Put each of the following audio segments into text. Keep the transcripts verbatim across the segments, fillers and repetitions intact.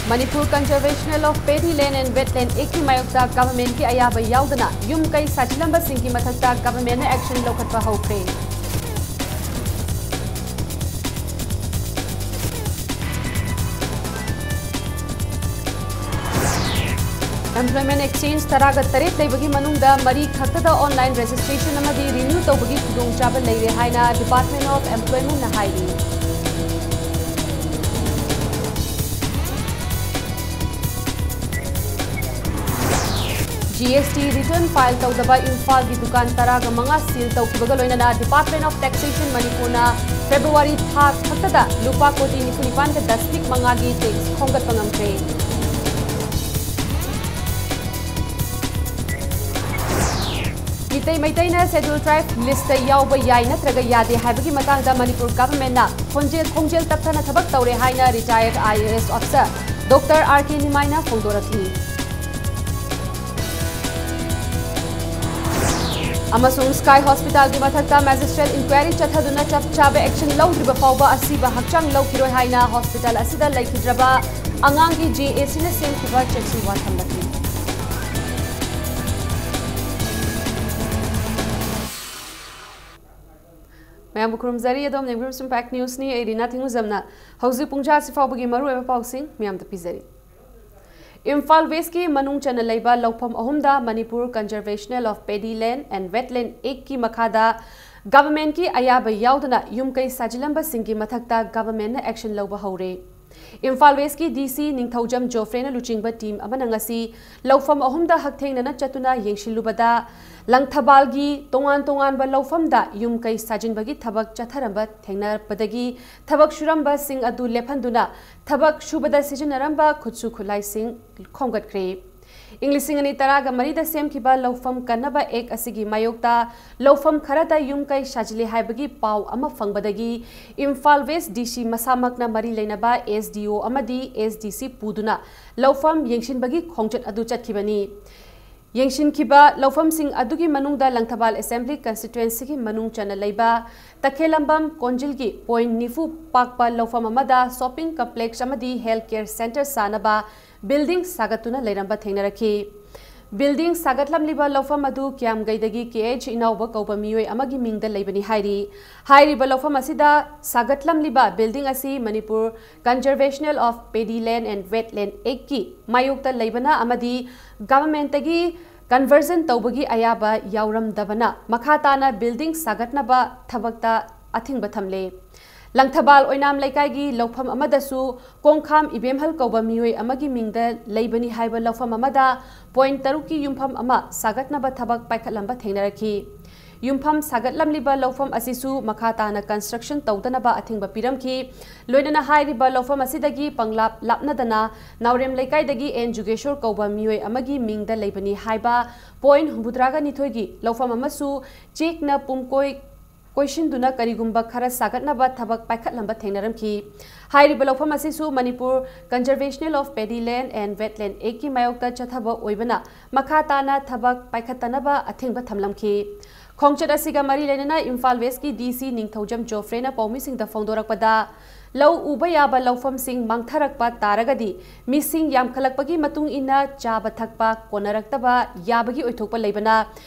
Manipur Conservational of Paddy Land and Wetland Act ꯀꯤ ꯃꯥꯌꯣꯛꯇ government ꯀꯤ ꯑꯌꯥꯕ ꯌꯥꯎꯗꯅ ꯌꯨꯝ ꯀꯩ ꯁꯥꯖꯤꯜꯂꯝꯕꯁꯤꯡꯒꯤ ꯃꯊꯛꯇ government ꯅ action ꯂꯧꯈꯠꯄ ꯍꯧꯈ꯭ꯔꯦ꯫ Employment exchange ꯇꯔꯥꯒ ꯇꯔꯦꯠ ꯂꯩꯕꯒꯤ ꯃꯅꯨꯡꯗ ꯃꯔꯤ ꯈꯛꯇꯗ online registration ꯑꯃꯗꯤ renew ꯇꯧꯕꯒꯤ ꯈꯨꯗꯣꯡꯆꯥꯕ ꯂꯩꯔꯦ ꯍꯥꯏꯅ Department of Employment ꯅ ꯍꯥꯏꯔꯤ꯫ G S T return file ꯇꯧꯗꯕ ꯏꯝꯐꯥꯜꯒꯤ ꯗꯨꯀꯥꯟ ꯇꯔꯥꯒ ꯃꯉꯥ seal ꯇꯧꯈꯤꯕꯒ ꯂꯣꯏꯅꯅ Department of Taxation ꯃꯅꯤꯄꯨꯔꯅ February ꯊꯥ ꯈꯛꯇꯗ ꯂꯨꯄꯥ ꯀꯣꯇꯤ ꯅꯤꯐꯨ ꯅꯤꯄꯥꯟꯒ ꯗꯁꯃꯤꯛ ꯃꯉꯥꯒꯤ tax ꯈꯣꯝꯒꯠꯄ ꯉꯝꯈ꯭ꯔꯦ꯫ ꯃꯤꯇꯩ ꯃꯩꯇꯩꯅ Scheduled Tribe list ꯇ ꯌꯥꯎꯕ ꯌꯥꯏ ꯅꯠꯇ꯭ꯔꯒ ꯌꯥꯗꯦ ꯍꯥꯏꯕꯒꯤ ꯃꯇꯥꯡꯗ ꯃꯅꯤꯄꯨꯔ government ꯅ ꯈꯣꯟꯖꯦꯜ, ꯈꯣꯡꯖꯦꯜ ꯇꯞꯊꯅ ꯊꯕꯛ ꯇꯧꯔꯦ ꯍꯥꯏꯅ retired I A S officer Doctor R K ꯅꯤꯃꯥꯏꯅ ꯐꯣꯡꯗꯣꯔꯛꯂꯤ꯫ ꯑꯃꯁꯨꯡ Sky Hospital ꯒꯤ ꯃꯊꯛꯇ magistrate inquiry ꯆꯠꯊꯗꯨꯅ ꯆꯞ ꯆꯥꯕ action ꯂꯧꯗ꯭ꯔꯤꯕ ꯐꯥꯎꯕ ꯑꯁꯤꯕ ꯍꯛꯆꯥꯡ ꯂꯧꯈꯤꯔꯣꯏ ꯍꯥꯏꯅ hospital ꯑꯁꯤꯗ ꯂꯩꯈꯤꯗ꯭ꯔꯕ ꯑꯉꯥꯡꯒꯤ G A C ꯅ ꯁꯦꯝꯈꯤꯕ ꯆꯦꯛꯁꯤ ꯋꯥ ꯊꯝꯂꯛꯂꯤ꯫ ꯃꯌꯥꯝꯕꯨ ꯈꯨꯔꯨꯝꯖꯔꯤ꯫ ꯑꯗꯣꯝꯅ ꯌꯦꯡꯕꯤꯔꯤꯕꯁꯤ Impact News ꯅꯤ꯫ ꯑꯩ ꯔꯤꯅꯥ ꯊꯤꯡꯉꯨꯖꯝꯅ ꯍꯧꯖꯤꯛ ꯄꯨꯡ ꯇꯔꯥꯁꯤ ꯐꯥꯎꯕꯒꯤ ꯃꯔꯨꯑꯣꯏꯕ ꯄꯥꯎꯁꯤꯡ ꯃꯌꯥꯝꯗ ꯄꯤꯖꯔꯤ꯫ ꯏꯝꯐꯥꯜ West ꯀꯤ ꯃꯅꯨꯡ ꯆꯟꯅ ꯂꯩꯕ ꯂꯧꯐꯝ ꯑꯍꯨꯝꯗ Manipur Conservational of Paddy Land and Wetland Act ꯀꯤ ꯃꯈꯥꯗ government ꯀꯤ ꯑꯌꯥꯕ ꯌꯥꯎꯗꯅ ꯌꯨꯝ ꯀꯩ ꯁꯥꯖꯤꯜꯂꯝꯕꯁꯤꯡꯒꯤ ꯃꯊꯛꯇ government ꯅ action ꯂꯧꯕ ꯍꯧꯔꯦ꯫ ꯏꯝꯐꯥꯜ West ꯀꯤ D C ꯅꯤꯡꯊꯧꯖꯝ ꯖꯣꯐ꯭ꯔꯦꯅ ꯂꯨꯆꯤꯡꯕ team ꯑꯃꯅ ꯉꯁꯤ ꯂꯧꯐꯝ ꯑꯍꯨꯝꯗ ꯍꯛꯊꯦꯡꯅꯅ ꯆꯠꯇꯨꯅ ꯌꯦꯡꯁꯤꯜꯂꯨꯕꯗ, ꯂꯪꯊꯕꯥꯜꯒꯤ ꯇꯣꯉꯥꯟ ꯇꯣꯉꯥꯟꯕ ꯂꯧꯐꯝꯗ ꯌꯨꯝ ꯀꯩ ꯁꯥꯖꯤꯟꯕꯒꯤ ꯊꯕꯛ ꯆꯠꯊꯔꯝꯕ ꯊꯦꯡꯅꯔꯛꯄꯗꯒꯤ ꯊꯕꯛ ꯁꯨꯔꯝꯕꯁꯤꯡ ꯑꯗꯨ ꯂꯦꯞꯍꯟꯗꯨꯅ ꯊꯕꯛ ꯁꯨꯕꯗ ꯁꯤꯖꯤꯟꯅꯔꯝꯕ ꯈꯨꯠꯁꯨ ꯈꯨꯠꯂꯥꯏꯁꯤꯡ ꯈꯣꯝꯒꯠꯈ꯭ꯔꯦ꯫ ꯏꯪ ꯂꯤꯁꯤꯡ ꯑꯅꯤ ꯇꯔꯥꯒ ꯃꯔꯤꯗ ꯁꯦꯝꯈꯤꯕ ꯂꯧꯐꯝ ꯀꯟꯅꯕ Act ꯑꯁꯤꯒꯤ ꯃꯥꯌꯣꯛꯇ ꯂꯧꯐꯝ ꯈꯔꯗ ꯌꯨꯝ ꯀꯩ ꯁꯥꯖꯤꯜꯂꯤ ꯍꯥꯏꯕꯒꯤ ꯄꯥꯎ ꯑꯃ ꯐꯪꯕꯗꯒꯤ ꯏꯝꯐꯥꯜ West D C ꯃꯁꯥꯃꯛꯅ ꯃꯔꯤ ꯂꯩꯅꯕ S D O ꯑꯃꯗꯤ S D C ꯄꯨꯗꯨꯅ ꯂꯧꯐꯝ ꯌꯦꯡꯁꯤꯟꯕꯒꯤ ꯈꯣꯡꯆꯠ ꯑꯗꯨ ꯆꯠꯈꯤꯕꯅꯤ꯫ ꯌꯦꯡꯁꯤꯟꯈꯤꯕ ꯂꯧꯐꯝꯁꯤꯡ ꯑꯗꯨꯒꯤ ꯃꯅꯨꯡꯗ ꯂꯪꯊꯕꯥꯜ ꯑꯦꯁꯦꯝꯕ꯭ꯂꯤ ꯀꯟꯁꯇꯤꯇ꯭ꯋꯦꯟꯁꯤꯒꯤ ꯃꯅꯨꯡ ꯆꯟꯅ ꯂꯩꯕ ꯇꯈꯦꯂꯝꯕꯝ ꯀꯣꯟꯖꯤꯜꯒꯤ ꯄꯣꯏꯟꯠ ꯅꯤꯐꯨ ꯄꯥꯛꯄ ꯂꯧꯐꯝ ꯑꯃꯗ ꯁꯣꯞꯄꯤꯡ ꯀꯝꯄ꯭ꯂꯦꯛꯁ ꯑꯃꯗꯤ ꯍꯦꯜꯊ ꯀꯦꯌꯔ ꯁꯦꯟꯇꯔ ꯁꯥꯅꯕ ꯕꯤꯜꯗꯤꯡ ꯁꯥꯒꯠꯇꯨꯅ ꯂꯩꯔꯝꯕ ꯊꯦꯡꯅꯔꯛꯈꯤ꯫ ꯕꯤꯜꯗꯤꯡ ꯁꯥꯒꯠꯂꯝꯂꯤꯕ ꯂꯧꯐꯝ ꯑꯗꯨ ꯀꯤꯌꯥꯝꯒꯩꯗꯒꯤ ꯀꯦ ꯑꯩꯆ ꯏꯅꯥꯎꯕ ꯀꯧꯕ ꯃꯤꯑꯣꯏ ꯑꯃꯒꯤ ꯃꯤꯡꯗ ꯂꯩꯕꯅꯤ ꯍꯥꯏꯔꯤ꯫ ꯍꯥꯏꯔꯤꯕ ꯂꯧꯐꯝ ꯑꯁꯤꯗ ꯁꯥꯒꯠꯂꯝꯂꯤꯕ ꯕꯤꯜꯗꯤꯡ ꯑꯁꯤ Manipur Conservation of Paddy Land and Wetland Actꯀꯤ ꯃꯥꯌꯣꯛꯇ ꯂꯩꯕꯅ ꯑꯃꯗꯤ ꯒꯚꯔꯟꯃꯦꯟꯠꯇꯒꯤ ꯀꯟꯚꯔꯖꯟ ꯇꯧꯕꯒꯤ ꯑꯌꯥꯕ ꯌꯥꯎꯔꯝꯗꯕꯅ ꯃꯈꯥ ꯇꯥꯅ ꯕꯤꯜꯗꯤꯡ ꯁꯥꯒꯠꯅꯕ ꯊꯕꯛꯇ ꯑꯊꯤꯡꯕ ꯊꯝꯂꯦ꯫ ꯂꯪꯊꯕꯥꯜ ꯑꯣꯏꯅꯥꯝ ꯂꯩꯀꯥꯏꯒꯤ ꯂꯧꯐꯝ ꯑꯃꯗꯁꯨ ꯀꯣꯡꯈꯥꯝ ꯏꯕꯦꯝꯍꯜ ꯀꯧꯕ ꯃꯤꯑꯣꯏ ꯑꯃꯒꯤ ꯃꯤꯡꯗ ꯂꯩꯕꯅꯤ ꯍꯥꯏꯕ ꯂꯧꯐꯝ ꯑꯃꯗ ꯄꯣꯏꯟꯠ ꯇꯔꯨꯛꯀꯤ ꯌꯨꯝꯐꯝ ꯑꯃ ꯁꯥꯒꯠꯅꯕ ꯊꯕꯛ ꯄꯥꯏꯈꯠꯂꯝꯕ ꯊꯦꯡꯅꯔꯛꯈꯤ꯫ ꯌꯨꯝꯐꯝ ꯁꯥꯒꯠꯂꯝꯂꯤꯕ ꯂꯧꯐꯝ ꯑꯁꯤꯁꯨ ꯃꯈꯥ ꯇꯥꯅ ꯀꯟꯁꯇ꯭ꯔꯛꯁꯟ ꯇꯧꯗꯅꯕ ꯑꯊꯤꯡꯕ ꯄꯤꯔꯝꯈꯤ꯫ ꯂꯣꯏꯅꯅ ꯍꯥꯏꯔꯤꯕ ꯂꯧꯐꯝ ꯑꯁꯤꯗꯒꯤ ꯄꯪꯂꯥꯞ ꯂꯥꯞꯅꯗꯅ ꯅꯥꯎꯔꯦꯝ ꯂꯩꯀꯥꯏꯗꯒꯤ ꯑꯦꯟ ꯖꯨꯒꯦꯁꯣꯔ ꯀꯧꯕ ꯃꯤꯑꯣꯏ ꯑꯃꯒꯤ ꯃꯤꯡꯗ ꯂꯩꯕꯅꯤ ꯍꯥꯏꯕ ꯄꯣꯏꯟꯠ ꯍꯨꯝꯐꯨꯇꯔꯥꯒ ꯅꯤꯊꯣꯏꯒꯤ ꯂꯧꯐꯝ ꯑꯃꯁꯨ ꯆꯦꯛꯅ ꯄꯨꯝꯀꯣꯏ ꯀꯣꯏꯁꯤꯟꯗꯨꯅ ꯀꯔꯤꯒꯨꯝꯕ ꯈꯔ ꯁꯥꯒꯠꯅꯕ ꯊꯕꯛ ꯄꯥꯏꯈꯠꯂꯝꯕ ꯊꯦꯡꯅꯔꯝꯈꯤ꯫ ꯍꯥꯏꯔꯤꯕ ꯂꯧꯐꯝ ꯑꯁꯤꯁꯨ Manipur Conservation of Paddy Land and Wetland Actꯀꯤ ꯃꯥꯌꯣꯛꯇ ꯆꯠꯊꯕ ꯑꯣꯏꯕꯅ ꯃꯈꯥ ꯇꯥꯅ ꯊꯕꯛ ꯄꯥꯏꯈꯠꯇꯅꯕ ꯑꯊꯤꯡꯕ ꯊꯝꯂꯝꯈꯤ꯫ ꯈꯣꯡꯆꯠ ꯑꯁꯤꯒ ꯃꯔꯤ ꯂꯩꯅꯅ ꯏꯝꯐꯥꯜ ꯋꯦꯁ꯭ꯠꯀꯤ ꯗꯤ ꯁꯤ ꯅꯤꯡꯊꯧꯖꯝ ꯖꯣꯐ꯭ꯔꯦꯅ ꯄꯥꯎꯃꯤꯁꯤꯡꯗ ꯐꯣꯡꯗꯣꯔꯛꯄꯗ, ꯂꯧ ꯎꯕ ꯌꯥꯕ ꯂꯧꯐꯝꯁꯤꯡ ꯃꯥꯡꯊꯔꯛꯄ ꯇꯥꯔꯒꯗꯤ ꯃꯤꯁꯤꯡ ꯌꯥꯝꯈꯠꯂꯛꯄꯒꯤ ꯃꯇꯨꯡ ꯏꯟꯅ ꯆꯥꯕ ꯊꯛꯄ ꯀꯣꯟꯅꯔꯛꯇꯕ ꯌꯥꯕꯒꯤ ꯑꯣꯏꯊꯣꯛꯄ ꯂꯩꯕꯅ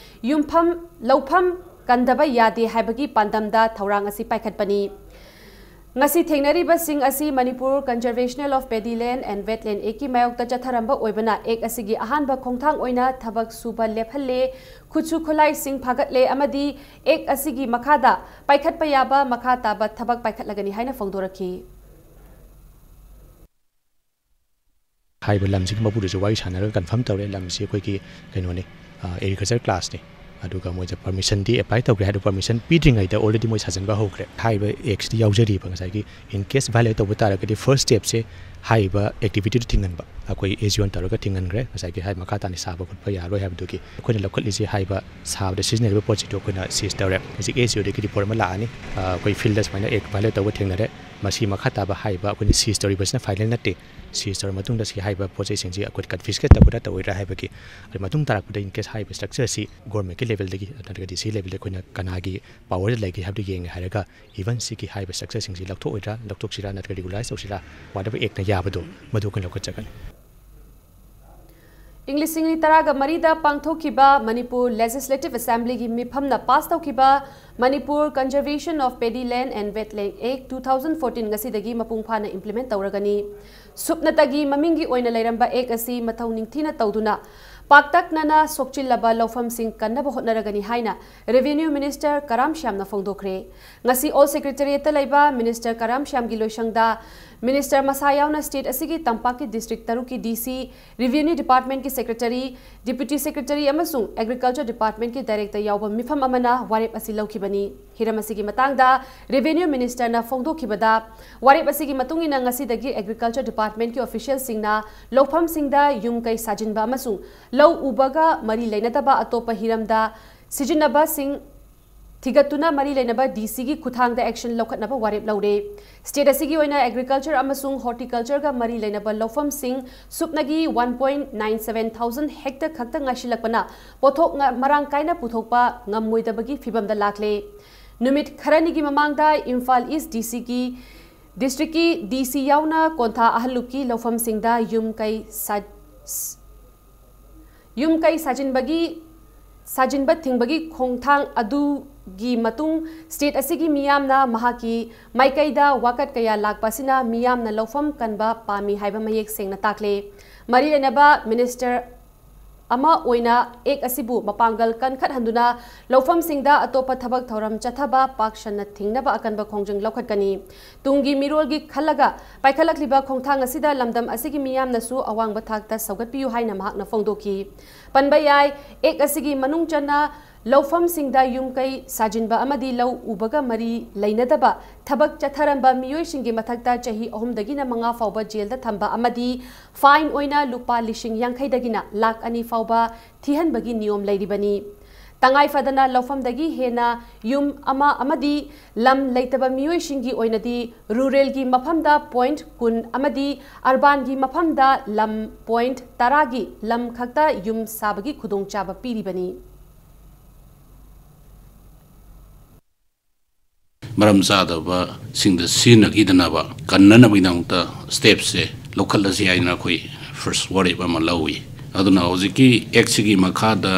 ꯌꯨꯝꯐꯝ, ꯂꯧꯐꯝ ꯀꯟꯗꯕ ꯌꯥꯗꯦ ꯍꯥꯏꯕꯒꯤ ꯄꯥꯟꯗꯝꯗ ꯊꯧꯔꯥꯡ ꯑꯁꯤ ꯄꯥꯏꯈꯠꯄꯅꯤ꯫ ꯉꯁꯤ ꯊꯦꯡꯅꯔꯤꯕꯁꯤꯡ ꯑꯁꯤ Manipur Conservation of Paddy Land and Wetland Actꯀꯤ ꯃꯥꯌꯣꯛꯇ ꯆꯠꯊꯔꯝꯕ ꯑꯣꯏꯕꯅ ꯑꯦꯛ ꯑꯁꯤꯒꯤ ꯑꯍꯥꯟꯕ ꯈꯣꯡꯊꯥꯡ ꯑꯣꯏꯅ ꯊꯕꯛ ꯁꯨꯕ ꯂꯦꯞꯍꯜꯂꯦ, ꯈꯨꯠꯁꯨ ꯈꯨꯠꯂꯥꯏꯁꯤꯡ ꯐꯥꯒꯠꯂꯦ ꯑꯃꯗꯤ ꯑꯦꯛ ꯑꯁꯤꯒꯤ ꯃꯈꯥꯗ ꯄꯥꯏꯈꯠꯄ ꯌꯥꯕ ꯃꯈꯥ ꯇꯥꯕ ꯊꯕꯛ ꯄꯥꯏꯈꯠꯂꯒꯅꯤ ꯍꯥꯏꯅ ꯐꯣꯡꯗꯣꯔꯛꯈꯤ꯫ ꯍꯥꯏꯔꯤꯕ ꯂꯝꯁꯤꯒꯤ ꯃꯄꯨꯗꯨꯁꯨ ꯋꯥꯔꯤ ꯁꯥꯟꯅꯔꯒ ꯀꯟꯐꯥꯔꯝ ꯇꯧꯔꯦ, ꯂꯝꯁꯤ ꯑꯩꯈꯣꯏꯒꯤ ꯀꯩꯅꯣꯅꯤ, ꯑꯦꯒ꯭ꯔꯤꯀꯜꯆꯔ ꯀ꯭ꯂꯥꯁꯅꯤ꯫ ꯑꯗꯨꯒ ꯃꯣꯏꯗ ꯄꯔꯃꯤꯁꯟꯗꯤ ꯑꯦꯄ꯭ꯂꯥꯏ ꯇꯧꯈ꯭ꯔꯦ, ꯍꯥꯏꯗꯣ ꯄꯔꯃꯤꯁꯟ ꯄꯤꯗ꯭ꯔꯤꯉꯩꯗ ꯑꯣꯜꯔꯦꯗꯤ ꯃꯣꯏ ꯁꯥꯖꯟꯕ ꯍꯧꯈ꯭ꯔꯦ꯫ ꯍꯥꯏꯔꯤꯕ ꯑꯦꯛꯁꯤꯗ ꯌꯥꯎꯖꯔꯤꯕ ꯉꯁꯥꯏꯒꯤ, ꯏꯟ ꯀꯦꯁ ꯚꯥꯏꯑꯣꯂꯦꯠ ꯇꯧꯕ ꯇꯥꯔꯒꯗꯤ ꯐꯥꯔꯁ ꯁ꯭ꯇꯦꯞꯁꯦ ꯍꯥꯏꯔꯤꯕ ꯑꯦꯛꯇꯤꯚꯤꯇꯤꯗꯨ ꯊꯤꯡꯍꯟꯕ, ꯑꯩꯈꯣꯏ ꯑꯦꯁ ꯗꯤ ꯑꯣꯅ ꯇꯧꯔꯒ ꯊꯤꯡꯍꯟꯈ꯭ꯔꯦ꯫ ꯉꯁꯥꯏꯒꯤ ꯍꯥꯏ ꯃꯈꯥ ꯇꯥꯅ ꯁꯥꯕ ꯈꯣꯠꯄ ꯌꯥꯔꯣꯏ ꯍꯥꯏꯕꯗꯨꯒꯤ ꯑꯩꯈꯣꯏꯅ ꯂꯧꯈꯠꯂꯤꯁꯦ ꯍꯥꯏꯔꯤꯕ ꯁꯥꯕꯗ ꯁꯤꯖꯤꯟꯅꯔꯤꯕ ꯄꯣꯠꯁꯤꯡꯗꯣ ꯑꯩꯈꯣꯏꯅ ꯁꯤꯖ ꯇꯧꯔꯦ꯫ ꯍꯧꯖꯤꯛ ꯑꯦꯁ ꯗꯤ ꯑꯣꯗꯒꯤ ꯔꯤꯄꯣꯔꯠ ꯑꯃ ꯂꯥꯛꯑꯅꯤ, ꯑꯩꯈꯣꯏ ꯐꯤꯜꯗ ꯁꯨꯃꯥꯏꯅ ꯑꯦꯛ ꯚꯥꯏꯑꯣꯂꯦꯠ ꯇꯧꯕ ꯊꯦꯡꯅꯔꯦ, ꯃꯁꯤ ꯃꯈꯥ ꯇꯥꯕ ꯍꯥꯏꯔꯤꯕ ꯑꯩꯈꯣꯏꯅ ꯁꯤꯖ ꯇꯧꯔꯤꯕꯁꯤꯅ ꯐꯥꯏꯅꯦꯜ ꯅꯠꯇꯦ, ꯁꯤꯖ ꯇꯧꯔ ꯃꯇꯨꯡꯗ ꯁꯤ ꯍꯥꯏꯔꯤꯕ ꯄꯣꯠ ꯆꯩꯁꯤꯡꯁꯤ ꯑꯩꯈꯣꯏ ꯀꯟꯐꯤꯁꯀꯦꯠ ꯇꯧꯒꯗ꯭ꯔꯥ ꯇꯧꯔꯣꯏꯗ꯭ꯔꯥ ꯍꯥꯏꯕꯒꯤ, ꯑꯗꯨ ꯃꯇꯨꯡ ꯇꯥꯔꯛꯄꯗ in case ꯍꯥꯏꯔꯤꯕ ꯁ꯭ꯇ꯭ꯔꯛꯆꯔꯁꯤ ꯒꯣꯔꯃꯦꯟꯒꯤ ꯂꯦꯚꯦꯜꯗꯒꯤ ꯅꯠꯇ꯭ꯔꯒ ꯗꯤ ꯁꯤ ꯂꯦꯚꯦꯜꯗ ꯑꯩꯈꯣꯏꯅ ꯀꯅꯥꯒꯤ ꯄꯥꯋꯔꯗ ꯂꯩꯒꯦ ꯍꯥꯏꯕꯗꯨ ꯌꯦꯡꯉꯦ ꯍꯥꯏꯔꯒ, ꯏꯚꯟ ꯁꯤꯒꯤ ꯍꯥꯏꯔꯤꯕ ꯁ꯭ꯇ꯭ꯔꯛꯆꯔꯁꯤꯡꯁꯤ ꯂꯧꯊꯣꯛꯑꯣꯏꯗ꯭ꯔꯥ, ꯂꯧꯊꯣꯛꯁꯤꯔꯥ ꯅꯠꯇ꯭ꯔꯒ ꯔꯤꯒꯨꯂꯔꯥꯏꯁ ꯇꯧꯁꯤꯔꯥ, whatever ꯑꯦꯛꯅ ꯌꯥꯕꯗꯣ ꯃꯗꯨ ꯑꯩꯈꯣꯏꯅ ꯂꯧꯈꯠꯆꯒꯅꯤ꯫ ꯏꯪ ꯂꯤꯁꯤꯡ ꯑꯅꯤ ꯇꯔꯥꯒ ꯃꯔꯤꯗ ꯄꯥꯡꯊꯣꯛꯈꯤꯕ ꯃꯅꯤꯄꯨꯔ ꯂꯦꯖꯤꯁꯂꯦꯇꯤꯚ ꯑꯦꯁꯦꯝꯕ꯭ꯂꯤꯒꯤ ꯃꯤꯐꯝꯅ ꯄꯥꯁ ꯇꯧꯈꯤꯕ Manipur Conservation of Paddy Land and Wetland Act two thousand fourteen ꯉꯁꯤꯗꯒꯤ ꯃꯄꯨꯡ ꯐꯥꯅ ꯏꯝꯄ꯭ꯂꯤꯃꯦꯟꯠ ꯇꯧꯔꯒꯅꯤ꯫ ꯁꯨꯞꯅꯇꯒꯤ ꯃꯃꯤꯡꯒꯤ ꯑꯣꯏꯅ ꯂꯩꯔꯝꯕ ꯑꯦꯛ ꯑꯁꯤ ꯃꯊꯧ ꯅꯤꯡꯊꯤꯅ ꯇꯧꯗꯨꯅ ꯄꯥꯛꯇꯛꯅꯅ ꯁꯣꯛꯆꯤꯜꯂꯕ ꯂꯧꯐꯝꯁꯤꯡ ꯀꯟꯅꯕ ꯍꯣꯠꯅꯔꯒꯅꯤ ꯍꯥꯏꯅ ꯔꯦꯚꯤꯅ꯭ꯌꯨ ꯃꯤꯅꯤꯁꯇꯔ ꯀꯔꯥꯝ ꯁ꯭ꯌꯥꯝꯅ ꯐꯣꯡꯗꯣꯛꯈ꯭ꯔꯦ꯫ ꯉꯁꯤ ꯑꯣꯜ ꯁꯦꯀ꯭ꯔꯦꯇꯔꯤꯌꯦꯠꯇ ꯂꯩꯕ ꯃꯤꯅꯤꯁꯇꯔ ꯀꯔꯥꯝ ꯁ꯭ꯌꯥꯝꯒꯤ ꯂꯣꯏꯁꯪꯗ ꯃꯤꯅꯤꯁꯇꯔ ꯃꯁꯥ ꯌꯥꯎꯅ ꯁ꯭ꯇꯦꯠ ꯑꯁꯤꯒꯤ ꯇꯝꯄꯥꯛꯀꯤ ꯗꯤꯁꯇ꯭ꯔꯤꯛ ꯇꯔꯨꯛꯀꯤ ꯗꯤ ꯁꯤ, ꯔꯦꯚꯤꯅ꯭ꯌꯨ ꯗꯤꯄꯥꯔꯠꯃꯦꯟꯠꯀꯤ ꯁꯦꯀ꯭ꯔꯦꯇꯔꯤ, ꯗꯤꯄ꯭ꯌꯨꯇꯤ ꯁꯦꯀ꯭ꯔꯦꯇꯔꯤ ꯑꯃꯁꯨꯡ ꯑꯦꯒ꯭ꯔꯤꯀꯜꯆꯔ ꯗꯤꯄꯥꯔꯠꯃꯦꯟꯠꯀꯤ ꯗꯥꯏꯔꯦꯛꯇꯔ ꯌꯥꯎꯕ ꯃꯤꯐꯝ ꯑꯃꯅ ꯋꯥꯔꯦꯞ ꯑꯁꯤ ꯂꯧꯈꯤꯕꯅꯤ꯫ ꯍꯤꯔꯝ ꯑꯁꯤꯒꯤ ꯃꯇꯥꯡꯗ ꯔꯦꯚꯤꯅ꯭ꯌꯨ ꯃꯤꯅꯤꯁꯇꯔꯅ ꯐꯣꯡꯗꯣꯛꯈꯤꯕꯗ, ꯋꯥꯔꯦꯞ ꯑꯁꯤꯒꯤ ꯃꯇꯨꯡ ꯏꯟꯅ ꯉꯁꯤꯗꯒꯤ ꯑꯦꯒ꯭ꯔꯤꯀꯜꯆꯔ ꯗꯤꯄꯥꯔꯠꯃꯦꯟꯠꯀꯤ ꯑꯣꯐꯤꯁꯤꯌꯦꯜꯁꯤꯡꯅ ꯂꯧꯐꯝꯁꯤꯡꯗ ꯌꯨꯝ ꯀꯩ ꯁꯥꯖꯤꯟꯕ ꯑꯃꯁꯨꯡ ꯂꯧ ꯎꯕꯒ ꯃꯔꯤ ꯂꯩꯅꯗꯕ ꯑꯇꯣꯞꯄ ꯍꯤꯔꯝꯗ ꯁꯤꯖꯤꯟꯅꯕꯁꯤꯡ ꯊꯤꯒꯠꯇꯨꯅ ꯃꯔꯤ ꯂꯩꯅꯕ ꯗꯤ ꯁꯤꯒꯤ ꯈꯨꯠꯊꯥꯡꯗ ꯑꯦꯛꯁꯟ ꯂꯧꯈꯠꯅꯕ ꯋꯥꯔꯦꯞ ꯂꯧꯔꯦ꯫ ꯁ꯭ꯇꯦꯠ ꯑꯁꯤꯒꯤ ꯑꯣꯏꯅ ꯑꯦꯒ꯭ꯔꯤꯀꯜꯆꯔ ꯑꯃꯁꯨꯡ ꯍꯣꯔꯇꯤꯀꯜꯆꯔꯒ ꯃꯔꯤ ꯂꯩꯅꯕ ꯂꯧꯐꯝꯁꯤꯡ ꯁꯨꯞꯅꯒꯤ one point nine seven thousand ꯍꯦꯛꯇ ꯈꯛꯇ ꯉꯥꯏꯁꯤꯜꯂꯛꯄꯅ ꯄꯣꯠꯊꯣꯛ ꯉ-, ꯃꯔꯥꯡ ꯀꯥꯏꯅ ꯄꯨꯊꯣꯛꯄ ꯉꯝꯃꯣꯏꯗꯕꯒꯤ ꯐꯤꯚꯝꯗ ꯂꯥꯛꯂꯦ꯫ ꯅꯨꯃꯤꯠ ꯈꯔꯅꯤꯒꯤ ꯃꯃꯥꯡꯗ ꯏꯝꯐꯥꯜ ꯏꯁ ꯗꯤ ꯁꯤꯒꯤ, ꯗꯤꯁꯇ꯭ꯔꯤꯛꯀꯤ ꯗꯤ ꯁꯤ ꯌꯥꯎꯅ ꯀꯣꯟꯊꯥ ꯑꯍꯜꯂꯨꯞꯀꯤ ꯂꯧꯐꯝꯁꯤꯡꯗ ꯌꯨꯝ ꯀꯩ ꯁꯥ-, ꯌꯨꯝ ꯀꯩ ꯁꯥꯖꯤꯟꯕꯒꯤ, ꯁꯥꯖꯤꯟꯕ ꯊꯤꯡꯕꯒꯤ ꯈꯣꯡꯊꯥꯡ ꯑꯗꯨꯒꯤ ꯃꯇꯨꯡ ꯁ꯭ꯇꯦꯠ ꯑꯁꯤꯒꯤ ꯃꯤꯌꯥꯝꯅ ꯃꯍꯥꯛꯀꯤ ꯃꯥꯏꯀꯩꯗ ꯋꯥꯀꯠ ꯀꯌꯥ ꯂꯥꯛꯄ ꯑꯁꯤꯅ ꯃꯤꯌꯥꯝꯅ ꯂꯧꯐꯝ ꯀꯟꯕ ꯄꯥꯝꯃꯤ ꯍꯥꯏꯕ ꯃꯌꯦꯛ ꯁꯦꯡꯅ ꯇꯥꯛꯂꯦ꯫ ꯃꯔꯤ ꯂꯩꯅꯕ ꯃꯤꯅꯤꯁꯇꯔ ꯑꯃ ꯑꯣꯏꯅ ꯑꯦꯛ ꯑꯁꯤꯕꯨ ꯃꯄꯥꯡꯒꯜ ꯀꯟꯈꯠꯍꯟꯗꯨꯅ ꯂꯧꯐꯝꯁꯤꯡꯗ ꯑꯇꯣꯞꯄ ꯊꯕꯛ ꯊꯧꯔꯝ ꯆꯠꯊꯕ ꯄꯥꯛ ꯁꯟꯅ ꯊꯤꯡꯅꯕ ꯑꯀꯟꯕ ꯈꯣꯡꯖꯪ ꯂꯧꯈꯠꯀꯅꯤ꯫ ꯇꯨꯡꯒꯤ ꯃꯤꯔꯣꯜꯒꯤ ꯈꯜꯂꯒ ꯄꯥꯏꯈꯠꯂꯛꯂꯤꯕ ꯈꯣꯡꯊꯥꯡ ꯑꯁꯤꯗ ꯂꯝꯗꯝ ꯑꯁꯤꯒꯤ ꯃꯤꯌꯥꯝꯅꯁꯨ ꯑꯋꯥꯡꯕ ꯊꯥꯛꯇ ꯁꯧꯒꯠꯄꯤꯌꯨ ꯍꯥꯏꯅ ꯃꯍꯥꯛꯅ ꯐꯣꯡꯗꯣꯛꯈꯤ꯫ ꯄꯟꯕ ꯌꯥꯏ, ꯑꯦꯛ ꯑꯁꯤꯒꯤ ꯃꯅꯨꯡ ꯆꯟꯅ ꯂꯧꯐꯝꯁꯤꯡꯗ ꯌꯨꯝ ꯀꯩ ꯁꯥꯖꯤꯟꯕ ꯑꯃꯗꯤ ꯂꯧ ꯎꯕꯒ ꯃꯔꯤ ꯂꯩꯅꯗꯕ ꯊꯕꯛ ꯆꯠꯊꯔꯝꯕ ꯃꯤꯑꯣꯏꯁꯤꯡꯒꯤ ꯃꯊꯛꯇ ꯆꯍꯤ ꯑꯍꯨꯝꯗꯒꯤꯅ ꯃꯉꯥ ꯐꯥꯎꯕ ꯖꯦꯜꯗ ꯊꯝꯕ ꯑꯃꯗꯤ ꯐꯥꯏꯟ ꯑꯣꯏꯅ ꯂꯨꯄꯥ ꯂꯤꯁꯤꯡ ꯌꯥꯡꯈꯩꯗꯒꯤꯅ ꯂꯥꯈ ꯑꯅꯤ ꯐꯥꯎꯕ ꯊꯤꯍꯟꯕꯒꯤ ꯅꯤꯌꯣꯝ ꯂꯩꯔꯤꯕꯅꯤ꯫ ꯇꯉꯥꯏ ꯐꯗꯅ ꯂꯧꯐꯝꯗꯒꯤ ꯍꯦꯟꯅ ꯌꯨꯝ ꯑꯃ ꯑꯃꯗꯤ ꯂꯝ ꯂꯩꯇꯕ ꯃꯤꯑꯣꯏꯁꯤꯡꯒꯤ ꯑꯣꯏꯅꯗꯤ ꯔꯨꯔꯦꯜꯒꯤ ꯃꯐꯝꯗ ꯄꯣꯏꯟꯠ ꯀꯨꯟ ꯑꯃꯗꯤ ꯑꯔꯕꯥꯟꯒꯤ ꯃꯐꯝꯗ ꯂꯝ ꯄꯣꯏꯟꯠ ꯇꯔꯥꯒꯤ ꯂꯝ ꯈꯛꯇ ꯌꯨꯝ ꯁꯥꯕꯒꯤ ꯈꯨꯗꯣꯡꯆꯥꯕ ꯄꯤꯔꯤꯕꯅꯤ꯫ ꯃꯔꯝ ꯆꯥꯗꯕꯁꯤꯡꯗ ꯁꯤꯖꯤꯟꯅꯈꯤꯗꯅꯕ ꯀꯟꯅꯅꯕꯒꯤꯗꯃꯛꯇ ꯁ꯭ꯇꯦꯞꯁꯦ ꯂꯧꯈꯠꯂꯁꯤ ꯍꯥꯏꯅ ꯑꯩꯈꯣꯏ ꯐꯥꯔꯁ ꯋꯥꯔꯦꯞ ꯑꯃ ꯂꯧꯏ꯫ ꯑꯗꯨꯅ ꯍꯧꯖꯤꯛꯀꯤ ꯑꯦꯛꯁꯤꯒꯤ ꯃꯈꯥꯗ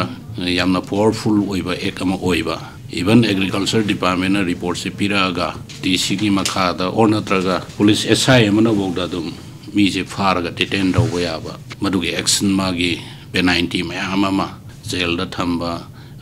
ꯌꯥꯝꯅ ꯄꯥꯋꯔꯐꯨꯜ ꯑꯣꯏꯕ ꯑꯦꯛ ꯑꯃ ꯑꯣꯏꯕ, ꯏꯚꯟ ꯑꯦꯒ꯭ꯔꯤꯀꯜꯆꯔ ꯗꯤꯄꯥꯔꯠꯃꯦꯟꯅ ꯔꯤꯄꯣꯔꯠꯁꯦ ꯄꯤꯔꯛꯑꯒ ꯗꯤ ꯁꯤꯒꯤ ꯃꯈꯥꯗ ꯑꯣꯔ ꯅꯠꯇ꯭ꯔꯒ ꯄꯨꯂꯤꯁ ꯑꯦꯁ ꯑꯥꯏ ꯑꯃꯅꯐꯥꯎꯗ ꯑꯗꯨꯝ ꯃꯤꯁꯦ ꯐꯥꯔꯒ ꯗꯤꯇꯦꯟ ꯇꯧꯕ ꯌꯥꯕ, ꯃꯗꯨꯒꯤ ꯑꯦꯛꯁꯟ ꯃꯥꯒꯤ ꯄꯦꯅꯥꯜꯇꯤ ꯃꯌꯥꯝ ꯑꯃ, ꯖꯦꯜꯗ ꯊꯝꯕ,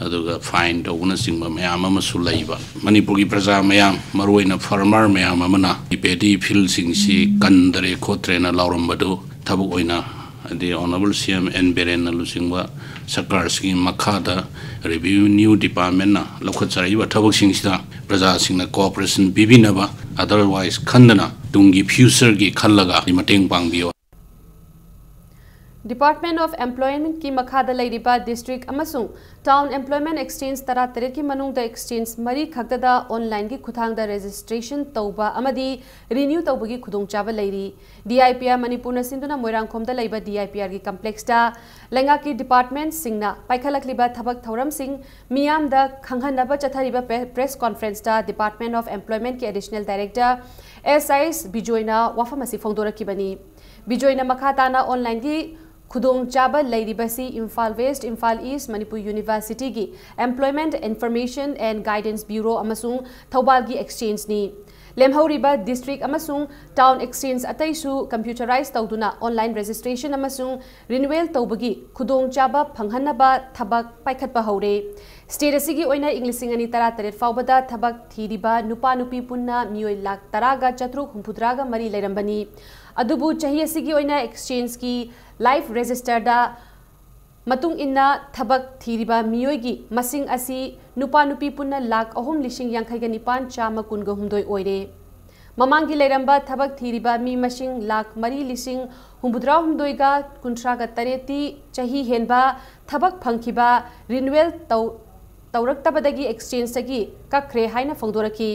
ꯑꯗꯨꯒ ꯐꯥꯏꯟ ꯇꯧꯕꯅꯆꯤꯡꯕ ꯃꯌꯥꯝ ꯑꯃꯁꯨ ꯂꯩꯕ꯫ ꯃꯅꯤꯄꯨꯔꯒꯤ ꯄ꯭ꯔꯖꯥ ꯃꯌꯥꯝ, ꯃꯔꯨꯑꯣꯏꯅ ꯐꯥꯔꯃꯔ ꯃꯌꯥꯝ ꯑꯃꯅ ꯄꯦꯗꯤ ꯐꯤꯜꯁꯤꯡꯁꯤ ꯀꯟꯗꯔꯦ ꯈꯣꯠꯇ꯭ꯔꯦꯅ ꯂꯥꯎꯔꯝꯕꯗꯨ ꯊꯕꯛ ꯑꯣꯏꯅ, ꯍꯥꯏꯗꯤ ꯑꯣꯅꯔꯦꯕꯜ ꯁꯤ ꯑꯦꯝ ꯑꯦꯟ ꯕꯤꯔꯦꯟꯅ ꯂꯨꯆꯤꯡꯕ ꯁꯔꯀꯥꯔꯁꯤꯒꯤ ꯃꯈꯥꯗ ꯔꯦꯚꯤꯅ꯭ꯌꯨ ꯗꯤꯄꯥꯔꯠꯃꯦꯟꯅ ꯂꯧꯈꯠꯆꯔꯛꯏꯕ ꯊꯕꯛꯁꯤꯡꯁꯤꯗ ꯄ꯭ꯔꯖꯥꯁꯤꯡꯅ ꯀꯣꯑꯣꯄꯔꯦꯁꯟ ꯄꯤꯕꯤꯅꯕ, ꯑꯗꯔꯋꯥꯏꯁ ꯈꯟꯗꯅ ꯇꯨꯡꯒꯤ ꯐ꯭ꯌꯨꯆꯔꯒꯤ ꯈꯜꯂꯒ ꯃꯇꯦꯡ ꯄꯥꯡꯕꯤꯌꯨ꯫ Department of Employmentꯀꯤ ꯃꯈꯥꯗ ꯂꯩꯔꯤꯕ ꯗꯤꯁꯇ꯭ꯔꯤꯛ ꯑꯃꯁꯨꯡ ꯇꯥꯎꯟ ꯑꯦꯝꯄ꯭ꯂꯣꯏꯃꯦꯟꯠ ꯑꯦꯛꯁꯆꯦꯟꯖ ꯇꯔꯥꯇꯔꯦꯠꯀꯤ ꯃꯅꯨꯡꯗ ꯑꯦꯛꯁꯆꯦꯟꯖ ꯃꯔꯤ ꯈꯛꯇꯗ ꯑꯣꯟꯂꯥꯏꯟꯒꯤ ꯈꯨꯠꯊꯥꯡꯗ ꯔꯦꯖꯤꯁꯇ꯭ꯔꯦꯁꯟ ꯇꯧꯕ ꯑꯃꯗꯤ ꯔꯤꯅ꯭ꯌꯨ ꯇꯧꯕꯒꯤ ꯈꯨꯗꯣꯡꯆꯥꯕ ꯂꯩꯔꯤ꯫ ꯗꯤ ꯑꯥꯏ ꯄꯤ ꯑꯥꯔ ꯃꯅꯤꯄꯨꯔꯅ ꯁꯤꯟꯗꯨꯅ ꯃꯣꯏꯔꯥꯡꯈꯣꯝꯗ ꯂꯩꯕ ꯗꯤ ꯑꯥꯏ ꯄꯤ ꯑꯥꯔꯒꯤ ꯀꯝꯄ꯭ꯂꯦꯛꯁꯇ ꯂꯩꯉꯥꯛꯀꯤ ꯗꯤꯄꯥꯔꯠꯃꯦꯟꯠꯁꯤꯡꯅ ꯄꯥꯏꯈꯠꯂꯛꯂꯤꯕ ꯊꯕꯛ ꯊꯧꯔꯝꯁꯤꯡ ꯃꯤꯌꯥꯝꯗ ꯈꯪꯍꯟꯅꯕ ꯆꯠꯊꯔꯤꯕ ꯄ꯭ꯔꯦ-, ꯄ꯭ꯔꯦꯁ ꯀꯣꯟꯐ꯭ꯔꯦꯟꯁꯇ ꯗꯤꯄꯥꯔꯠꯃꯦꯟꯠ ꯑꯣꯐ ꯑꯦꯝꯄ꯭ꯂꯣꯏꯃꯦꯟꯠꯀꯤ ꯑꯦꯗꯤꯁꯅꯦꯜ ꯗꯥꯏꯔꯦꯛꯇꯔ ꯑꯦꯁ ꯑꯥꯏꯁ ꯕꯤꯖꯣꯏꯅ ꯋꯥꯐꯝ ꯑꯁꯤ ꯐꯣꯡꯗꯣꯔꯛꯈꯤꯕꯅꯤ꯫ ꯕꯤꯖꯣꯏꯅ ꯃꯈꯥ ꯇꯥꯅ ꯑꯣꯟꯂꯥꯏꯟꯒꯤ ꯈꯨꯗꯣꯡꯆꯥꯕ ꯂꯩꯔꯤꯕꯁꯤ ꯏꯝꯐꯥꯜ ꯋꯦꯁ꯭ꯠ, ꯏꯝꯐꯥꯜ ꯏꯁ꯭ꯠ, ꯃꯅꯤꯄꯨꯔ ꯌꯨꯅꯤꯚꯔꯁꯤꯇꯤꯒꯤ Employment Information and Guidance Bureau ꯑꯃꯁꯨꯡ ꯊꯧꯕꯥꯜꯒꯤ ꯑꯦꯛꯁꯆꯦꯟꯖꯅꯤ꯫ ꯂꯦꯝꯍꯧꯔꯤꯕ ꯗꯤꯁꯇ꯭ꯔꯤꯛ ꯑꯃꯁꯨꯡ ꯇꯥꯎꯟ ꯑꯦꯛꯁꯆꯦꯟꯖ ꯑꯇꯩꯁꯨ ꯀꯝꯄ꯭ꯌꯨꯇꯔꯥꯏꯖ ꯇꯧꯗꯨꯅ ꯑꯣꯟꯂꯥꯏꯟ ꯔꯦꯖꯤꯁꯇ꯭ꯔꯦꯁꯟ ꯑꯃꯁꯨꯡ ꯔꯤꯅ꯭ꯌꯨꯋꯦꯜ ꯇꯧꯕꯒꯤ ꯈꯨꯗꯣꯡꯆꯥꯕ ꯐꯪꯍꯟꯅꯕ ꯊꯕꯛ ꯄꯥꯏꯈꯠꯄ ꯍꯧꯔꯦ꯫ ꯁ꯭ꯇꯦꯠ ꯑꯁꯤꯒꯤ ꯑꯣꯏꯅ ꯏꯪ ꯂꯤꯁꯤꯡ ꯑꯅꯤ ꯇꯔꯥꯇꯔꯦꯠ ꯐꯥꯎꯕꯗ ꯊꯕꯛ ꯊꯤꯔꯤꯕ ꯅꯨꯄꯥ ꯅꯨꯄꯤ ꯄꯨꯟꯅ ꯃꯤꯑꯣꯏ ꯂꯥꯈ ꯇꯔꯥꯒ ꯆꯥꯇ꯭ꯔꯨꯛ ꯍꯨꯝꯐꯨꯇꯔꯥꯒ ꯃꯔꯤ ꯂꯩꯔꯝꯕꯅꯤ꯫ ꯑꯗꯨꯕꯨ ꯆꯍꯤ ꯑꯁꯤꯒꯤ ꯑꯣꯏꯅ ꯑꯦꯛꯁꯆꯦꯟꯖꯀꯤ ꯂꯥꯏꯐ ꯔꯦꯖꯤꯁꯇꯔꯗ ꯃꯇꯨꯡ ꯏꯟꯅ ꯊꯕꯛ ꯊꯤꯔꯤꯕ ꯃꯤꯑꯣꯏꯒꯤ ꯃꯁꯤꯡ ꯑꯁꯤ ꯅꯨꯄꯥ ꯅꯨꯄꯤ ꯄꯨꯟꯅ ꯂꯥꯈ ꯑꯍꯨꯝ ꯂꯤꯁꯤꯡ ꯌꯥꯡꯈꯩꯒ ꯅꯤꯄꯥꯟ ꯆꯥꯝꯃ ꯀꯨꯟꯒ ꯍꯨꯝꯗꯣꯏ ꯑꯣꯏꯔꯦ꯫ ꯃꯃꯥꯡꯒꯤ ꯂꯩꯔꯝꯕ ꯊꯕꯛ ꯊꯤꯔꯤꯕ ꯃꯤ ꯃꯁꯤꯡ ꯂꯥꯈ ꯃꯔꯤ ꯂꯤꯁꯤꯡ ꯍꯨꯝꯐꯨꯇꯔꯥ ꯍꯨꯝꯗꯣꯏꯒ ꯀꯨꯟꯊ꯭ꯔꯥꯒ ꯇꯔꯦꯠꯇꯤ ꯆꯍꯤ ꯍꯦꯟꯕ ꯊꯕꯛ ꯐꯪꯈꯤꯕ ꯔꯤꯅ꯭ꯌꯨꯋꯦꯜ ꯇꯧ-, ꯇꯧꯔꯛꯇꯕꯗꯒꯤ exchangeꯇꯒꯤ ꯀꯛꯈ꯭ꯔꯦ ꯍꯥꯏꯅ ꯐꯣꯡꯗꯣꯔꯛꯈꯤ꯫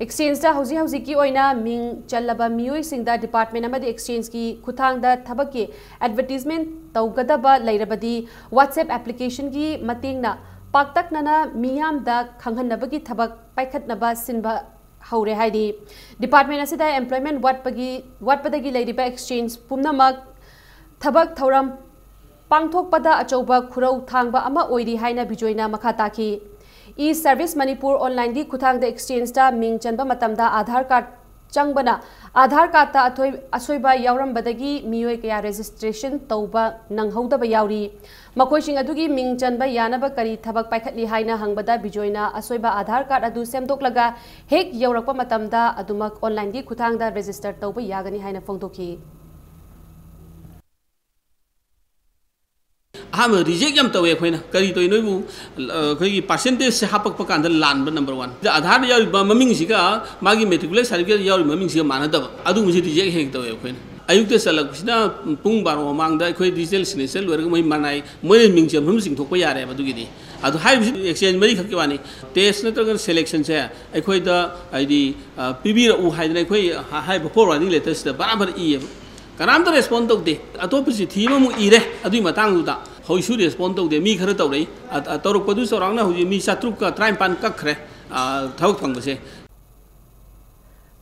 Exchangeꯇ ꯍꯧꯖꯤꯛ ꯍꯧꯖꯤꯛꯀꯤ ꯑꯣꯏꯅ ꯃꯤꯡ ꯆꯜꯂꯕ ꯃꯤꯑꯣꯏꯁꯤꯡꯗ department ꯑꯃꯗꯤ exchangeꯀꯤ ꯈꯨꯠꯊꯥꯡꯗ ꯊꯕꯛꯀꯤ advertisement ꯇꯧꯒꯗꯕ ꯂꯩꯔꯕꯗꯤ WhatsApp applicationꯒꯤ ꯃꯇꯦꯡꯅ ꯄꯥꯛꯇꯛꯅꯅ ꯃꯤꯌꯥꯝꯗ ꯈꯪꯍꯟꯅꯕꯒꯤ ꯊꯕꯛ ꯄꯥꯏꯈꯠꯅꯕ ꯁꯤꯟꯕ ꯍꯧꯔꯦ ꯍꯥꯏꯔꯤ꯫ Department ꯑꯁꯤꯗ employment ꯋꯥꯠꯄꯒꯤ, ꯋꯥꯠꯄꯗꯒꯤ ꯂꯩꯔꯤꯕ exchange ꯄꯨꯝꯅꯃꯛ ꯊꯕꯛ ꯊꯧꯔꯝ ꯄꯥꯡꯊꯣꯛꯄꯗ ꯑꯆꯧꯕ ꯈꯨꯔꯧ ꯊꯥꯡꯕ ꯑꯃ ꯑꯣꯏꯔꯤ ꯍꯥꯏꯅ ꯕꯤꯖꯣꯏꯅ ꯃꯈꯥ ꯇꯥꯈꯤ꯫ E-Service Manipur onlineꯒꯤ ꯈꯨꯠꯊꯥꯡꯗ exchangeꯇ ꯃꯤꯡ ꯆꯟꯕ ꯃꯇꯝꯗ Aadhaar card ꯆꯪꯕꯅ Aadhaar cardꯇ ꯑꯊꯣꯏ-, ꯑꯁꯣꯏꯕ ꯌꯥꯎꯔꯝꯕꯗꯒꯤ ꯃꯤꯑꯣꯏ ꯀꯌꯥ registration ꯇꯧꯕ ꯅꯪꯍꯧꯗꯕ ꯌꯥꯎꯔꯤ꯫ ꯃꯈꯣꯏꯁꯤꯡ ꯑꯗꯨꯒꯤ ꯃꯤꯡ ꯆꯟꯕ ꯌꯥꯅꯕ ꯀꯔꯤ ꯊꯕꯛ ꯄꯥꯏꯈꯠꯂꯤ ꯍꯥꯏꯅ ꯍꯪꯕꯗ ꯕꯤꯖꯣꯏꯅ ꯑꯁꯣꯏꯕ Aadhaar card ꯑꯗꯨ ꯁꯦꯝꯗꯣꯛꯂꯒ ꯍꯦꯛ ꯌꯧꯔꯛꯄ ꯃꯇꯝꯗ ꯑꯗꯨꯃꯛ onlineꯒꯤ ꯈꯨꯠꯊꯥꯡꯗ register ꯇꯧꯕ ꯌꯥꯒꯅꯤ ꯍꯥꯏꯅ ꯐꯣꯡꯗꯣꯛꯈꯤ꯫ ꯑꯍꯥꯟꯕꯗ reject ꯌꯥꯝ ꯇꯧꯋꯦ ꯑꯩꯈꯣꯏꯅ꯫ ꯀꯔꯤ ꯇꯧꯏ ꯅꯣꯏꯕꯨ, ꯑ, ꯑꯩꯈꯣꯏꯒꯤ percentageꯁꯦ ꯍꯥꯞꯄꯛꯄ ꯀꯥꯟꯗ ꯂꯥꯟꯕ number one꯫ ꯑꯗ Aadhaarꯗ ꯌꯥꯎꯔꯤꯕ ꯃꯃꯤꯡꯁꯤꯒ ꯃꯥꯒꯤ matriculate certificate ꯌꯥꯎꯔꯤꯕ ꯃꯃꯤꯡꯁꯤꯒ ꯃꯥꯟꯅꯗꯕ꯫ ꯑꯗꯨꯒꯨꯝꯕꯁꯤ reject ꯍꯦꯛ ꯇꯧꯋꯦ ꯑꯩꯈꯣꯏꯅ꯫ ꯑꯌꯨꯛꯇ ꯆꯠꯂꯛꯄꯁꯤꯅ ꯄꯨꯡ ꯕꯥꯔꯣ ꯃꯃꯥꯡꯗ ꯑꯩꯈꯣꯏ digital signature ꯂꯣꯏꯔꯒ ꯃꯣꯏ ꯃꯅꯥꯏ, ꯃꯣꯏꯅ ꯃꯤꯡ ꯆꯟꯐꯝ ꯆꯤꯡꯊꯣꯛꯄ ꯌꯥꯔꯦꯕ꯫ ꯑꯗꯨꯒꯤꯗꯤ ꯑꯗꯨ ꯍꯥꯏꯔꯤꯕꯁꯤ exchange ꯃꯔꯤꯈꯛꯀꯤ ꯋꯥꯅꯤ꯫ Test ꯅꯠꯇ꯭ꯔꯒ selectionꯁꯦ ꯑꯩꯈꯣꯏꯗ ꯍꯥꯏꯗꯤ, ꯑ, ꯄꯤꯕꯤꯔꯛꯎ ꯍꯥꯏꯗꯅ ꯑꯩꯈꯣꯏ ꯍꯥꯏꯔꯤꯕ forwarding letterꯁꯤꯗ ꯕꯔꯥꯕꯔ ꯏꯌꯦꯕ꯫ ꯀꯅꯥꯝꯇ respond ꯇꯧꯗꯦ꯫ ꯑꯇꯣꯞꯄ ꯆꯤꯊꯤ ꯑꯃꯃꯨꯛ ꯏꯔꯦ ꯑꯗꯨꯒꯤ ꯃꯇꯥꯡꯗꯨꯗ꯫ ꯍꯧꯖꯤꯛꯁꯨ respond ꯇꯧꯗꯦ꯫ ꯃꯤ ꯈꯔ ꯇꯧꯔꯛꯏ꯫ ꯑ-, ꯑ-, ꯇꯧꯔꯛꯄꯗꯨ ꯆꯥꯎꯔꯥꯛꯅ ꯍꯧꯖꯤꯛ ꯃꯤ ꯆꯥꯇ꯭ꯔꯨꯛꯀ ꯇꯔꯥꯅꯤꯄꯥꯟ ꯀꯛꯈ꯭ꯔꯦ, ꯑ, ꯊꯕꯛ ꯐꯪꯕꯁꯦ꯫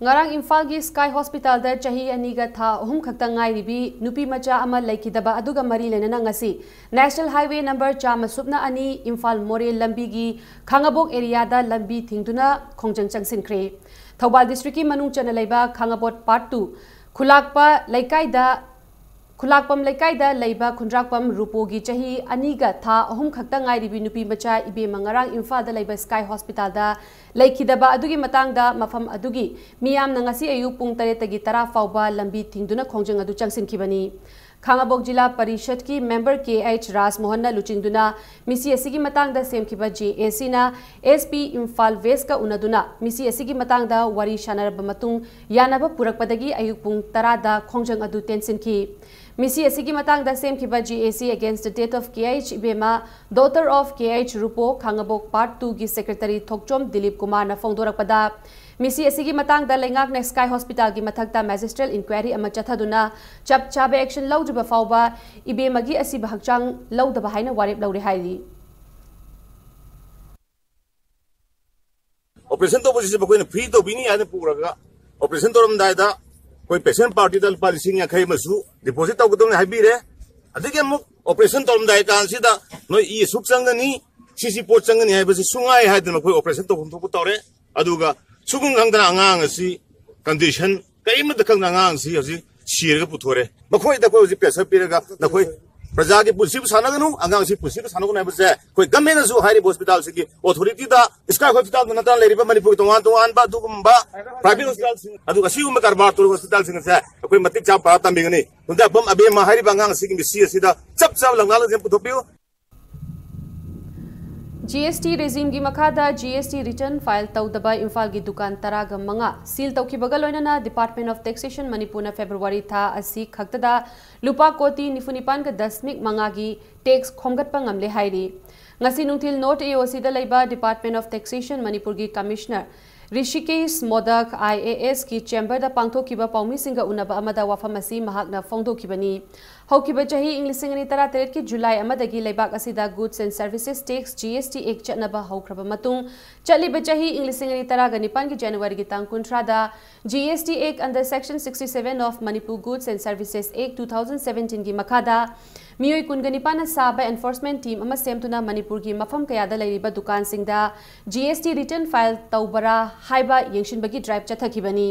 ꯉꯔꯥꯡ ꯏꯝꯐꯥꯜꯒꯤ Sky Hospitalꯗ ꯆꯍꯤ ꯑꯅꯤꯒ ꯊꯥ ꯑꯍꯨꯝ ꯈꯛꯇ ꯉꯥꯏꯔꯤꯕꯤ ꯅꯨꯄꯤ ꯃꯆꯥ ꯑꯃ ꯂꯩꯈꯤꯗꯕ ꯑꯗꯨꯒ ꯃꯔꯤ ꯂꯩꯅꯅ ꯉꯁꯤ National Highway number ꯆꯥꯝꯃ ꯁꯨꯞꯅ ꯑꯅꯤ ꯏꯝꯐꯥꯜ ꯃꯣꯔꯦ ꯂꯝꯕꯤꯒꯤ ꯈꯥꯉꯕꯣꯛ areaꯗ ꯂꯝꯕꯤ ꯊꯤꯡꯗꯨꯅ ꯈꯣꯡꯖꯪ ꯆꯪꯁꯤꯟꯈ꯭ꯔꯦ꯫ ꯊꯧꯕꯥꯜ districtꯀꯤ ꯃꯅꯨꯡ ꯆꯟꯅ ꯂꯩꯕ ꯈꯥꯉꯕꯣꯛ part two ꯈꯨꯂꯥꯛꯄ ꯂꯩꯀꯥꯏꯗ, ꯈꯨꯂꯥꯛꯄꯝ ꯂꯩꯀꯥꯏꯗ ꯂꯩꯕ ꯈꯨꯟꯗ꯭ꯔꯥꯛꯄꯝ ꯔꯨꯄꯣꯒꯤ ꯆꯍꯤ ꯑꯅꯤꯒ ꯊꯥ ꯑꯍꯨꯝ ꯈꯛꯇ ꯉꯥꯏꯔꯤꯕꯤ ꯅꯨꯄꯤ ꯃꯆꯥ ꯏꯕꯦꯝꯃ ꯉꯔꯥꯡ ꯏꯝꯐꯥꯜꯗ ꯂꯩꯕ Sky Hospitalꯗ ꯂꯩꯈꯤꯗꯕ ꯑꯗꯨꯒꯤ ꯃꯇꯥꯡꯗ ꯃꯐꯝ ꯑꯗꯨꯒꯤ ꯃꯤꯌꯥꯝꯅ ꯉꯁꯤ ꯑꯌꯨꯛ ꯄꯨꯡ ꯇꯔꯦꯠꯇꯒꯤ ꯇꯔꯥ ꯐꯥꯎꯕ ꯂꯝꯕꯤ ꯊꯤꯡꯗꯨꯅ ꯈꯣꯡꯖꯪ ꯑꯗꯨ ꯆꯪꯁꯤꯟꯈꯤꯕꯅꯤ꯫ ꯈꯥꯉꯕꯣꯛ ꯖꯤꯂꯥ ꯄꯔꯤꯁꯠꯀꯤ member ꯀꯦ ꯑꯩꯆ ꯔꯥꯖꯃꯣꯍꯟꯅ ꯂꯨꯆꯤꯡꯗꯨꯅ ꯃꯤꯁꯤ ꯑꯁꯤꯒꯤ ꯃꯇꯥꯡꯗ ꯁꯦꯝꯈꯤꯕ ꯖꯦ ꯑꯦ ꯁꯤꯅ ꯑꯦꯁ ꯄꯤ ꯏꯝꯐꯥꯜ ꯋꯦꯁꯀ ꯎꯅꯗꯨꯅ ꯃꯤꯁꯤ ꯑꯁꯤꯒꯤ ꯃꯇꯥꯡꯗ ꯋꯥꯔꯤ ꯁꯥꯟꯅꯔꯕ ꯃꯇꯨꯡ ꯌꯥꯅꯕ ꯄꯨꯔꯛꯄꯗꯒꯤ ꯑꯌꯨꯛ ꯄꯨꯡ ꯇꯔꯥꯗ ꯈꯣꯡꯖꯪ ꯑꯗꯨ ꯇꯦꯟꯁꯤꯟꯈꯤ꯫ ꯃꯤꯁꯤ ꯑꯁꯤꯒꯤ ꯃꯇꯥꯡꯗ ꯁꯦꯝꯈꯤꯕ G A C Against the Death of K H Ibema, Daughter of K H Rupo, Khangabok Part two ꯒꯤ Secretary ꯊꯣꯛꯆꯣꯝ ꯗꯤꯂꯤꯞ ꯀꯨꯃꯥꯔꯅ ꯐꯣꯡꯗꯣꯔꯛꯄꯗ, ꯃꯤꯁꯤ ꯑꯁꯤꯒꯤ ꯃꯇꯥꯡꯗ ꯂꯩꯉꯥꯛꯅ Sky Hospital ꯒꯤ ꯃꯊꯛꯇ Magistrate Inquiry ꯑꯃ ꯆꯠꯊꯗꯨꯅ ꯆꯞ ꯆꯥꯕ action ꯂꯧꯗ꯭ꯔꯤꯕ ꯐꯥꯎꯕ ꯏꯕꯦꯝꯃꯒꯤ ꯑꯁꯤꯕ ꯍꯛꯆꯥꯡ ꯂꯧꯗꯕ ꯍꯥꯏꯅ ꯋꯥꯔꯦꯞ ꯂꯧꯔꯦ ꯍꯥꯏꯔꯤ꯫ Operation ꯇꯧꯕꯁꯤꯁꯨ ꯃꯈꯣꯏꯅ free ꯇꯧꯕꯤꯅꯤ ꯍꯥꯏꯅ ꯄꯨꯔꯒ operation ꯇꯧꯔꯝꯗꯥꯏꯗ ꯑꯩꯈꯣꯏ patient party ꯗ ꯂꯨꯄꯥ ꯂꯤꯁꯤꯡ ꯌꯥꯡꯈꯩ ꯑꯃꯁꯨ deposit ꯇꯧꯒꯗꯕꯅꯤ ꯍꯥꯏꯕꯤꯔꯦ꯫ ꯑꯗꯒꯤ ꯑꯃꯨꯛ operation ꯇꯧꯔꯝꯗꯥꯏ ꯀꯥꯟꯁꯤꯗ ꯅꯣꯏ ꯏ ꯑꯁꯨꯛ ꯆꯪꯒꯅꯤ, ꯁꯤꯁꯤ ꯄꯣꯠ ꯆꯪꯒꯅꯤ ꯍꯥꯏꯕꯁꯤ ꯁꯨꯡꯉꯥꯏ ꯍꯥꯏꯗꯅ ꯃꯈꯣꯏ operation ꯇꯧꯐꯝ ꯊꯣꯛꯄ ꯇꯧꯔꯦ꯫ ꯑꯗꯨꯒ ꯁꯨꯒꯨꯝ ꯈꯪꯗꯅ ꯑꯉꯥꯡ ꯑꯁꯤ condition ꯀꯔꯤꯃꯠꯇ ꯈꯪꯗꯅ ꯑꯉꯥꯡꯁꯤ ꯍꯧꯖꯤꯛ ꯁꯤꯔꯒ ꯄꯨꯊꯣꯔꯦ꯫ ꯃꯈꯣꯏꯗ ꯑꯩꯈꯣꯏ ꯍꯧꯖꯤꯛ pressure ꯄꯤꯔꯒ ꯅꯈꯣꯏ ꯄ꯭ꯔꯖꯥꯒꯤ ꯄꯨꯟꯁꯤꯕꯨ ꯁꯥꯟꯅꯒꯅꯨ, ꯑꯉꯥꯡꯁꯤ ꯄꯨꯟꯁꯤꯕꯨ ꯁꯥꯟꯅꯒꯅꯨ ꯍꯥꯏꯕꯁꯦ ꯑꯩꯈꯣꯏ government ꯅꯁꯨ ꯍꯥꯏꯔꯤꯕ hospital ꯁꯤꯒꯤ authority ꯗ, Sky Hospital ꯗ ꯅꯠꯇꯅ ꯂꯩꯔꯤꯕ ꯃꯅꯤꯄꯨꯔꯒꯤ ꯇꯣꯉꯥꯟ ꯇꯣꯉꯥꯟꯕ ꯑꯗꯨꯒꯨꯝꯕ private hospital ꯁꯤꯡ, ꯑꯗꯨꯒ ꯑꯁꯤꯒꯨꯝꯕ ꯀꯔꯕꯥꯔ ꯇꯧꯔꯤꯕ hospital ꯁꯤꯡ ꯑꯁꯦ ꯑꯩꯈꯣꯏ ꯃꯇꯤꯛ ꯆꯥꯕ ꯄꯥꯔꯥ ꯇꯝꯕꯤꯒꯅꯤ꯫ ꯅꯨꯡꯖꯥ ꯑꯕꯦꯝꯃ ꯍꯥꯏꯔꯤꯕ ꯑꯉꯥꯡ ꯑꯁꯤꯒꯤ ꯃꯤꯁꯤ ꯑꯁꯤꯗ ꯆꯞ ꯆꯥꯕ ꯂꯧꯅꯥ ꯂꯧꯁꯤꯡ ꯄꯨꯊꯣꯛꯄꯤꯌꯨ꯫ G S T regime ꯒꯤ ꯃꯈꯥꯗ G S T return file ꯇꯧꯗꯕ ꯏꯝꯐꯥꯜꯒꯤ ꯗꯨꯀꯥꯟ ꯇꯔꯥꯒ ꯃꯉꯥ seal ꯇꯧꯈꯤꯕꯒ ꯂꯣꯏꯅꯅ Department of Taxation ꯃꯅꯤꯄꯨꯔꯅ February ꯊꯥ ꯑꯁꯤ ꯈꯛꯇꯗ ꯂꯨꯄꯥ ꯀꯣꯇꯤ ꯅꯤꯐꯨ ꯅꯤꯄꯥꯟꯒ ꯗꯁꯃꯤꯛ ꯃꯉꯥꯒꯤ tax ꯈꯣꯝꯒꯠꯄ ꯉꯝꯂꯦ ꯍꯥꯏꯔꯤ꯫ ꯉꯁꯤ ꯅꯨꯡꯊꯤꯜ North A O C ꯗ ꯂꯩꯕ Department of Taxation ꯃꯅꯤꯄꯨꯔꯒꯤ Commissioner Rishikesh ꯃꯣꯗꯛ I A S ꯀꯤ chamber ꯗ ꯄꯥꯡꯊꯣꯛꯈꯤꯕ ꯄꯥꯎꯃꯤꯁꯤꯡꯒ ꯎꯅꯕ ꯑꯃꯗ ꯋꯥꯐꯝ ꯑꯁꯤ ꯃꯍꯥꯛꯅ ꯐꯣꯡꯗꯣꯛꯈꯤꯕꯅꯤ꯫ ꯍꯧꯈꯤꯕ ꯆꯍꯤ ꯏꯪ ꯂꯤꯁꯤꯡ ꯑꯅꯤ ꯇꯔꯥꯇꯔꯦꯠꯀꯤ July ꯑꯃꯗꯒꯤ ꯂꯩꯕꯥꯛ ꯑꯁꯤꯗ Goods and Services Tax, G S T Act ꯆꯠꯅꯕ ꯍꯧꯈ꯭ꯔꯕ ꯃꯇꯨꯡ, ꯆꯠꯂꯤꯕ ꯆꯍꯤ ꯏꯪ ꯂꯤꯁꯤꯡ ꯑꯅꯤ ꯇꯔꯥꯒ ꯅꯤꯄꯥꯟꯒꯤ January ꯒꯤ ꯇꯥꯡ ꯀꯨꯟꯊ꯭ꯔꯥꯗ G S T Act under Section sixty-seven of Manipur Goods and Services Act two thousand seventeen ꯒꯤ ꯃꯈꯥꯗ ꯃꯤꯑꯣꯏ ꯀꯨꯟꯒ ꯅꯤꯄꯥꯟꯅ ꯁꯥꯕ enforcement team ꯑꯃ ꯁꯦꯝꯗꯨꯅ ꯃꯅꯤꯄꯨꯔꯒꯤ ꯃꯐꯝ ꯀꯌꯥꯗ ꯂꯩꯔꯤꯕ ꯗꯨꯀꯥꯟꯁꯤꯡꯗ G S T return file ꯇꯧꯕꯔꯥ ꯍꯥꯏꯕ ꯌꯦꯡꯁꯤꯟꯕꯒꯤ drive ꯆꯠꯊꯈꯤꯕꯅꯤ꯫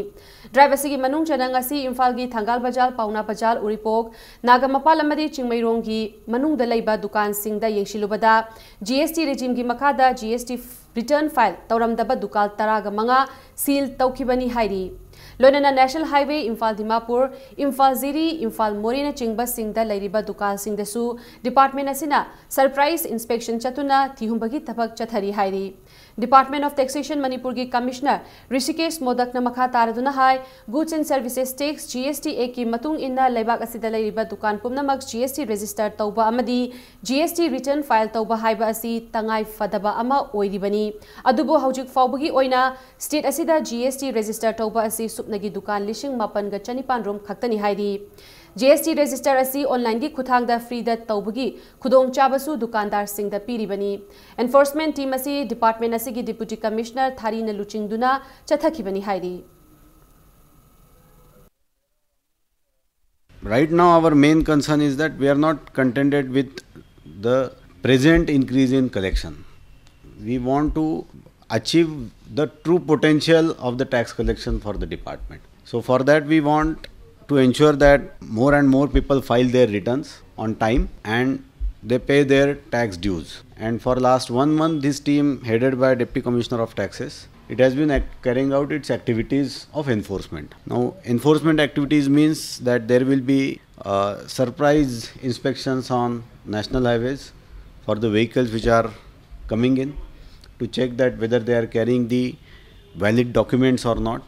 Drive ꯑꯁꯤꯒꯤ ꯃꯅꯨꯡ ꯆꯟꯅ ꯉꯁꯤ ꯏꯝꯐꯥꯜꯒꯤ ꯊꯪꯒꯥꯜ ꯕꯖꯥꯔ, ꯄꯥꯎꯅꯥ ꯕꯖꯥꯔ, ꯎꯔꯤꯄꯣꯛ, ꯅꯥꯒꯥꯃꯄꯥꯜ ꯑꯃꯗꯤ ꯆꯤꯡꯃꯩꯔꯣꯡꯒꯤ ꯃꯅꯨꯡꯗ ꯂꯩꯕ ꯗꯨꯀꯥꯟꯁꯤꯡꯗ ꯌꯦꯡꯁꯤꯜꯂꯨꯕꯗ G S T regime ꯒꯤ ꯃꯈꯥꯗ G S T return file ꯇꯧꯔꯝꯗꯕ ꯗꯨꯀꯥꯟ ꯇꯔꯥꯒ ꯃꯉꯥ seal ꯇꯧꯈꯤꯕꯅꯤ ꯍꯥꯏꯔꯤ꯫ ꯂꯣꯏꯅꯅ National Highway, ꯏꯝꯐꯥꯜ ꯗꯤꯃꯥꯄꯨꯔ, ꯏꯝꯐꯥꯜ ꯖꯤꯔꯤ, ꯏꯝꯐꯥꯜ ꯃꯣꯔꯦꯅꯆꯤꯡꯕꯁꯤꯡꯗ ꯂꯩꯔꯤꯕ ꯗꯨꯀꯥꯟꯁꯤꯡꯗꯁꯨ department ꯑꯁꯤꯅ surprise inspection ꯆꯠꯇꯨꯅ ꯊꯤꯍꯨꯝꯕꯒꯤ ꯊꯕꯛ ꯆꯠꯊꯔꯤ ꯍꯥꯏꯔꯤ꯫ Department of Taxation ꯃꯅꯤꯄꯨꯔꯒꯤ Commissioner ꯔꯤꯁꯤꯀꯦꯁ ꯃꯣꯗꯛꯅ ꯃꯈꯥ ꯇꯥꯔꯗꯨꯅ ꯍꯥꯏ, Goods and Services Tax, G S T Act ꯀꯤ ꯃꯇꯨꯡ ꯏꯟꯅ ꯂꯩꯕꯥꯛ ꯑꯁꯤꯗ ꯂꯩꯔꯤꯕ ꯗꯨꯀꯥꯟ ꯄꯨꯝꯅꯃꯛ G S T register ꯇꯧꯕ ꯑꯃꯗꯤ G S T return file ꯇꯧꯕ ꯍꯥꯏꯕ ꯑꯁꯤ ꯇꯉꯥꯏ ꯐꯗꯕ ꯑꯃ ꯑꯣꯏꯔꯤꯕꯅꯤ꯫ ꯑꯗꯨꯕꯨ ꯍꯧꯖꯤꯛ ꯐꯥꯎꯕꯒꯤ ꯑꯣꯏꯅ state ꯑꯁꯤꯗ G S T register ꯇꯧꯕ ꯑꯁꯤ ꯁꯨꯞꯅꯒꯤ ꯗꯨꯀꯥꯟ ꯂꯤꯁꯤꯡ ꯃꯥꯄꯟꯒ ꯆꯅꯤꯄꯥꯟ ꯔꯣꯝ ꯈꯛꯇꯅꯤ ꯍꯥꯏꯔꯤ꯫ G S T register ꯑꯁꯤ online ꯒꯤ ꯈꯨꯠꯊꯥꯡꯗ free ꯗ ꯇꯧꯕꯒꯤ ꯈꯨꯗꯣꯡꯆꯥꯕꯁꯨ ꯗꯨꯀꯥꯟꯗꯥꯔꯁꯤꯡꯗ ꯄꯤꯔꯤꯕꯅꯤ꯫ Enforcement team ꯑꯁꯤ department ꯑꯁꯤꯒꯤ Deputy Commissioner ꯊꯥꯔꯤꯅ ꯂꯨꯆꯤꯡꯗꯨꯅ ꯆꯠꯊꯈꯤꯕꯅꯤ ꯍꯥꯏꯔꯤ꯫ Right now, our main concern is that we are not contented with the present increase in collection. We want to achieve the true potential of the tax collection for the department. So for that, we want to ensure that more and more people file their returns on time and they pay their tax dues. And for last one month, this team headed by Deputy Commissioner of Taxes, it has been ac- carrying out its activities of enforcement. Now, enforcement activities means that there will be uh, surprise inspections on national highways for the vehicles which are coming in to check that whether they are carrying the valid documents or not.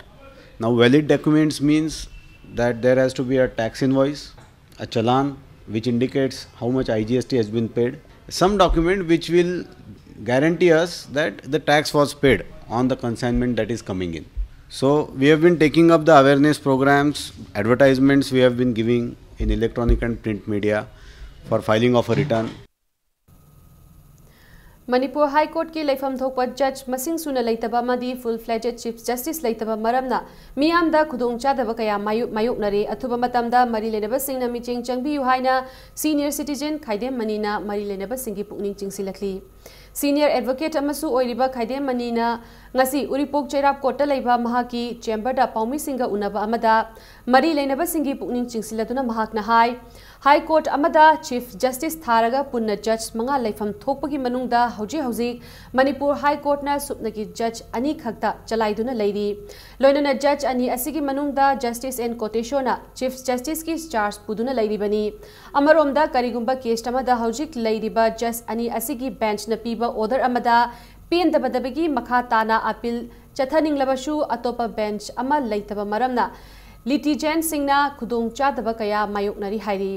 Now, valid documents means that there has to be a tax invoice, a challan which indicates how much I G S T has been paid, some document which will guarantee us that the tax was paid on the consignment that is coming in. So we have been taking up the awareness programs, advertisements we have been giving in electronic and print media for filing of a return. Manipur ꯍꯥꯏ ꯀꯣꯔꯠꯀꯤ ꯂꯩꯐꯝ ꯊꯣꯛꯄ ꯖꯖ ꯃꯁꯤꯡ ꯁꯨꯅ ꯂꯩꯇꯕ ꯑꯃꯗꯤ full fledged chief justice ꯂꯩꯇꯕ ꯃꯔꯝꯅ ꯃꯤꯌꯥꯝꯗ ꯈꯨꯗꯣꯡꯆꯥꯗꯕ ꯀꯌꯥ ꯃꯥꯌꯣꯛ- ꯃꯥꯌꯣꯛꯅꯔꯦ꯫ ꯑꯊꯨꯕ ꯃꯇꯝꯗ ꯃꯔꯤ ꯂꯩꯅꯕꯁꯤꯡꯅ ꯃꯤꯠꯌꯦꯡ ꯆꯪꯕꯤꯌꯨ ꯍꯥꯏꯅ senior citizen ꯈꯥꯏꯗꯦꯝ ꯃꯅꯤꯅ ꯃꯔꯤ ꯂꯩꯅꯕꯁꯤꯡꯒꯤ ꯄꯨꯛꯅꯤꯡ ꯆꯤꯡꯁꯤꯜꯂꯛꯂꯤ꯫ Senior advocate ꯑꯃꯁꯨ ꯑꯣꯏꯔꯤꯕ ꯈꯥꯏꯗꯦꯝ ꯃꯅꯤꯅ ꯉꯁꯤ ꯎꯔꯤꯄꯣꯛ ꯆꯩꯔꯥꯞ ꯀꯣꯔꯠꯇ ꯂꯩꯕ ꯃꯍꯥꯛꯀꯤ ꯆꯦꯝꯕꯔꯗ ꯄꯥꯎꯃꯤꯁꯤꯡꯒ ꯎꯅꯕ ꯑꯃꯗ ꯃꯔꯤ ꯂꯩꯅꯕꯁꯤꯡꯒꯤ ꯄꯨꯛꯅꯤꯡ ꯆꯤꯡꯁꯤꯜꯂꯗꯨꯅ ꯃꯍꯥꯛꯅ ꯍꯥꯏ, ꯍꯥꯏ ꯀꯣꯔꯠ ꯑꯃꯗ ꯆꯤꯐ ꯖꯁꯇꯤꯁ ꯊꯥꯔꯒ ꯄꯨꯟꯅ ꯖꯖ ꯃꯉꯥ ꯂꯩꯐꯝ ꯊꯣꯛꯄꯒꯤ ꯃꯅꯨꯡꯗ ꯍꯧꯖꯤꯛ ꯍꯧꯖꯤꯛ ꯃꯅꯤꯄꯨꯔ ꯍꯥꯏ ꯀꯣꯔꯠꯅ ꯁꯨꯞꯅꯒꯤ ꯖꯖ ꯑꯅꯤ ꯈꯛꯇ ꯆꯂꯥꯏꯗꯨꯅ ꯂꯩꯔꯤ꯫ ꯂꯣꯏꯅꯅ ꯖꯖ ꯑꯅꯤ ꯑꯁꯤꯒꯤ ꯃꯅꯨꯡꯗ ꯖꯁꯇꯤꯁ ꯑꯦꯟ ꯀꯣꯇꯦꯁꯣꯅ ꯆꯤꯐ ꯖꯁꯇꯤꯁꯀꯤ ꯆꯥꯔꯖ ꯄꯨꯗꯨꯅ ꯂꯩꯔꯤꯕꯅꯤ꯫ ꯑꯃꯔꯣꯝꯗ ꯀꯔꯤꯒꯨꯝꯕ ꯀꯦꯁ ꯑꯃꯗ ꯍꯧꯖꯤꯛ ꯂꯩꯔꯤꯕ ꯖꯖ ꯑꯅꯤ ꯑꯁꯤꯒꯤ ꯕꯦꯟꯆꯅ ꯄꯤꯕ ꯑꯣꯔꯗꯔ ꯑꯃꯗ ꯄꯦꯟꯗꯕꯗꯒꯤ ꯃꯈꯥ ꯇꯥꯅ ꯑꯄꯤꯜ ꯆꯠꯊꯅꯤꯡꯂꯕꯁꯨ ꯑꯇꯣꯞꯄ ꯕꯦꯟꯆ ꯑꯃ ꯂꯩꯇꯕ ꯃꯔꯝꯅ ꯂꯤꯇꯤꯖꯦꯟꯁꯤꯡꯅ ꯈꯨꯗꯣꯡꯆꯥꯗꯕ ꯀꯌꯥ ꯃꯥꯌꯣꯛꯅꯔꯤ ꯍꯥꯏꯔꯤ꯫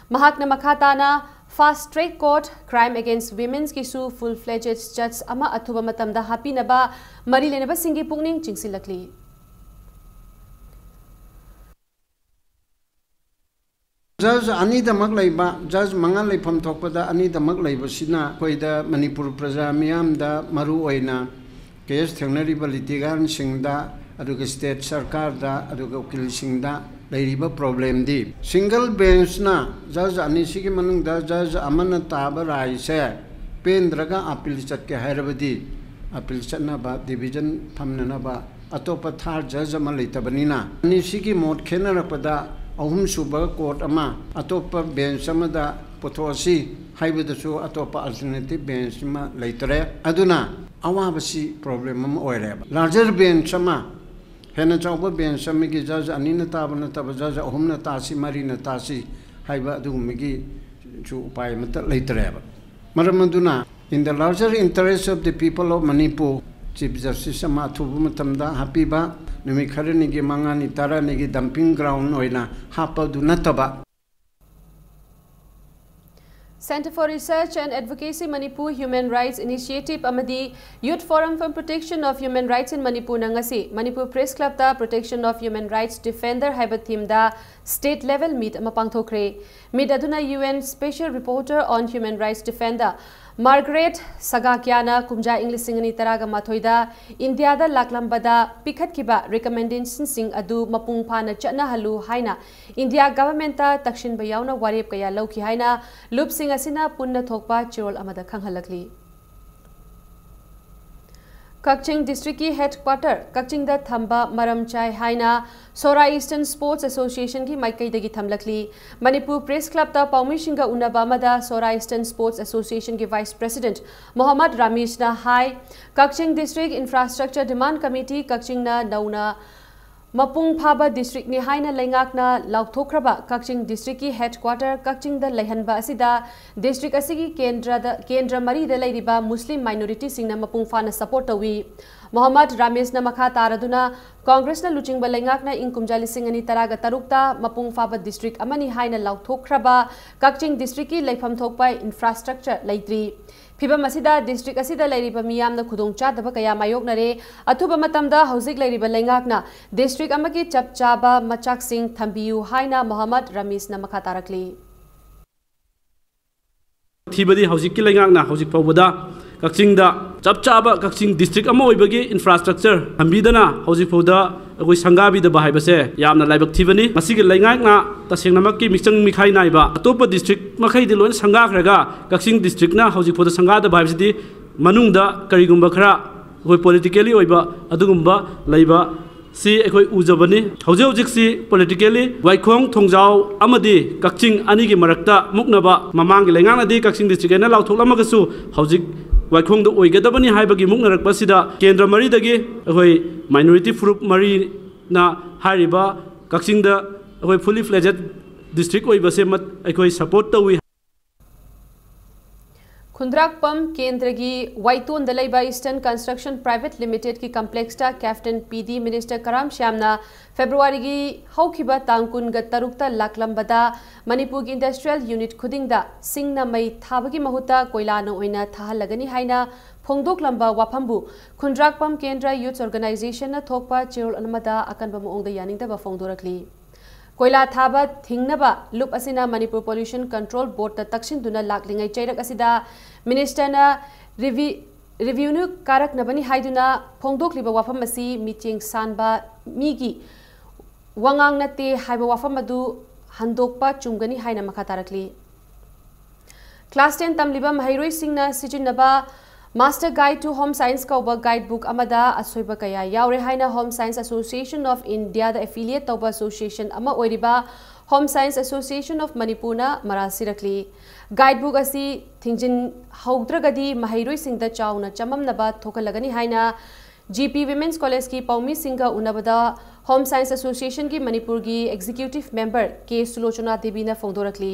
ꯃꯍꯥꯛꯅ ꯃꯈꯥ ꯇꯥꯅ fast track court, crime against womenꯁꯀꯤꯁꯨ full fledged judge ꯑꯃ ꯑꯊꯨꯕ ꯃꯇꯝꯗ ꯍꯥꯞꯄꯤꯅꯕ ꯃꯔꯤ ꯂꯩꯅꯕꯁꯤꯡꯒꯤ ꯄꯨꯛꯅꯤꯡ ꯆꯤꯡꯁꯤꯜꯂꯛꯂꯤ꯫ ꯖꯖ ꯑꯅꯤꯗꯃꯛ ꯂꯩꯕ, ꯖꯖ ꯃꯉꯥ ꯂꯩꯐꯝ ꯊꯣꯛꯄꯗ ꯑꯅꯤꯗꯃꯛ ꯂꯩꯕꯁꯤꯅ ꯑꯩꯈꯣꯏꯗ ꯃꯅꯤꯄꯨꯔ ꯄ꯭ꯔꯖꯥ ꯃꯤꯌꯥꯝꯗ ꯃꯔꯨ ꯑꯣꯏꯅ ꯀꯦꯁ ꯊꯦꯡꯅꯔꯤꯕ ꯂꯤꯇꯤꯒꯥꯟꯁꯤꯡꯗ, ꯑꯗꯨꯒ ꯁ꯭ꯇꯦꯠ ꯁꯔꯀꯥꯔꯗ, ꯑꯗꯨꯒ ꯎꯀꯤꯜꯁꯤꯡꯗ ꯂꯩꯔꯤꯕ ꯄ꯭ꯔꯣꯕ꯭ꯂꯦꯝꯗꯤ, ꯁꯤꯡꯒꯜ ꯕꯦꯟꯆꯅ ꯖꯖ ꯑꯅꯤꯁꯤꯒꯤ ꯃꯅꯨꯡꯗ ꯖꯖ ꯑꯃꯅ ꯇꯥꯕ ꯔꯥꯏꯁꯦ ꯄꯦꯟꯗ꯭ꯔꯒ ꯑꯄꯤꯜ ꯆꯠꯀꯦ ꯍꯥꯏꯔꯕꯗꯤ, ꯑꯄꯤꯜ ꯆꯠꯅꯕ, ꯗꯤꯚꯤꯖꯟ ꯊꯝꯅꯅꯕ ꯑꯇꯣꯞꯄ ꯊꯥꯔ ꯖꯖ ꯑꯃ ꯂꯩꯇꯕꯅꯤꯅ, ꯑꯅꯤꯁꯤꯒꯤ ꯃꯣꯠ ꯈꯦꯠꯅꯔꯛꯄꯗ ꯑꯍꯨꯝꯁꯨꯕ ꯀꯣꯔꯠ ꯑꯃ ꯑꯇꯣꯞꯄ ꯕꯦꯟꯆ ꯑꯃꯗ ꯄꯨꯊꯣꯛꯑꯁꯤ ꯍꯥꯏꯕꯗꯁꯨ ꯑꯇꯣꯞꯄ ꯑꯜꯇꯔꯅꯦꯇꯤꯚ ꯕꯦꯟꯆ ꯑꯃ ꯂꯩꯇꯔꯦ꯫ ꯑꯗꯨꯅ ꯑꯋꯥꯕꯁꯤ ꯄ꯭ꯔꯣꯕ꯭ꯂꯦꯝ ꯑꯃ ꯑꯣꯏꯔꯦꯕ꯫ ꯂꯥꯔꯖꯔ ꯕꯦꯟꯆ ꯑꯃ, ꯍꯦꯟꯅ ꯆꯥꯎꯕ ꯕꯦꯟꯆ ꯑꯃꯒꯤ ꯖꯖ ꯑꯅꯤꯅ ꯇꯥꯕ ꯅꯠꯇꯕ ꯖꯖ ꯑꯍꯨꯝꯅ ꯇꯥꯁꯤ, ꯃꯔꯤꯅ ꯇꯥꯁꯤ ꯍꯥꯏꯕ ꯑꯗꯨꯒꯨꯝꯕꯒꯤꯁꯨ ꯎꯄꯥꯏ ꯑꯃꯠꯇ ꯂꯩꯇꯔꯦꯕ꯫ ꯃꯔꯝ ꯑꯗꯨꯅ, in the larger interest of the people of Manipur, chief justice ꯑꯃ ꯑꯊꯨꯕ ꯃꯇꯝꯗ ꯍꯥꯞꯄꯤꯕ, ꯅꯨꯃꯤꯠ ꯈꯔꯅꯤꯒꯤ, ꯃꯉꯥꯅꯤ, ꯇꯔꯥꯅꯤꯒꯤ ꯗꯝꯄꯤꯡ ꯒ꯭ꯔꯥꯎꯟ ꯑꯣꯏꯅ ꯍꯥꯞꯄꯗꯨ ꯅꯠꯇꯕ, Centre for Research and Advocacy Manipur Human Rights Initiative ꯑꯃꯗꯤ Youth Forum for Protection of Human Rights in Manipurꯅ ꯉꯁꯤ ꯃꯅꯤꯄꯨꯔ ꯄ꯭ꯔꯦꯁ ꯀ꯭ꯂꯕꯇ Protection of Human Rights Defender ꯍꯥꯏꯕ ꯊꯤꯝꯗ ꯁ꯭ꯇꯦꯠ ꯂꯦꯚꯦꯜ ꯃꯤꯠ ꯑꯃ ꯄꯥꯡꯊꯣꯛꯈ꯭ꯔꯦ꯫ ꯃꯤꯠ ꯑꯗꯨꯅ UN Special Reporter on Human Rights Defender Margaret ꯁꯒꯥꯀ꯭ꯌꯥꯅ ꯀꯨꯝꯖꯥ ꯏꯪ ꯂꯤꯁꯤꯡ ꯑꯅꯤ ꯇꯔꯥꯒ ꯃꯥꯊꯣꯏꯗ ꯏꯟꯗꯤꯌꯥꯗ ꯂꯥꯛꯂꯝꯕꯗ ꯄꯤꯈꯠꯈꯤꯕ ꯔꯤꯀꯃꯦꯟꯗꯦꯁꯟꯁꯤꯡ ꯑꯗꯨ ꯃꯄꯨꯡ ꯐꯥꯅ ꯆꯠꯅꯍꯜꯂꯨ ꯍꯥꯏꯅ ꯏꯟꯗꯤꯌꯥ ꯒꯚꯔꯟꯃꯦꯟꯠꯇ ꯇꯛꯁꯤꯟꯕ ꯌꯥꯎꯅ ꯋꯥꯔꯦꯞ ꯀꯌꯥ ꯂꯧꯈꯤ ꯍꯥꯏꯅ ꯂꯨꯞꯁꯤꯡ ꯑꯁꯤꯅ ꯄꯨꯟꯅ ꯊꯣꯛꯄ ꯆꯦꯔꯣꯜ ꯑꯃꯗ ꯈꯪꯍꯜꯂꯛꯂꯤ꯫ ꯀꯛꯆꯤꯡ ꯗꯤꯁꯇ꯭ꯔꯤꯛꯀꯤ ꯍꯦꯗꯀ꯭ꯋꯥꯇꯔ ꯀꯛꯆꯤꯡꯗ ꯊꯝꯕ ꯃꯔꯝ ꯆꯥꯏ ꯍꯥꯏꯅ ꯁꯣꯔꯥ ꯏꯁꯇꯔꯟ ꯁ꯭ꯄꯣꯔꯠꯁ ꯑꯦꯁꯣꯁꯤꯌꯦꯁꯟꯒꯤ ꯃꯥꯏꯀꯩꯗꯒꯤ ꯊꯝꯂꯛꯂꯤ꯫ ꯃꯅꯤꯄꯨꯔ ꯄ꯭ꯔꯦꯁ ꯀ꯭ꯂꯕꯇ ꯄꯥꯎꯃꯤꯁꯤꯡꯒ ꯎꯅꯕ ꯑꯃꯗ ꯁꯣꯔꯥ ꯏꯁꯇꯔꯟ ꯁ꯭ꯄꯣꯔꯠꯁ ꯑꯦꯁꯣꯁꯤꯌꯦꯁꯟꯒꯤ ꯚꯥꯏꯁ ꯄ꯭ꯔꯦꯁꯤꯗꯦꯟꯠ ꯃꯣꯍꯝꯃꯗ ꯔꯥꯃꯤꯁꯅ ꯍꯥꯏ, Kakching district infrastructure demand committee ꯀꯛꯆꯤꯡꯅ ꯅꯧꯅ ꯃꯄꯨꯡ ꯐꯥꯕ districtꯅꯤ ꯍꯥꯏꯅ ꯂꯩꯉꯥꯛꯅ ꯂꯥꯎꯊꯣꯛꯈ꯭ꯔꯕ ꯀꯛꯆꯤꯡ districtꯀꯤ headquarter ꯀꯛꯆꯤꯡꯗ ꯂꯩꯍꯟꯕ ꯑꯁꯤꯗ district ꯑꯁꯤꯒꯤ ꯀꯦꯟꯗ꯭ꯔꯗ, ꯀꯦꯟꯗ꯭ꯔ ꯃꯔꯤꯗ ꯂꯩꯔꯤꯕ Muslim minorityꯁꯤꯡꯅ ꯃꯄꯨꯡ ꯐꯥꯅ support ꯇꯧꯏ꯫ ꯃꯣꯍꯝꯃꯗ ꯔꯥꯃꯦꯁꯅ ꯃꯈꯥ ꯇꯥꯔꯗꯨꯅ, ꯀꯣꯡꯒ꯭ꯔꯦꯁꯅ ꯂꯨꯆꯤꯡꯕ ꯂꯩꯉꯥꯛꯅ ꯏꯪ ꯀꯨꯝꯖꯥ ꯂꯤꯁꯤꯡ ꯑꯅꯤ ꯇꯔꯥꯒ ꯇꯔꯨꯛꯇ ꯃꯄꯨꯡ ꯐꯥꯕ district ꯑꯃꯅꯤ ꯍꯥꯏꯅ ꯂꯥꯎꯊꯣꯛꯈ꯭ꯔꯕ ꯀꯛꯆꯤꯡ districtꯀꯤ ꯂꯩꯐꯝ ꯊꯣꯛꯄ infrastructure ꯂꯩꯇ꯭ꯔꯤ꯫ ꯐꯤꯚꯝ ꯑꯁꯤꯗ district ꯑꯁꯤꯗ ꯂꯩꯔꯤꯕ ꯃꯤꯌꯥꯝꯅ ꯈꯨꯗꯣꯡꯆꯥꯗꯕ ꯀꯌꯥ ꯃꯥꯌꯣꯛꯅꯔꯦ꯫ ꯑꯊꯨꯕ ꯃꯇꯝꯗ ꯍꯧꯖꯤꯛ ꯂꯩꯔꯤꯕ ꯂꯩꯉꯥꯛꯅ district ꯑꯃꯒꯤ ꯆꯞ ꯆꯥꯕ ꯃꯆꯥꯛꯁꯤꯡ ꯊꯝꯕꯤꯌꯨ ꯍꯥꯏꯅ ꯃꯣꯍꯝꯃꯗ ꯔꯥꯃꯦꯁꯅ ꯃꯈꯥ ꯇꯥꯔꯛꯂꯤ꯫ ꯊꯤꯕꯗꯤ ꯍꯧꯖꯤꯛꯀꯤ ꯂꯩꯉꯥꯛꯅ ꯍꯧꯖꯤꯛ ꯐꯥꯎꯕꯗ ꯀꯛꯆꯤꯡꯗ ꯆꯞ ꯆꯥꯕ ꯀꯛꯆꯤꯡ district ꯑꯃ ꯑꯣꯏꯕꯒꯤ infrastructure ꯊꯝꯕꯤꯗꯅ ꯍꯧꯖꯤꯛ ꯐꯥꯎꯗ ꯑꯩꯈꯣꯏ ꯁꯪꯒꯥꯕꯤꯗꯕ ꯍꯥꯏꯕꯁꯦ ꯌꯥꯝꯅ ꯂꯥꯏꯕꯛ ꯊꯤꯕꯅꯤ꯫ ꯃꯁꯤꯒꯤ ꯂꯩꯉꯥꯛꯅ ꯇꯁꯦꯡꯅꯃꯛꯀꯤ ꯃꯤꯆꯪ ꯃꯤꯈꯥꯏ ꯅꯥꯏꯕ ꯑꯇꯣꯞꯄ district ꯃꯈꯩꯗꯤ ꯂꯣꯏꯅ ꯁꯪꯒꯥꯈ꯭ꯔꯒ ꯀꯛꯆꯤꯡ districtꯅ ꯍꯧꯖꯤꯛ ꯐꯥꯎꯗ ꯁꯪꯒꯥꯗꯕ ꯍꯥꯏꯕꯁꯤꯗꯤ ꯃꯅꯨꯡꯗ ꯀꯔꯤꯒꯨꯝꯕ ꯈꯔ ꯑꯩꯈꯣꯏ politically ꯑꯣꯏꯕ ꯑꯗꯨꯒꯨꯝꯕ ꯂꯩꯕ ꯁꯤ ꯑꯩꯈꯣꯏ ꯎꯖꯕꯅꯤ꯫ ꯍꯧꯖꯤꯛ ꯍꯧꯖꯤꯛꯁꯤ politically ꯋꯥꯏꯈꯣꯡ ꯊꯣꯡꯖꯥꯎ ꯑꯃꯗꯤ ꯀꯛꯆꯤꯡ ꯑꯅꯤꯒꯤ ꯃꯔꯛꯇ ꯃꯨꯛꯅꯕ, ꯃꯃꯥꯡꯒꯤ ꯂꯩꯉꯥꯛꯅꯗꯤ ꯀꯛꯆꯤꯡ district ꯍꯥꯏꯅ ꯂꯥꯎꯊꯣꯛꯂꯝꯃꯒꯁꯨ ꯍꯧꯖꯤꯛ ꯋꯥꯏꯈꯣꯡꯗ ꯑꯣꯏꯒꯗꯕꯅꯤ ꯍꯥꯏꯕꯒꯤ ꯃꯨꯛꯅꯔꯛꯄꯁꯤꯗ ꯀꯦꯟꯗ꯭ꯔ ꯃꯔꯤꯗꯒꯤ ꯑꯩꯈꯣꯏ minority ꯐꯨꯔꯨꯞ ꯃꯔꯤꯅ ꯍꯥꯏꯔꯤꯕ ꯀꯛꯆꯤꯡꯗ ꯑꯩꯈꯣꯏ fully fledged district ꯑꯣꯏꯕꯁꯦ ꯃꯠ-, ꯑꯩꯈꯣꯏ support ꯇꯧꯏ꯫ ꯈꯨꯟꯗ꯭ꯔꯥꯛꯄꯝ ꯀꯦꯟꯗ꯭ꯔꯒꯤ ꯋꯥꯏꯇꯣꯟꯗ ꯂꯩꯕ Eastern Construction Private Limitedꯀꯤ complexꯇ Cabinet ꯄꯤ ꯗꯤ Minister ꯀꯔꯥꯝ ꯁ꯭ꯌꯥꯝꯅ ꯐꯦꯕ꯭ꯔꯨꯋꯥꯔꯤꯒꯤ ꯍꯧꯈꯤꯕ ꯇꯥꯡ ꯀꯨꯟꯒ ꯇꯔꯨꯛꯇ ꯂꯥꯛꯂꯝꯕꯗ ꯃꯅꯤꯄꯨꯔꯒꯤ industrial unit ꯈꯨꯗꯤꯡꯗ ꯁꯤꯡꯅ ꯃꯩ ꯊꯥꯕꯒꯤ ꯃꯍꯨꯠꯇ ꯀꯣꯏꯂꯥꯅ ꯑꯣꯏꯅ ꯊꯥꯍꯜꯂꯒꯅꯤ ꯍꯥꯏꯅ ꯐꯣꯡꯗꯣꯛꯂꯝꯕ ꯋꯥꯐꯝꯕꯨ ꯈꯨꯟꯗ꯭ꯔꯥꯛꯄꯝ ꯀꯦꯟꯗ꯭ꯔ Youth Organizationꯅ ꯊꯣꯛꯄ ꯆꯦꯔꯣꯜ ꯑꯃꯗ ꯑꯀꯟꯕ ꯃꯑꯣꯡꯗ ꯌꯥꯅꯤꯡꯗꯕ ꯐꯣꯡꯗꯣꯔꯛꯂꯤ꯫ ꯀꯣꯏꯂꯥ ꯊꯥꯕ ꯊꯤꯡꯅꯕ ꯂꯨꯞ ꯑꯁꯤꯅ Manipur Pollution Control Boardꯇ ꯇꯛꯁꯤꯟꯗꯨꯅ ꯂꯥꯛꯂꯤꯉꯩ ꯆꯩꯔꯛ ꯑꯁꯤꯗ Ministerꯅ ꯔꯤꯚꯤ-, revenue ꯀꯥꯔꯛꯅꯕꯅꯤ ꯍꯥꯏꯗꯨꯅ ꯐꯣꯡꯗꯣꯛꯂꯤꯕ ꯋꯥꯐꯝ ꯑꯁꯤ ꯃꯤꯠꯌꯦꯡ ꯁꯥꯟꯕ ꯃꯤꯒꯤ ꯋꯥꯉꯥꯡ ꯅꯠꯇꯦ ꯍꯥꯏꯕ ꯋꯥꯐꯝ ꯑꯗꯨ ꯍꯟꯗꯣꯛꯄ ꯆꯨꯝꯒꯅꯤ ꯍꯥꯏꯅ ꯃꯈꯥ ꯇꯥꯔꯛꯂꯤ꯫ Class ten ꯇꯝꯂꯤꯕ ꯃꯍꯩꯔꯣꯏꯁꯤꯡꯅ ꯁꯤꯖꯤꯟꯅꯕ Master Guide to Home Science ꯀꯧꯕ guide book ꯑꯃꯗ ꯑꯁꯣꯏꯕ ꯀꯌꯥ ꯌꯥꯎꯔꯦ ꯍꯥꯏꯅ Home Science Association of Indiaꯗ affiliate ꯇꯧꯕ association ꯑꯃ ꯑꯣꯏꯔꯤꯕ Home Science Association of Manipurꯅ ꯃꯔꯥꯜ ꯁꯤꯔꯛꯂꯤ꯫ Guide book ꯑꯁꯤ ꯊꯤꯡꯖꯤꯟꯍꯧꯗ꯭ꯔꯒꯗꯤ ꯃꯍꯩꯔꯣꯏꯁꯤꯡꯗ ꯆꯥꯎꯅ ꯆꯃꯝꯅꯕ ꯊꯣꯛꯍꯜꯂꯒꯅꯤ ꯍꯥꯏꯅ G P Women's Collegeꯀꯤ ꯄꯥꯎꯃꯤꯁꯤꯡꯒ ꯎꯅꯕꯗ Home Science Association ꯒꯤ ꯃꯅꯤꯄꯨꯔꯒꯤ Executive Member ꯀꯦ ꯁꯨꯂꯣꯆꯅꯥ ꯗꯦꯕꯤꯅ ꯐꯣꯡꯗꯣꯔꯛꯂꯤ꯫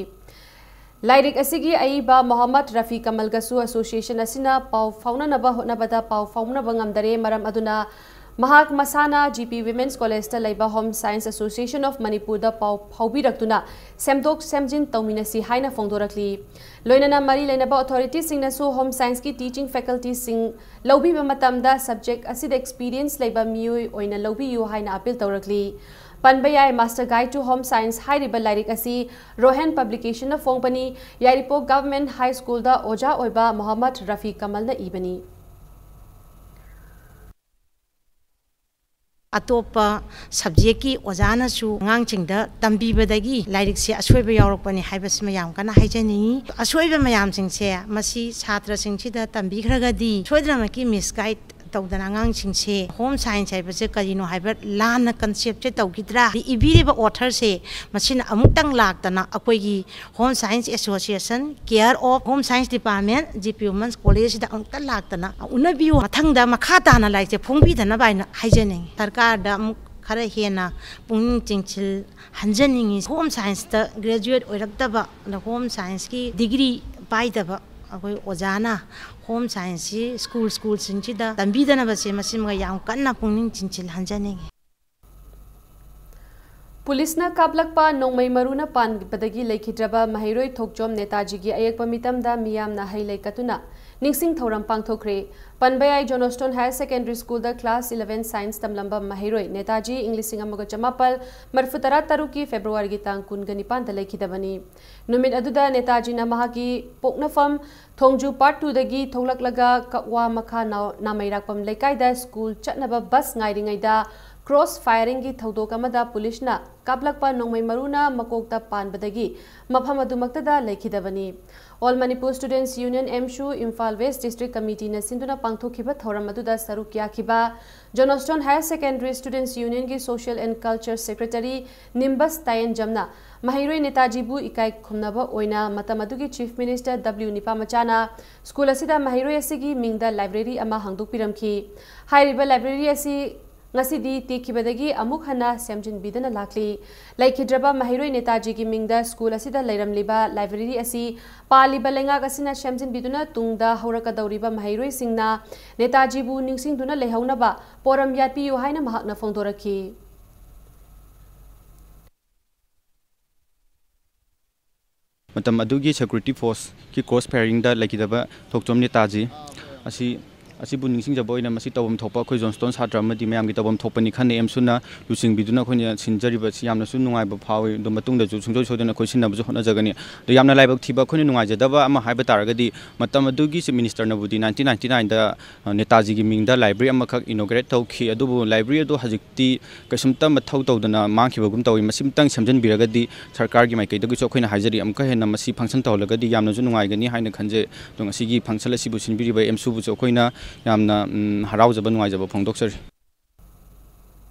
ꯂꯥꯏꯔꯤꯛ ꯑꯁꯤꯒꯤ ꯑꯏꯕ ꯃꯣꯍꯝꯃꯗ ꯔꯐꯤ ꯀꯃꯜꯒꯁꯨ association ꯑꯁꯤꯅ ꯄꯥꯎ ꯐꯥꯎꯅꯅꯕ ꯍꯣꯠꯅꯕꯗ ꯄꯥꯎ ꯐꯥꯎꯅꯕ ꯉꯝꯗꯔꯦ꯫ ꯃꯔꯝ ꯑꯗꯨꯅ ꯃꯍꯥꯛ ꯃꯁꯥꯅ G P Women's College ꯇ ꯂꯩꯕ Home Science Association of ꯃꯅꯤꯄꯨꯔꯗ ꯄꯥꯎ ꯐꯥꯎꯕꯤꯔꯛꯇꯨꯅ ꯁꯦꯝꯗꯣꯛ ꯁꯦꯝꯖꯤꯟ ꯇꯧꯃꯤꯟꯅꯁꯤ ꯍꯥꯏꯅ ꯐꯣꯡꯗꯣꯔꯛꯂꯤ꯫ ꯂꯣꯏꯅꯅ ꯃꯔꯤ ꯂꯩꯅꯕ authority ꯁꯤꯡꯅꯁꯨ Home Science ꯀꯤ teaching faculty ꯁꯤꯡ ꯂꯧꯕꯤꯕ ꯃꯇꯝꯗ subject ꯑꯁꯤꯗ experience ꯂꯩꯕ ꯃꯤꯑꯣꯏ ꯑꯣꯏꯅ ꯂꯧꯕꯤꯌꯨ ꯍꯥꯏꯅ appeal ꯇꯧꯔꯛꯂꯤ꯫ ꯄꯟꯕ ꯌꯥꯏ, Master Guide to Home Science ꯍꯥꯏꯔꯤꯕ ꯂꯥꯏꯔꯤꯛ ꯑꯁꯤ ꯔꯣꯍꯦꯟ Publication ꯅ ꯐꯣꯡꯕꯅꯤ꯫ ꯌꯥꯏꯔꯤꯄꯣꯛ Government High School ꯗ ꯑꯣꯖꯥ ꯑꯣꯏꯕ ꯃꯣꯍꯝꯃꯗ ꯔꯐꯤ ꯀꯃꯜꯅ ꯏꯕꯅꯤ꯫ ꯑꯇꯣꯞꯄ subject ꯀꯤ ꯑꯣꯖꯥꯅꯁꯨ ꯑꯉꯥꯡꯁꯤꯡꯗ ꯇꯝꯕꯤꯕꯗꯒꯤ ꯂꯥꯏꯔꯤꯛꯁꯦ ꯑꯁꯣꯏꯕ ꯌꯥꯎꯔꯛꯄꯅꯤ ꯍꯥꯏꯕꯁꯤꯃ ꯌꯥꯝ ꯀꯟꯅ ꯍꯥꯏꯖꯅꯤꯡꯏ꯫ ꯑꯁꯣꯏꯕ ꯃꯌꯥꯝꯁꯤꯡꯁꯦ ꯃꯁꯤ ꯁꯥꯇ꯭ꯔꯁꯤꯡꯁꯤꯗ ꯇꯝꯕꯤꯈ꯭ꯔꯒꯗꯤ ꯁꯣꯏꯗꯅꯃꯛꯀꯤ misguide ꯇꯧꯗꯅ ꯑꯉꯥꯡꯁꯤꯡꯁꯦ Home Science ꯍꯥꯏꯕꯁꯦ ꯀꯔꯤꯅꯣ ꯍꯥꯏꯕ ꯂꯥꯟꯅ concept ꯁꯦ ꯇꯧꯈꯤꯗ꯭ꯔꯥ? ꯏꯕꯤꯔꯤꯕ author ꯁꯦ ꯃꯁꯤꯅ ꯑꯃꯨꯛꯇꯪ ꯂꯥꯛꯇꯅ ꯑꯩꯈꯣꯏꯒꯤ Home Science Association, care of Home Science Department, G P Women's College ꯁꯤꯗ ꯑꯃꯨꯛꯇ ꯂꯥꯛꯇꯅ ꯎꯅꯕꯤꯌꯨ꯫ ꯃꯊꯪꯗ ꯃꯈꯥ ꯇꯥꯅ ꯂꯥꯏꯔꯤꯛꯁꯦ ꯐꯣꯡꯕꯤꯗꯅꯕ ꯍꯥꯏꯅ ꯍꯥꯏꯖꯅꯤꯡꯉꯤ꯫ ꯁꯔꯀꯥꯔꯗ ꯑꯃꯨꯛ ꯈꯔ ꯍꯦꯟꯅ ꯄꯨꯛꯅꯤꯡ ꯆꯤꯡꯁꯤꯜꯍꯟꯖꯅꯤꯡꯉꯤ꯫ Home Science ꯇ graduate ꯑꯣꯏꯔꯛꯇꯕ, Home Science ꯀꯤ degree ꯄꯥꯏꯗꯕ ꯑꯩꯈꯣꯏ ꯑꯣꯖꯥꯅ Home Science ꯁꯤ school, school ꯁꯤꯡꯁꯤꯗ ꯇꯝꯕꯤꯗꯅꯕꯁꯦ ꯃꯁꯤꯃꯒ ꯌꯥꯝ ꯀꯟꯅ ꯄꯨꯛꯅꯤꯡ ꯆꯤꯡꯁꯤꯜꯍꯟꯖꯅꯤꯡꯉꯤ꯫ ꯄꯨꯂꯤꯁꯅ ꯀꯥꯞꯂꯛꯄ ꯅꯣꯡꯃꯩ ꯃꯔꯨꯅ ꯄꯥꯟꯕꯗꯒꯤ ꯂꯩꯈꯤꯗ꯭ꯔꯕ ꯃꯍꯩꯔꯣꯏ ꯊꯣꯛꯆꯣꯝ ꯅꯦꯇꯥꯖꯤꯒꯤ ꯑꯌꯦꯛꯄ ꯃꯤꯇꯝꯗ ꯃꯤꯌꯥꯝꯅ ꯍꯩ ꯂꯩ ꯀꯠꯇꯨꯅ ꯅꯤꯡꯁꯤꯡ ꯊꯧꯔꯝ ꯄꯥꯡꯊꯣꯛꯈ꯭ꯔꯦ꯫ ꯄꯟꯕ ꯌꯥꯏ, Johnston Higher Secondary School ꯗ class eleven Science ꯇꯝꯂꯝꯕ ꯃꯍꯩꯔꯣꯏ ꯅꯦꯇꯥꯖꯤ ꯏꯪ ꯂꯤꯁꯤꯡ ꯑꯃꯒ ꯆꯃꯥꯄꯜ ꯃꯔꯤꯐꯨ ꯇꯔꯥ ꯇꯔꯨꯛꯀꯤ February ꯒꯤ ꯇꯥꯡ ꯀꯨꯟꯒ ꯅꯤꯄꯥꯟꯗ ꯂꯩꯈꯤꯗꯕꯅꯤ꯫ ꯅꯨꯃꯤꯠ ꯑꯗꯨꯗ ꯅꯦꯇꯥꯖꯤꯅ ꯃꯍꯥꯛꯀꯤ ꯄꯣꯛꯅꯐꯝ ꯊꯣꯡꯖꯨ Part two ꯗꯒꯤ ꯊꯣꯛꯂꯛꯂꯒ ꯀꯛꯋꯥ ꯃꯈꯥ ꯅꯥꯎ-, ꯅꯥꯃꯩꯔꯥꯛꯄꯝ ꯂꯩꯀꯥꯏꯗ school ꯆꯠꯅꯕ bus ꯉꯥꯏꯔꯤꯉꯩꯗ cross firing ꯒꯤ ꯊꯧꯗꯣꯛ ꯑꯃꯗ ꯄꯨꯂꯤꯁꯅ ꯀꯥꯞꯂꯛꯄ ꯅꯣꯡꯃꯩ ꯃꯔꯨꯅ ꯃꯀꯣꯛꯇ ꯄꯥꯟꯕꯗꯒꯤ ꯃꯐꯝ ꯑꯗꯨꯃꯛꯇꯗ ꯂꯩꯈꯤꯗꯕꯅꯤ꯫ All Manipur Students Union, ꯑꯦꯝꯁꯨ, Imphal West District Committee ꯅ ꯁꯤꯟꯗꯨꯅ ꯄꯥꯡꯊꯣꯛꯈꯤꯕ ꯊꯧꯔꯝ ꯑꯗꯨꯗ ꯁꯔꯨꯛ ꯌꯥꯈꯤꯕ Johnston Higher Secondary Students Union ꯒꯤ Social and Culture Secretary ꯅꯤꯝꯕꯁ ꯇꯥꯌꯦꯟꯖꯝꯅ ꯃꯍꯩꯔꯣꯏ ꯅꯦꯇꯥꯖꯤꯕꯨ ꯏꯀꯥꯏ ꯈꯨꯝꯅꯕ ꯑꯣꯏꯅ ꯃꯇꯝ ꯑꯗꯨꯒꯤ Chief Minister W ꯅꯤꯄꯥꯃꯆꯥꯅ school ꯑꯁꯤꯗ ꯃꯍꯩꯔꯣꯏ ꯑꯁꯤꯒꯤ ꯃꯤꯡꯗ library ꯑꯃ ꯍꯥꯡꯗꯣꯛꯄꯤꯔꯝꯈꯤ꯫ ꯍꯥꯏꯔꯤꯕ library ꯑꯁꯤ ꯉꯁꯤꯗꯤ ꯇꯦꯛꯈꯤꯕꯗꯒꯤ ꯑꯃꯨꯛ ꯍꯟꯅ ꯁꯦꯝꯖꯤꯟꯕꯤꯗꯨꯅ ꯂꯥꯛꯂꯤ꯫ ꯂꯩꯈꯤꯗ꯭ꯔꯕ ꯃꯍꯩꯔꯣꯏ ꯅꯦꯇꯥꯖꯤꯒꯤ ꯃꯤꯡꯗ ꯁ꯭ꯀꯨꯜ ꯑꯁꯤꯗ ꯂꯩꯔꯝꯂꯤꯕ ꯂꯥꯏꯕ꯭ꯔꯦꯔꯤ ꯑꯁꯤ ꯄꯥꯜꯂꯤꯕ ꯂꯩꯉꯥꯛ ꯑꯁꯤꯅ ꯁꯦꯝꯖꯤꯟꯕꯤꯗꯨꯅ ꯇꯨꯡꯗ ꯍꯧꯔꯛꯀꯗꯧꯔꯤꯕ ꯃꯍꯩꯔꯣꯏꯁꯤꯡꯅ ꯅꯦꯇꯥꯖꯤꯕꯨ ꯅꯤꯡꯁꯤꯡꯗꯨꯅ ꯂꯩꯍꯧꯅꯕ ꯄꯣꯔꯝ ꯌꯥꯠꯄꯤꯌꯨ ꯍꯥꯏꯅ ꯃꯍꯥꯛꯅ ꯐꯣꯡꯗꯣꯔꯛꯈꯤ꯫ ꯃꯇꯝ ꯑꯗꯨꯒꯤ ꯁꯦꯀ꯭ꯌꯨꯔꯤꯇꯤ ꯐꯣꯔꯁꯀꯤ ꯀ꯭ꯔꯣꯁ ꯐꯥꯌꯔꯤꯡꯗ ꯂꯩꯈꯤꯗꯕ ꯊꯣꯛꯆꯣꯝ ꯅꯦꯇꯥꯖꯤ ꯑꯁꯤ, ꯑꯁꯤꯕꯨ ꯅꯤꯡꯁꯤꯡꯖꯕ ꯑꯣꯏꯅ ꯃꯁꯤ ꯇꯧꯐꯝ ꯊꯣꯛꯄ ꯑꯩꯈꯣꯏ ꯖꯣꯟꯁꯇꯣꯟ ꯁꯥꯇ꯭ꯔ ꯑꯃꯗꯤ ꯃꯌꯥꯝꯒꯤ ꯇꯧꯐꯝ ꯊꯣꯛꯄꯅꯤ ꯈꯟꯅ ꯑꯦꯝꯁꯨꯅ ꯂꯨꯆꯤꯡꯕꯤꯗꯨꯅ ꯑꯩꯈꯣꯏꯅ ꯁꯤꯟꯖꯔꯤꯕ ꯑꯁꯤ ꯌꯥꯝꯅꯁꯨ ꯅꯨꯡꯉꯥꯏꯕ ꯐꯥꯎꯏ꯫ ꯑꯗꯣ ꯃꯇꯨꯡꯗꯁꯨ ꯁꯨꯡꯁꯣꯏ ꯁꯣꯏꯗꯅ ꯑꯩꯈꯣꯏ ꯁꯤꯟꯅꯕꯁꯨ ꯍꯣꯠꯅꯖꯒꯅꯤ꯫ ꯑꯗꯣ ꯌꯥꯝꯅ ꯂꯥꯏꯕꯛ ꯊꯤꯕ ꯑꯩꯈꯣꯏꯅ ꯅꯨꯡꯉꯥꯏꯖꯗꯕ ꯑꯃ ꯍꯥꯏꯕ ꯇꯥꯔꯒꯗꯤ ꯃꯇꯝ ꯑꯗꯨꯒꯤ ꯆꯤꯐ ꯃꯤꯅꯤꯁꯇꯔꯅꯕꯨꯗꯤ ꯅꯥꯏꯟꯇꯤꯟ ꯅꯥꯏꯟꯇꯤ ꯅꯥꯏꯟꯗ ꯅꯦꯇꯥꯖꯤꯒꯤ ꯃꯤꯡꯗ ꯂꯥꯏꯕ꯭ꯔꯦꯔꯤ ꯑꯃꯈꯛ ꯏꯅꯣꯒ꯭ꯔꯦꯠ ꯇꯧꯈꯤ꯫ ꯑꯗꯨꯕꯨ ꯂꯥꯏꯕ꯭ꯔꯦꯔꯤ ꯑꯗꯨ ꯍꯧꯖꯤꯛꯇꯤ ꯀꯩꯁꯨꯝꯇ ꯃꯊꯧ ꯇꯧꯗꯅ ꯃꯥꯡꯈꯤꯕꯒꯨꯝ ꯇꯧꯏ꯫ ꯃꯁꯤꯃꯇꯪ ꯁꯦꯝꯖꯤꯟꯕꯤꯔꯒꯗꯤ ꯁꯔꯀꯥꯔꯒꯤ ꯃꯥꯏꯀꯩꯗꯒꯤꯁꯨ ꯑꯩꯈꯣꯏꯅ ꯍꯥꯏꯖꯔꯤ, ꯑꯃꯨꯛꯀ ꯍꯦꯟꯅ ꯃꯁꯤ ꯐꯪꯁꯟ ꯇꯧꯍꯜꯂꯒꯗꯤ ꯌꯥꯝꯅꯁꯨ ꯅꯨꯡꯉꯥꯏꯒꯅꯤ ꯍꯥꯏꯅ ꯈꯟꯖꯩ꯫ ꯑꯗꯣ ꯉꯁꯤꯒꯤ ꯐꯪꯁꯟ ꯑꯁꯤꯕꯨ ꯁꯤꯟꯕꯤꯔꯤꯕ ꯑꯦꯝꯁꯨꯕꯨꯁꯨ ꯑꯩꯈꯣꯏꯅ ꯌꯥꯝꯅ, ꯎꯝ, ꯍꯔꯥꯎꯖꯕ, ꯅꯨꯡꯉꯥꯏꯖꯕ ꯐꯣꯡꯗꯣꯛꯆꯔꯤ꯫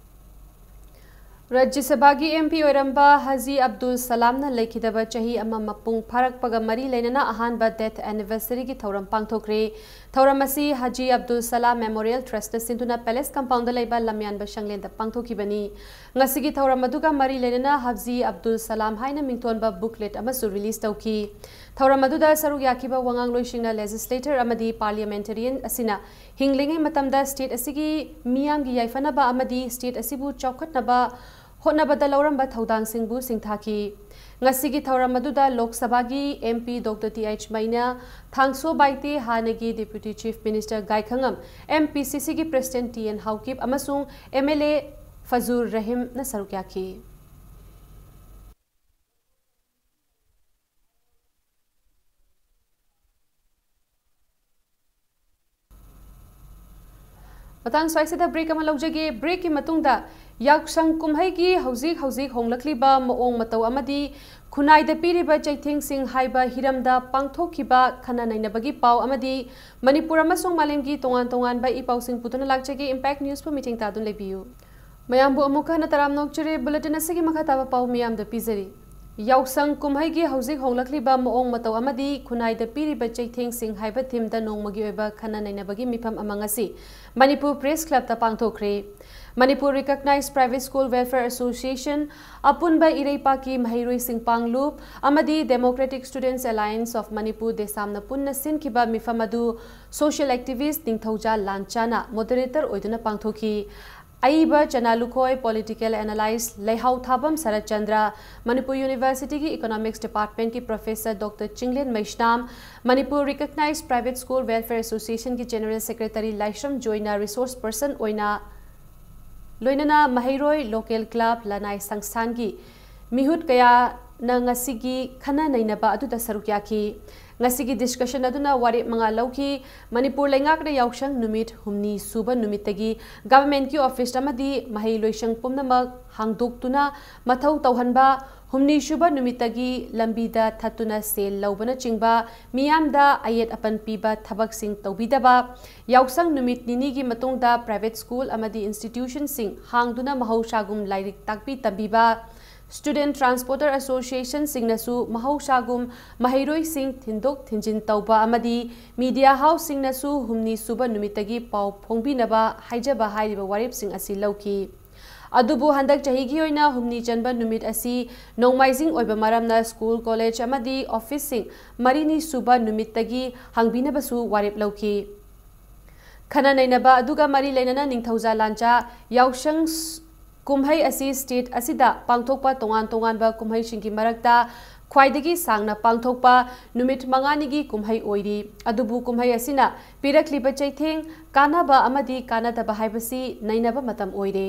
ꯔꯥꯖ꯭ꯌ ꯁꯚꯥꯒꯤ ꯑꯦꯝ ꯄꯤ ꯑꯣꯏꯔꯝꯕ ꯍꯥꯖꯤ ꯑꯕꯗꯨꯜ ꯁꯂꯥꯝꯅ ꯂꯩꯈꯤꯗꯕ ꯆꯍꯤ ꯑꯃ ꯃꯄꯨꯡ ꯐꯥꯔꯛꯄꯒ ꯃꯔꯤ ꯂꯩꯅꯅ ꯑꯍꯥꯟꯕ ꯗꯦꯊ ꯑꯦꯅꯤꯚꯔꯁꯔꯤꯒꯤ ꯊꯧꯔꯝ ꯄꯥꯡꯊꯣꯛꯈ꯭ꯔꯦ꯫ ꯊꯧꯔꯝ ꯑꯁꯤ ꯍꯥꯖꯤ ꯑꯕꯗꯨꯜ ꯁꯂꯥꯝ ꯃꯦꯃꯣꯔꯤꯌꯦꯜ ꯇ꯭ꯔꯁꯇ ꯁꯤꯟꯗꯨꯅ ꯄꯦꯂꯦꯁ ꯀꯝꯄꯥꯎꯟꯗ ꯂꯩꯕ ꯂꯝꯌꯥꯟꯕ ꯁꯪꯂꯦꯟꯗ ꯄꯥꯡꯊꯣꯛꯈꯤꯕꯅꯤ꯫ ꯉꯁꯤꯒꯤ ꯊꯧꯔꯝ ꯑꯗꯨꯒ ꯃꯔꯤ ꯂꯩꯅꯅ ꯍꯥꯖꯤ ꯑꯕꯗꯨꯜ ꯁꯂꯥꯝ ꯍꯥꯏꯅ ꯃꯤꯡꯊꯣꯟꯕ ꯕꯨꯛꯂꯦꯠ ꯑꯃꯁꯨ ꯔꯤꯂꯤꯖ ꯇꯧꯈꯤ꯫ ꯊꯧꯔꯝ ꯑꯗꯨꯗ ꯁꯔꯨꯛ ꯌꯥꯈꯤꯕ ꯋꯥꯉꯥꯡꯂꯣꯏꯁꯤꯡꯅ ꯂꯦꯖꯤꯁꯂꯦꯇꯔ ꯑꯃꯗꯤ ꯄꯥꯔꯂꯤꯌꯥꯃꯦꯟꯇꯔꯤꯌꯟ ꯑꯁꯤꯅ ꯍꯤꯡꯂꯤꯉꯩ ꯃꯇꯝꯗ ꯁ꯭ꯇꯦꯠ ꯑꯁꯤꯒꯤ ꯃꯤꯌꯥꯝꯒꯤ ꯌꯥꯏꯐꯅꯕ ꯑꯃꯗꯤ ꯁ꯭ꯇꯦꯠ ꯑꯁꯤꯕꯨ ꯆꯥꯎꯈꯠꯅꯕ ꯍꯣꯠꯅꯕꯗ ꯂꯧꯔꯝꯕ ꯊꯧꯗꯥꯡꯁꯤꯡꯕꯨ ꯁꯤꯡꯊꯥꯈꯤ꯫ ꯉꯁꯤꯒꯤ ꯊꯧꯔꯝ ꯑꯗꯨꯗ ꯂꯣꯛ ꯁꯚꯥꯒꯤ M P doctor T H Meinya, Thangso Baite, ꯍꯥꯟꯅꯒꯤ deputy chief minister Gaikhangam, M P C ꯁꯤꯒꯤ ꯄ꯭ꯔꯦꯁꯤꯗꯦꯟꯠ ꯇꯤ ꯑꯦꯟ ꯍꯥꯎꯀꯤꯞ ꯑꯃꯁꯨꯡ ꯑꯦꯝ ꯑꯦꯜ ꯑꯦ ꯐꯖꯨꯔ ꯔꯍꯤꯝꯅ ꯁꯔꯨꯛ ꯌꯥꯈꯤ꯫ ꯃꯇꯥꯡ ꯁ꯭ꯋꯥꯏꯁꯤꯗ ꯕ꯭ꯔꯦꯛ ꯑꯃ ꯂꯧꯖꯒꯦ꯫ ꯕ꯭ꯔꯦꯛꯀꯤ ꯃꯇꯨꯡꯗ ꯌꯥꯎꯁꯪ ꯀꯨꯝꯍꯩꯒꯤ ꯍꯧꯖꯤꯛ ꯍꯧꯖꯤꯛ ꯍꯣꯡꯂꯛꯂꯤꯕ ꯃꯑꯣꯡ ꯃꯇꯧ ꯑꯃꯗꯤ ꯈꯨꯟꯅꯥꯏꯗ ꯄꯤꯔꯤꯕ ꯆꯩꯊꯦꯡꯁꯤꯡ ꯍꯥꯏꯕ ꯍꯤꯔꯝꯗ ꯄꯥꯡꯊꯣꯛꯈꯤꯕ ꯈꯟꯅ ꯅꯩꯅꯕꯒꯤ ꯄꯥꯎ ꯑꯃꯗꯤ ꯃꯅꯤꯄꯨꯔ ꯑꯃꯁꯨꯡ ꯃꯥꯂꯦꯝꯒꯤ ꯇꯣꯉꯥꯟ ꯇꯣꯉꯥꯟꯕ ꯏ ꯄꯥꯎꯁꯤꯡ ꯄꯨꯗꯨꯅ ꯂꯥꯛꯆꯒꯦ꯫ ꯏꯝꯄꯦꯛ ꯅ꯭ꯌꯨꯁꯄꯨ ꯃꯤꯠꯌꯦꯡ ꯇꯥꯗꯨꯅ ꯂꯩꯕꯤꯌꯨ꯫ ꯃꯌꯥꯝꯕꯨ ꯑꯃꯨꯛꯀ ꯍꯟꯅ ꯇꯔꯥꯝꯅ ꯑꯣꯛꯆꯔꯤ꯫ ꯕꯨꯂꯦꯇꯤꯟ ꯑꯁꯤꯒꯤ ꯃꯈꯥ ꯇꯥꯕ ꯄꯥꯎ ꯃꯤꯌꯥꯝꯗ ꯄꯤꯖꯔꯤ꯫ ꯌꯥꯎꯁꯪ ꯀꯨꯝꯍꯩꯒꯤ ꯍꯧꯖꯤꯛ ꯍꯣꯡꯂꯛꯂꯤꯕ ꯃꯑꯣꯡ ꯃꯇꯧ ꯑꯃꯗꯤ ꯈꯨꯟꯅꯥꯏꯗ ꯄꯤꯔꯤꯕ ꯆꯩꯊꯦꯡꯁꯤꯡ ꯍꯥꯏꯕ ꯊꯤꯝꯗ ꯅꯣꯡꯃꯒꯤ ꯑꯣꯏꯕ ꯈꯟꯅ ꯅꯩꯅꯕꯒꯤ ꯃꯤꯐꯝ ꯑꯃ ꯉꯁꯤ ꯃꯅꯤꯄꯨꯔ ꯄ꯭ꯔꯦꯁ ꯀ꯭ꯂꯕꯇ ꯄꯥꯡꯊꯣꯛꯈ꯭ꯔꯦ꯫ Manipur recognised private school welfare association, ꯑꯄꯨꯟꯕ ꯏꯔꯩꯄꯥꯛꯀꯤ ꯃꯍꯩꯔꯣꯏꯁꯤꯡ ꯄꯥꯡꯂꯨꯞ ꯑꯃꯗꯤ democratic students alliance of Manipur, ꯗꯦꯁꯥꯝꯅ ꯄꯨꯟꯅ ꯁꯤꯟꯈꯤꯕ ꯃꯤꯐꯝ ꯑꯗꯨ ꯁꯣꯁꯤꯌꯦꯜ ꯑꯦꯛꯇꯤꯚꯤꯁ꯭ꯠ ꯅꯤꯡꯊꯧꯖꯥ ꯂꯥꯟꯆꯥꯅ ꯃꯣꯗꯔꯦꯇꯔ ꯑꯣꯏꯗꯨꯅ ꯄꯥꯡꯊꯣꯛꯈꯤ꯫ ꯑꯏꯕ ꯆꯅꯥ ꯂꯨꯈꯣꯏ, ꯄꯣꯂꯤꯇꯤꯀꯦꯜ ꯑꯦꯅꯥꯂꯥꯏꯁ꯭ꯠ ꯂꯩꯍꯥꯎꯊꯥꯕꯝ ꯁꯔꯠ ꯆꯟꯗ꯭ꯔ, ꯃꯅꯤꯄꯨꯔ ꯌꯨꯅꯤꯚꯔꯁꯤꯇꯤꯒꯤ ꯏꯀꯣꯅꯣꯃꯤꯛꯁ ꯗꯤꯄꯥꯔꯠꯃꯦꯟꯠꯀꯤ professor doctor Chinglen Meisnam, Manipur recognised private school welfare ꯑꯦꯁꯣꯁꯤꯌꯦꯁꯟꯒꯤ ꯖꯦꯅꯔꯦꯜ ꯁꯦꯀ꯭ꯔꯦꯇꯔꯤ ꯂꯥꯏꯁ꯭ꯔꯝ ꯖꯣꯏꯅ ꯔꯤꯁꯣꯔꯁ ꯄꯔꯁꯟ ꯑꯣꯏꯅ ꯂꯣꯏꯅꯅ ꯃꯍꯩꯔꯣꯏ, ꯂꯣꯀꯦꯜ ꯀ꯭ꯂꯕ, ꯂꯅꯥꯏ ꯁꯪꯁꯊꯥꯟꯒꯤ ꯃꯤꯍꯨꯠ ꯀꯌꯥꯅ ꯉꯁꯤꯒꯤ ꯈꯟꯅ ꯅꯩꯅꯕ ꯑꯗꯨꯗ ꯁꯔꯨꯛ ꯌꯥꯈꯤ꯫ ꯉꯁꯤꯒꯤ ꯗꯤꯁꯀꯁꯟ ꯑꯗꯨꯅ ꯋꯥꯔꯦꯞ ꯃꯉꯥ ꯂꯧꯈꯤ꯫ ꯃꯅꯤꯄꯨꯔ ꯂꯩꯉꯥꯛꯅ ꯌꯥꯎꯁꯪ ꯅꯨꯃꯤꯠ ꯍꯨꯝꯅꯤ ꯁꯨꯕ ꯅꯨꯃꯤꯠꯇꯒꯤ ꯒꯚꯔꯟꯃꯦꯟꯠꯀꯤ ꯑꯣꯐꯤꯁ ꯑꯃꯗꯤ ꯃꯍꯩ ꯂꯣꯏꯁꯪ ꯄꯨꯝꯅꯃꯛ ꯍꯥꯡꯗꯣꯛꯇꯨꯅ ꯃꯊꯧ ꯇꯧꯍꯟꯕ, ꯍꯨꯝꯅꯤ ꯁꯨꯕ ꯅꯨꯃꯤꯠꯇꯒꯤ ꯂꯝꯕꯤꯗ ꯊꯠꯇꯨꯅ ꯁꯦꯜ ꯂꯧꯕꯅꯆꯤꯡꯕ ꯃꯤꯌꯥꯝꯗ ꯑꯌꯦꯠ ꯑꯄꯟ ꯄꯤꯕ ꯊꯕꯛꯁꯤꯡ ꯇꯧꯕꯤꯗꯕ, ꯌꯥꯎꯁꯪ ꯅꯨꯃꯤꯠ ꯅꯤꯅꯤꯒꯤ ꯃꯇꯨꯡꯗ ꯄ꯭ꯔꯥꯏꯚꯦꯠ ꯁ꯭ꯀꯨꯜ ꯑꯃꯗꯤ ꯏꯟꯁꯇꯤꯇ꯭ꯌꯨꯁꯟꯁꯤꯡ ꯍꯥꯡꯗꯨꯅ ꯃꯍꯧꯁꯥꯒꯨꯝ ꯂꯥꯏꯔꯤꯛ ꯇꯥꯛꯄꯤ ꯇꯝꯕꯤꯕ, ꯁ꯭ꯇꯨꯗꯦꯟꯠ ꯇ꯭ꯔꯥꯟꯁꯄꯣꯔꯇꯔ ꯑꯦꯁꯣꯁꯤꯌꯦꯁꯟꯁꯤꯡꯅꯁꯨ ꯃꯍꯧꯁꯥꯒꯨꯝ ꯃꯍꯩꯔꯣꯏꯁꯤꯡ ꯊꯤꯟꯗꯣꯛ ꯊꯤꯟꯖꯤꯟ ꯇꯧꯕ ꯑꯃꯗꯤ ꯃꯤꯗꯤꯌꯥ ꯍꯥꯎꯁꯁꯤꯡꯅꯁꯨ ꯍꯨꯝꯅꯤ ꯁꯨꯕ ꯅꯨꯃꯤꯠꯇꯒꯤ ꯄꯥꯎ ꯐꯣꯡꯕꯤꯅꯕ ꯍꯥꯏꯖꯕ ꯍꯥꯏꯔꯤꯕ ꯋꯥꯔꯦꯞꯁꯤꯡ ꯑꯁꯤ ꯂꯧꯈꯤ꯫ ꯑꯗꯨꯕꯨ ꯍꯟꯗꯛ ꯆꯍꯤꯒꯤ ꯑꯣꯏꯅ ꯍꯨꯝꯅꯤ ꯆꯟꯕ ꯅꯨꯃꯤꯠ ꯑꯁꯤ ꯅꯣꯡꯃꯥꯏꯖꯤꯡ ꯑꯣꯏꯕ ꯃꯔꯝꯅ ꯁ꯭ꯀꯨꯜ, ꯀꯣꯂꯦꯖ ꯑꯃꯗꯤ ꯑꯣꯐꯤꯁꯁꯤꯡ ꯃꯔꯤꯅꯤ ꯁꯨꯕ ꯅꯨꯃꯤꯠꯇꯒꯤ ꯍꯥꯡꯕꯤꯅꯕꯁꯨ ꯋꯥꯔꯦꯞ ꯂꯧꯈꯤ꯫ ꯈꯟꯅ ꯅꯩꯅꯕ ꯑꯗꯨꯒ ꯃꯔꯤ ꯂꯩꯅꯅ ꯅꯤꯡꯊꯧꯖꯥ ꯂꯥꯟꯆꯥ ꯌꯥꯎꯁꯪ ꯀꯨꯝꯍꯩ ꯑꯁꯤ ꯁ꯭ꯇꯦꯠ ꯑꯁꯤꯗ ꯄꯥꯡꯊꯣꯛꯄ ꯇꯣꯉꯥꯟ ꯇꯣꯉꯥꯟꯕ ꯀꯨꯝꯍꯩꯁꯤꯡꯒꯤ ꯃꯔꯛꯇ ꯈ꯭ꯋꯥꯏꯗꯒꯤ ꯁꯥꯡꯅ ꯄꯥꯡꯊꯣꯛꯄ ꯅꯨꯃꯤꯠ ꯃꯉꯥꯅꯤꯒꯤ ꯀꯨꯝꯍꯩ ꯑꯣꯏꯔꯤ꯫ ꯑꯗꯨꯕꯨ ꯀꯨꯝꯍꯩ ꯑꯁꯤꯅ ꯄꯤꯔꯛꯂꯤꯕ ꯆꯩꯊꯦꯡ, ꯀꯥꯟꯅꯕ ꯑꯃꯗꯤ ꯀꯥꯟꯅꯗꯕ ꯍꯥꯏꯕꯁꯤ ꯅꯩꯅꯕ ꯃꯇꯝ ꯑꯣꯏꯔꯦ꯫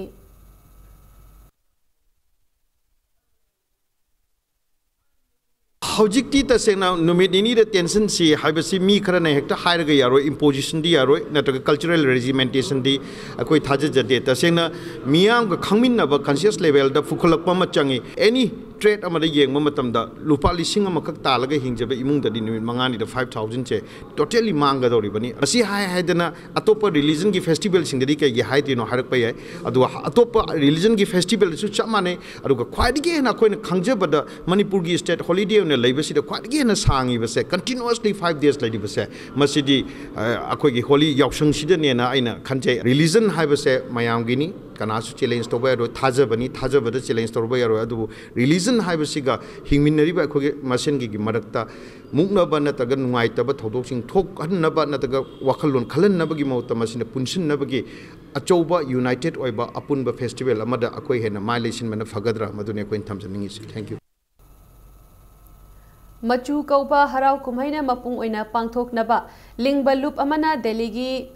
ꯍꯧꯖꯤꯛꯇꯤ ꯇꯁꯦꯡꯅ ꯅꯨꯃꯤꯠ ꯅꯤꯅꯤꯗ ꯇꯦꯟꯁꯟꯁꯤ ꯍꯥꯏꯕꯁꯤ ꯃꯤ ꯈꯔꯅ ꯍꯦꯛꯇ ꯍꯥꯏꯔꯒ ꯌꯥꯔꯣꯏ, ꯏꯝꯄꯣꯖꯤꯁꯟꯗꯤ ꯌꯥꯔꯣꯏ, ꯅꯠꯇ꯭ꯔꯒ ꯀꯜꯆꯔꯦꯜ ꯔꯦꯖꯤꯃꯦꯟꯇꯦꯁꯟꯗꯤ ꯑꯩꯈꯣꯏ ꯊꯥꯖꯖꯗꯦ꯫ ꯇꯁꯦꯡꯅ ꯃꯤꯌꯥꯝꯒ ꯈꯪꯃꯤꯟꯅꯕ, ꯀꯟꯁꯤꯌꯁ ꯂꯦꯚꯦꯜꯗ ꯄꯨꯈꯠꯂꯛꯄ ꯑꯃ ꯆꯪꯉꯤ꯫ ꯑꯦꯅꯤ ꯇ꯭ꯔꯦꯠ ꯑꯃꯗ ꯌꯦꯡꯕ ꯃꯇꯝꯗ ꯂꯨꯄꯥ ꯂꯤꯁꯤꯡ ꯑꯃꯈꯛ ꯇꯥꯜꯂꯒ ꯍꯤꯡꯖꯕ ꯏꯃꯨꯡꯗꯗꯤ ꯅꯨꯃꯤꯠ ꯃꯉꯥꯅꯤꯗ ꯐꯥꯏꯚ ꯊꯥꯎꯖꯟꯁꯦ ꯇꯣꯇꯦꯜꯂꯤ ꯃꯥꯡꯒꯗꯧꯔꯤꯕꯅꯤ꯫ ꯃꯁꯤ ꯍꯥꯏ ꯍꯥꯏꯗꯅ ꯑꯇꯣꯞꯄ ꯔꯤꯂꯤꯖꯟꯒꯤ ꯐꯦꯁꯇꯤꯚꯦꯜꯁꯤꯡꯗꯗꯤ ꯀꯩꯒꯤ ꯍꯥꯏꯗꯣꯏꯅꯣ ꯍꯥꯏꯔꯛꯄ ꯌꯥꯏ꯫ ꯑꯗꯨꯒ ꯑꯇꯣꯞꯄ ꯔꯤꯂꯤꯖꯟꯒꯤ ꯐꯦꯁꯇꯤꯚꯦꯜꯗꯁꯨ ꯆꯞ ꯃꯥꯟꯅꯩ꯫ ꯑꯗꯨꯒ ꯈ꯭ꯋꯥꯏꯗꯒꯤ ꯍꯦꯟꯅ ꯑꯩꯈꯣꯏꯅ ꯈꯪꯖꯕꯗ ꯃꯅꯤꯄꯨꯔꯒꯤ ꯁ꯭ꯇꯦꯠ ꯍꯣꯂꯤꯗꯦ ꯑꯣꯏꯅ ꯂꯩꯕꯁꯤꯗ ꯈ꯭ꯋꯥꯏꯗꯒꯤ ꯍꯦꯟꯅ ꯁꯥꯡꯉꯤꯕꯁꯦ, ꯀꯟꯇꯤꯅ꯭ꯌꯨꯁꯂꯤ ꯐꯥꯏꯚ ꯗꯦꯖ ꯂꯩꯔꯤꯕꯁꯦ, ꯃꯁꯤꯗꯤ ꯑ, ꯑꯩꯈꯣꯏꯒꯤ ꯍꯣꯂꯤ ꯌꯥꯎꯁꯪꯁꯤꯗꯅꯦꯅ ꯑꯩꯅ ꯈꯟꯖꯩ꯫ ꯔꯤꯂꯤꯖꯟ ꯍꯥꯏꯕꯁꯦ ꯃꯌꯥꯝꯒꯤꯅꯤ, ꯀꯅꯥꯁꯨ ꯆꯦꯂꯦꯟꯖ ꯇꯧꯕ ꯌꯥꯔꯣꯏ꯫ ꯊꯥꯖꯕꯅꯤ, ꯊꯥꯖꯕꯗ ꯆꯦꯂꯦꯟꯖ ꯇꯧꯕ ꯌꯥꯔꯣꯏ꯫ ꯑꯗꯨꯕꯨ ꯔꯤꯂꯤꯖꯟ ꯍꯥꯏꯕꯁꯤꯒ ꯍꯤꯡꯃꯤꯟꯅꯔꯤꯕ ꯑꯩꯈꯣꯏꯒꯤ ꯃꯁꯦꯟꯒꯤ ꯃꯔꯛꯇ ꯃꯨꯛꯅꯕ ꯅꯠꯇ꯭ꯔꯒ ꯅꯨꯡꯉꯥꯏꯇꯕ ꯊꯧꯗꯣꯛꯁꯤꯡ ꯊꯣꯛꯍꯟꯅꯕ ꯅꯠꯇ꯭ꯔꯒ ꯋꯥꯈꯜꯂꯣꯟ ꯈꯜꯍꯟꯅꯕꯒꯤ ꯃꯍꯨꯠꯇ ꯃꯁꯤꯅ ꯄꯨꯟꯁꯤꯟꯅꯕꯒꯤ ꯑꯆꯧꯕ ꯌꯨꯅꯥꯏꯇꯦꯠ ꯑꯣꯏꯕ ꯑꯄꯨꯟꯕ ꯐꯦꯁꯇꯤꯚꯦꯜ ꯑꯃꯗ ꯑꯩꯈꯣꯏ ꯍꯦꯟꯅ ꯃꯥꯏ ꯂꯩꯁꯤꯟꯕꯅ ꯐꯒꯗ꯭ꯔꯥ, ꯃꯗꯨꯅꯤ ꯑꯩꯈꯣꯏꯅ ꯊꯝꯖꯅꯤꯡꯉꯤꯁꯤ꯫ Thank you꯫ ꯃꯆꯨ ꯀꯧꯕ ꯍꯔꯥꯎ ꯀꯨꯝꯍꯩꯅ ꯃꯄꯨꯡ ꯑꯣꯏꯅ ꯄꯥꯡꯊꯣꯛꯅꯕ ꯂꯤꯡꯕ ꯂꯨꯞ ꯑꯃꯅ ꯗꯦꯜꯂꯤꯒꯤ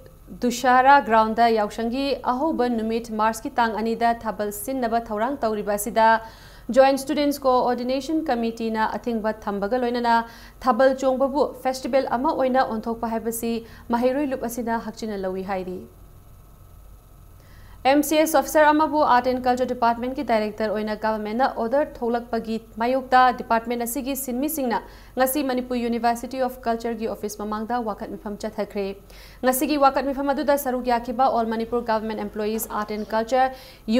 ꯗꯨꯁꯥꯔꯥ ꯒ꯭ꯔꯥꯎꯟꯗ ꯌꯥꯎꯁꯪꯒꯤ ꯑꯍꯧꯕ ꯅꯨꯃꯤꯠ ꯃꯥꯔꯆꯀꯤ ꯇꯥꯡ ꯑꯅꯤꯗ ꯊꯥꯕꯜ ꯁꯤꯟꯅꯕ ꯊꯧꯔꯥꯡ ꯇꯧꯔꯤꯕ ꯑꯁꯤꯗ Joint Students Coordination Committeeꯅ ꯑꯊꯤꯡꯕ ꯊꯝꯕꯒ ꯂꯣꯏꯅꯅ ꯊꯥꯕꯜ ꯆꯣꯡꯕꯕꯨ ꯐꯦꯁꯇꯤꯚꯦꯜ ꯑꯃ ꯑꯣꯏꯅ ꯑꯣꯟꯊꯣꯛꯄ ꯍꯥꯏꯕꯁꯤ ꯃꯍꯩꯔꯣꯏ ꯂꯨꯞ ꯑꯁꯤꯅ ꯍꯛꯆꯤꯟꯅ ꯂꯧꯏ ꯍꯥꯏꯔꯤ꯫ ꯑꯦꯝ ꯁꯤ ꯑꯦꯁ ꯑꯣꯐꯤꯁꯥꯔ ꯑꯃꯕꯨ Art and Culture Departmentꯀꯤ ꯗꯥꯏꯔꯦꯛꯇꯔ ꯑꯣꯏꯅ ꯒꯚꯔꯟꯃꯦꯟꯠꯅ ꯑꯣꯔꯗꯔ ꯊꯣꯛꯂꯛꯄꯒꯤ ꯃꯥꯌꯣꯛꯇ ꯗꯤꯄꯥꯔꯠꯃꯦꯟꯠ ꯑꯁꯤꯒꯤ ꯁꯤꯟꯃꯤꯁꯤꯡꯅ ꯉꯁꯤ Manipur University of Cultureꯒꯤ ꯑꯣꯐꯤꯁ ꯃꯃꯥꯡꯗ ꯋꯥꯀꯠ ꯃꯤꯐꯝ ꯆꯠꯊꯈ꯭ꯔꯦ꯫ ꯉꯁꯤꯒꯤ ꯋꯥꯀꯠ ꯃꯤꯐꯝ ꯑꯗꯨꯗ ꯁꯔꯨꯛ ꯌꯥꯈꯤꯕ All Manipur Government Employees Art and Culture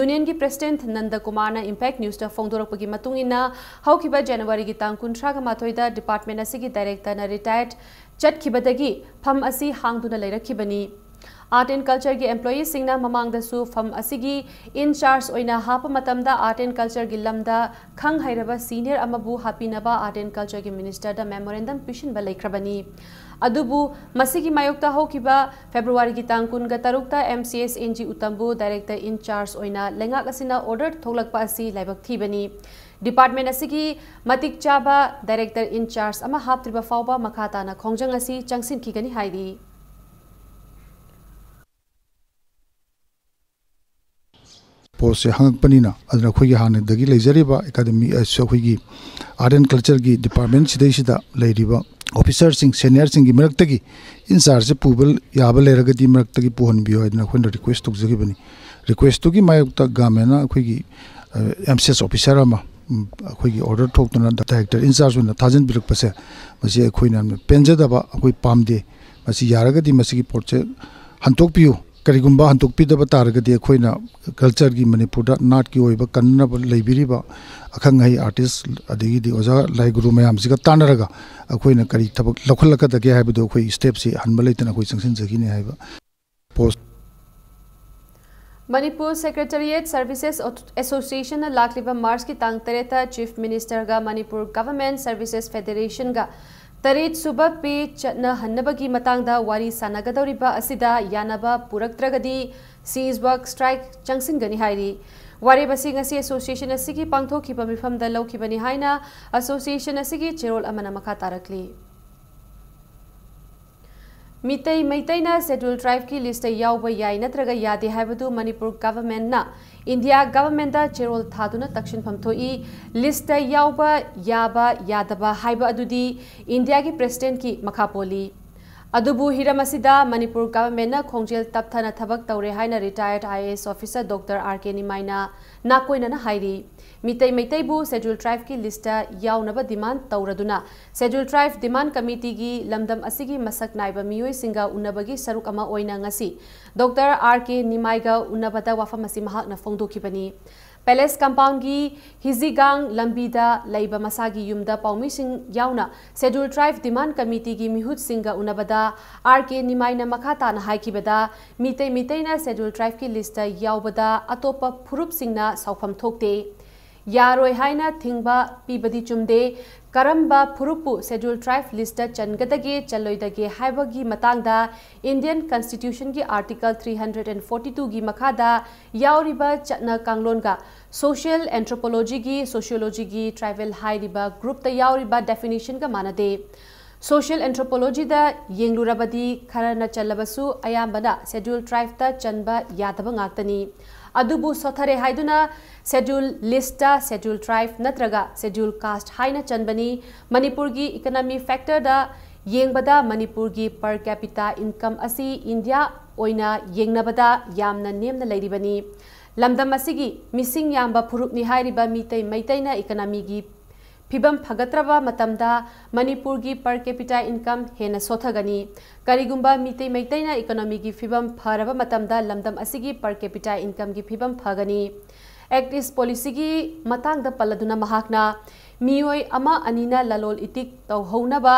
Unionꯒꯤ ꯄ꯭ꯔꯦꯁꯤꯗꯦꯟꯠ ꯅꯟꯗ ꯀꯨꯃꯥꯔꯅ Impact Newsꯇ ꯐꯣꯡꯗꯣꯔꯛꯄꯒꯤ ꯃꯇꯨꯡ ꯏꯟꯅ, ꯍꯧꯈꯤꯕ ꯖꯅꯋꯥꯔꯤꯒꯤ ꯇꯥꯡ ꯀꯨꯟꯊ꯭ꯔꯥꯒ ꯃꯥꯊꯣꯏꯗ ꯗꯤꯄꯥꯔꯠꯃꯦꯟꯠ ꯑꯁꯤꯒꯤ ꯗꯥꯏꯔꯦꯛꯇꯔꯅ ꯔꯤꯇꯥꯌꯔ ꯆꯠꯈꯤꯕꯗꯒꯤ ꯐꯝ ꯑꯁꯤ ꯍꯥꯡꯗꯨꯅ ꯂꯩꯔꯛꯈꯤꯕꯅꯤ꯫ Art and Cultureꯒꯤ ꯑꯦꯝꯄ꯭ꯂꯣꯌꯤꯁꯤꯡꯅ ꯃꯃꯥꯡꯗꯁꯨ ꯐꯝ ꯑꯁꯤꯒꯤ in charge ꯑꯣꯏꯅ ꯍꯥꯞꯄ ꯃꯇꯝꯗ Art and Cultureꯒꯤ ꯂꯝꯗ ꯈꯪ ꯍꯩꯔꯕ ꯁꯤꯅꯤꯌꯔ ꯑꯃꯕꯨ ꯍꯥꯞꯄꯤꯅꯕ Art and Cultureꯒꯤ ꯃꯤꯅꯤꯁꯇꯔꯗ ꯃꯦꯃꯣꯔꯦꯟꯗꯝ ꯄꯤꯁꯤꯟꯕ ꯂꯩꯈ꯭ꯔꯕꯅꯤ꯫ ꯑꯗꯨꯕꯨ ꯃꯁꯤꯒꯤ ꯃꯥꯌꯣꯛꯇ ꯍꯧꯈꯤꯕ ꯐꯦꯕ꯭ꯔꯨꯋꯥꯔꯤꯒꯤ ꯇꯥꯡ ꯀꯨꯟꯒ ꯇꯔꯨꯛꯇ M C S N G ꯎꯇꯝꯕꯨ ꯗꯥꯏꯔꯦꯛꯇꯔ in charge ꯑꯣꯏꯅ ꯂꯩꯉꯥꯛ ꯑꯁꯤꯅ ꯑꯣꯔꯗꯔ ꯊꯣꯛꯂꯛꯄ ꯑꯁꯤ ꯂꯥꯏꯕꯛ ꯊꯤꯕꯅꯤ꯫ ꯗꯤꯄꯥꯔꯠꯃꯦꯟꯠ ꯑꯁꯤꯒꯤ ꯃꯇꯤꯛ ꯆꯥꯕ ꯗꯥꯏꯔꯦꯛꯇꯔ in charge ꯑꯃ ꯍꯥꯞꯇ꯭ꯔꯤꯕ ꯐꯥꯎꯕ ꯃꯈꯥ ꯇꯥꯅ ꯈꯣꯡꯖꯪ ꯑꯁꯤ ꯆꯪꯁꯤꯟꯈꯤꯒꯅꯤ ꯍꯥꯏꯔꯤ꯫ ꯄꯣꯁꯁꯦ ꯍꯪꯉꯛꯄꯅꯤꯅ, ꯑꯗꯨꯅ ꯑꯩꯈꯣꯏꯒꯤ ꯍꯥꯟꯅꯗꯒꯤ ꯂꯩꯖꯔꯤꯕ ꯑꯦꯀꯥꯗꯃꯤ, ꯑ, ꯑꯩꯈꯣꯏꯒꯤ Art and Cultureꯒꯤ ꯗꯤꯄꯥꯔꯠꯃꯦꯟꯠ ꯁꯤꯗꯩꯁꯤꯗ ꯂꯩꯔꯤꯕ ꯑꯣꯐꯤꯁꯥꯔꯁꯤꯡ, ꯁꯦꯅꯤꯌꯔꯁꯤꯡꯒꯤ ꯃꯔꯛꯇꯒꯤ in chargeꯁꯦ ꯄꯨꯕ ꯌꯥꯕ ꯂꯩꯔꯒꯗꯤ ꯃꯔꯛꯇꯒꯤ ꯄꯨꯍꯟꯕꯤꯌꯨ ꯍꯥꯏꯗꯅ ꯑꯩꯈꯣꯏꯅ ꯔꯤꯀ꯭ꯋꯦꯁ ꯇꯧꯖꯈꯤꯕꯅꯤ꯫ ꯔꯤꯀ꯭ꯋꯦꯁꯇꯨꯒꯤ ꯃꯥꯌꯣꯛꯇ ꯒꯚꯔꯟꯃꯦꯟꯠꯅ ꯑꯩꯈꯣꯏꯒꯤ, ꯑ, ꯑꯦꯝ ꯁꯤ ꯑꯦꯁ ꯑꯣꯐꯤꯁꯥꯔ ꯑꯃ ꯎꯝ, ꯑꯩꯈꯣꯏꯒꯤ order ꯊꯣꯛꯇꯨꯅ director in charge ꯑꯣꯏꯅ ꯊꯥꯖꯤꯟꯕꯤꯔꯛꯄꯁꯦ, ꯃꯁꯤ ꯑꯩꯈꯣꯏꯅ ꯌꯥꯝꯅ ꯄꯦꯟꯖꯗꯕ, ꯑꯩꯈꯣꯏ ꯄꯥꯝꯗꯦ꯫ ꯃꯁꯤ ꯌꯥꯔꯒꯗꯤ ꯃꯁꯤꯒꯤ ꯄꯣꯠꯁꯦ ꯍꯟꯗꯣꯛꯄꯤꯌꯨ꯫ ꯀꯔꯤꯒꯨꯝꯕ ꯍꯟꯗꯣꯛꯄꯤꯗꯕ ꯇꯥꯔꯒꯗꯤ ꯑꯩꯈꯣꯏꯅ cultureꯒꯤ, ꯃꯅꯤꯄꯨꯔꯗ ꯅꯥꯠꯀꯤ ꯑꯣꯏꯕ ꯀꯟꯅꯕ ꯂꯩꯕꯤꯔꯤꯕ ꯑꯈꯪ ꯑꯍꯩ artist, ꯑꯗꯒꯤꯗꯤ ꯑꯣꯖꯥ ꯂꯥꯏ ꯒꯨꯔꯨ ꯃꯌꯥꯝꯁꯤꯒ ꯇꯥꯟꯅꯔꯒ ꯑꯩꯈꯣꯏꯅ ꯀꯔꯤ ꯊꯕꯛ ꯂꯧꯈꯠꯂꯛꯀꯗꯒꯦ ꯍꯥꯏꯕꯗꯨ ꯑꯩꯈꯣꯏ stepꯁꯤ ꯍꯟꯕ ꯂꯩꯇꯅ ꯑꯩꯈꯣꯏ ꯆꯪꯁꯤꯟꯖꯈꯤꯅꯤ ꯍꯥꯏꯕ꯫ Post꯫ ꯃꯅꯤꯄꯨꯔ Secretariat Services Associationꯅ ꯂꯥꯛꯂꯤꯕ ꯃꯥꯔꯆꯀꯤ ꯇꯥꯡ ꯇꯔꯦꯠꯇ Chief Ministerꯒ ꯃꯅꯤꯄꯨꯔ Government Services Federationꯒ ꯇꯔꯦꯠ ꯁꯨꯕ pay ꯆꯠꯅꯍꯟꯅꯕꯒꯤ ꯃꯇꯥꯡꯗ ꯋꯥꯔꯤ ꯁꯥꯟꯅꯒꯗꯧꯔꯤꯕ ꯑꯁꯤꯗ ꯌꯥꯅꯕ ꯄꯨꯔꯛꯇ꯭ꯔꯒꯗꯤ cease work strike ꯆꯪꯁꯤꯟꯒꯅꯤ ꯍꯥꯏꯔꯤ꯫ ꯋꯥꯔꯦꯞ ꯑꯁꯤ ꯉꯁꯤ association ꯑꯁꯤꯒꯤ ꯄꯥꯡꯊꯣꯛꯈꯤꯕ ꯃꯤꯐꯝꯗ ꯂꯧꯈꯤꯕꯅꯤ ꯍꯥꯏꯅ association ꯑꯁꯤꯒꯤ ꯆꯦꯔꯣꯜ ꯑꯃꯅ ꯃꯈꯥ ꯇꯥꯔꯛꯂꯤ꯫ ꯃꯤꯇꯩ ꯃꯩꯇꯩꯅ Scheduled Tribeꯀꯤ listꯇ ꯌꯥꯎꯕ ꯌꯥꯏ ꯅꯠꯇ꯭ꯔꯒ ꯌꯥꯗꯦ ꯍꯥꯏꯕꯗꯨ ꯃꯅꯤꯄꯨꯔ Governmentꯅ India Governmentꯇ ꯆꯦꯔꯣꯜ ꯊꯥꯗꯨꯅ ꯇꯛꯁꯤꯟꯐꯝ ꯊꯣꯛꯏ꯫ Listꯇ ꯌꯥꯎꯕ ꯌꯥꯕ ꯌꯥꯗꯕ ꯍꯥꯏꯕ ꯑꯗꯨꯗꯤ Indiaꯒꯤ Presidentꯀꯤ ꯃꯈꯥ ꯄꯣꯜꯂꯤ꯫ ꯑꯗꯨꯕꯨ ꯍꯤꯔꯝ ꯑꯁꯤꯗ ꯃꯅꯤꯄꯨꯔ Governmentꯅ ꯈꯣꯡꯖꯦꯜ ꯇꯞꯊꯅ ꯊꯕꯛ ꯇꯧꯔꯦ ꯍꯥꯏꯅ retired IAS officer Doctor R K ꯅꯤꯃꯥꯏꯅ ꯅꯥꯀꯣꯏꯅꯅ ꯍꯥꯏꯔꯤ꯫ Meitei ꯃꯩꯇꯩꯕꯨ Scheduled Tribeꯀꯤ listꯇ ꯌꯥꯎꯅꯕ demand ꯇꯧꯔꯗꯨꯅ Scheduled Tribe Demand Committeeꯒꯤ ꯂꯝꯗꯝ ꯑꯁꯤꯒꯤ ꯃꯁꯛ ꯅꯥꯏꯕ ꯃꯤꯑꯣꯏꯁꯤꯡꯒ ꯎꯅꯕꯒꯤ ꯁꯔꯨꯛ ꯑꯃ ꯑꯣꯏꯅ ꯉꯁꯤ Doctor R K ꯅꯤꯃꯥꯏꯒ ꯎꯅꯕꯗ ꯋꯥꯐꯝ ꯑꯁꯤ ꯃꯍꯥꯛꯅ ꯐꯣꯡꯗꯣꯛꯈꯤꯕꯅꯤ꯫ Palace Compoundꯒꯤ ꯍꯤꯖꯤꯒꯥꯡ ꯂꯝꯕꯤꯗ ꯂꯩꯕ ꯃꯁꯥꯒꯤ ꯌꯨꯝꯗ ꯄꯥꯎꯃꯤꯁꯤꯡ ꯌꯥꯎꯅ Scheduled Tribe Demand Committeeꯒꯤ ꯃꯤꯍꯨꯠꯁꯤꯡꯒ ꯎꯅꯕꯗ R K ꯅꯤꯃꯥꯏꯅ ꯃꯈꯥ ꯇꯥꯅ ꯍꯥꯏꯈꯤꯕꯗ, ꯃꯤꯇꯩ ꯃꯤꯇꯩꯅ Scheduled Tribeꯀꯤ listꯇ ꯌꯥꯎꯕꯗ ꯑꯇꯣꯞꯄ ꯐꯨꯔꯨꯞꯁꯤꯡꯅ ꯁꯥꯎꯐꯝ ꯊꯣꯛꯇꯦ꯫ ꯌꯥꯔꯣꯏ ꯍꯥꯏꯅ ꯊꯤꯡꯕ ꯄꯤꯕꯗꯤ ꯆꯨꯝꯗꯦ꯫ ꯀꯔꯝꯕ ꯐꯨꯔꯨꯞꯄꯨ Scheduled Tribe listꯇ ꯆꯟꯒꯗꯒꯦ ꯆꯜꯂꯣꯏꯗꯒꯦ ꯍꯥꯏꯕꯒꯤ ꯃꯇꯥꯡꯗ Indian Constitutionꯒꯤ Article three hundred and forty twoꯒꯤ ꯃꯈꯥꯗ ꯌꯥꯎꯔꯤꯕ ꯆꯠꯅ ꯀꯥꯡꯂꯣꯟꯒ Social Anthropologyꯒꯤ, Sociologyꯒꯤ, Tribal ꯍꯥꯏꯔꯤꯕ groupꯇ ꯌꯥꯎꯔꯤꯕ definitionꯒ ꯃꯥꯟꯅꯗꯦ꯫ Social Anthropologyꯗ ꯌꯦꯡꯂꯨꯔꯕꯗꯤ ꯈꯔꯅ ꯆꯜꯂꯕꯁꯨ ꯑꯌꯥꯝꯕꯅ Scheduled Tribeꯇ ꯆꯟꯕ ꯌꯥꯗꯕ ꯉꯥꯛꯇꯅꯤ꯫ ꯑꯗꯨꯕꯨ ꯁꯣꯠꯊꯔꯦ ꯍꯥꯏꯗꯨꯅ Scheduled listꯇ Scheduled Tribe ꯅꯠꯇ꯭ꯔꯒ Scheduled Caste ꯍꯥꯏꯅ ꯆꯟꯕꯅꯤ꯫ ꯃꯅꯤꯄꯨꯔꯒꯤ economy factorꯗ ꯌꯦꯡꯕꯗ ꯃꯅꯤꯄꯨꯔꯒꯤ per capita income ꯑꯁꯤ India ꯑꯣꯏꯅ ꯌꯦꯡꯅꯕꯗ ꯌꯥꯝꯅ ꯅꯦꯝꯅ ꯂꯩꯔꯤꯕꯅꯤ꯫ ꯂꯝꯗꯝ ꯑꯁꯤꯒꯤ ꯃꯤꯁꯤꯡ ꯌꯥꯝꯕ ꯐꯨꯔꯨꯞꯅꯤ ꯍꯥꯏꯔꯤꯕ ꯃꯤꯇꯩ ꯃꯩꯇꯩꯅ economyꯒꯤ ꯐꯤꯕꯝ ꯐꯒꯠꯇ꯭ꯔꯕ ꯃꯇꯝꯗ ꯃꯅꯤꯄꯨꯔꯒꯤ per capita income ꯍꯦꯟꯅ ꯁꯣꯊꯒꯅꯤ꯫ ꯀꯔꯤꯒꯨꯝꯕ ꯃꯤꯇꯩ ꯃꯩꯇꯩꯅ economyꯒꯤ ꯐꯤꯕꯝ ꯐꯔꯕ ꯃꯇꯝꯗ ꯂꯝꯗꯝ ꯑꯁꯤꯒꯤ per capita incomeꯒꯤ ꯐꯤꯕꯝ ꯐꯒꯅꯤ꯫ Act East policyꯒꯤ ꯃꯇꯥꯡꯗ ꯄꯜꯂꯗꯨꯅ ꯃꯍꯥꯛꯅ ꯃꯤꯑꯣꯏ ꯑꯃ ꯑꯅꯤꯅ ꯂꯂꯣꯜ ꯏꯇꯤꯛ ꯇꯧꯍꯧꯅꯕ